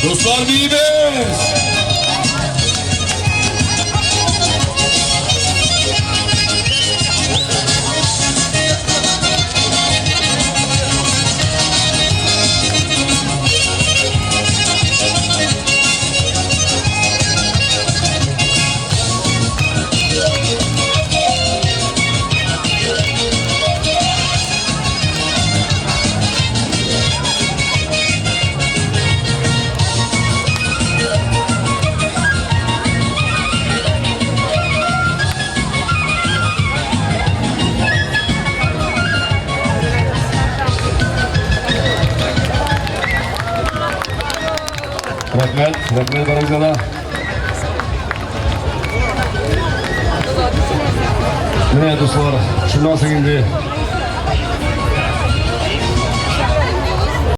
[SPEAKER 16] Дуслар, биибез! Рәхмәт, рәхмәт барыгызга да. Менә, дуслар, шуннан соң инде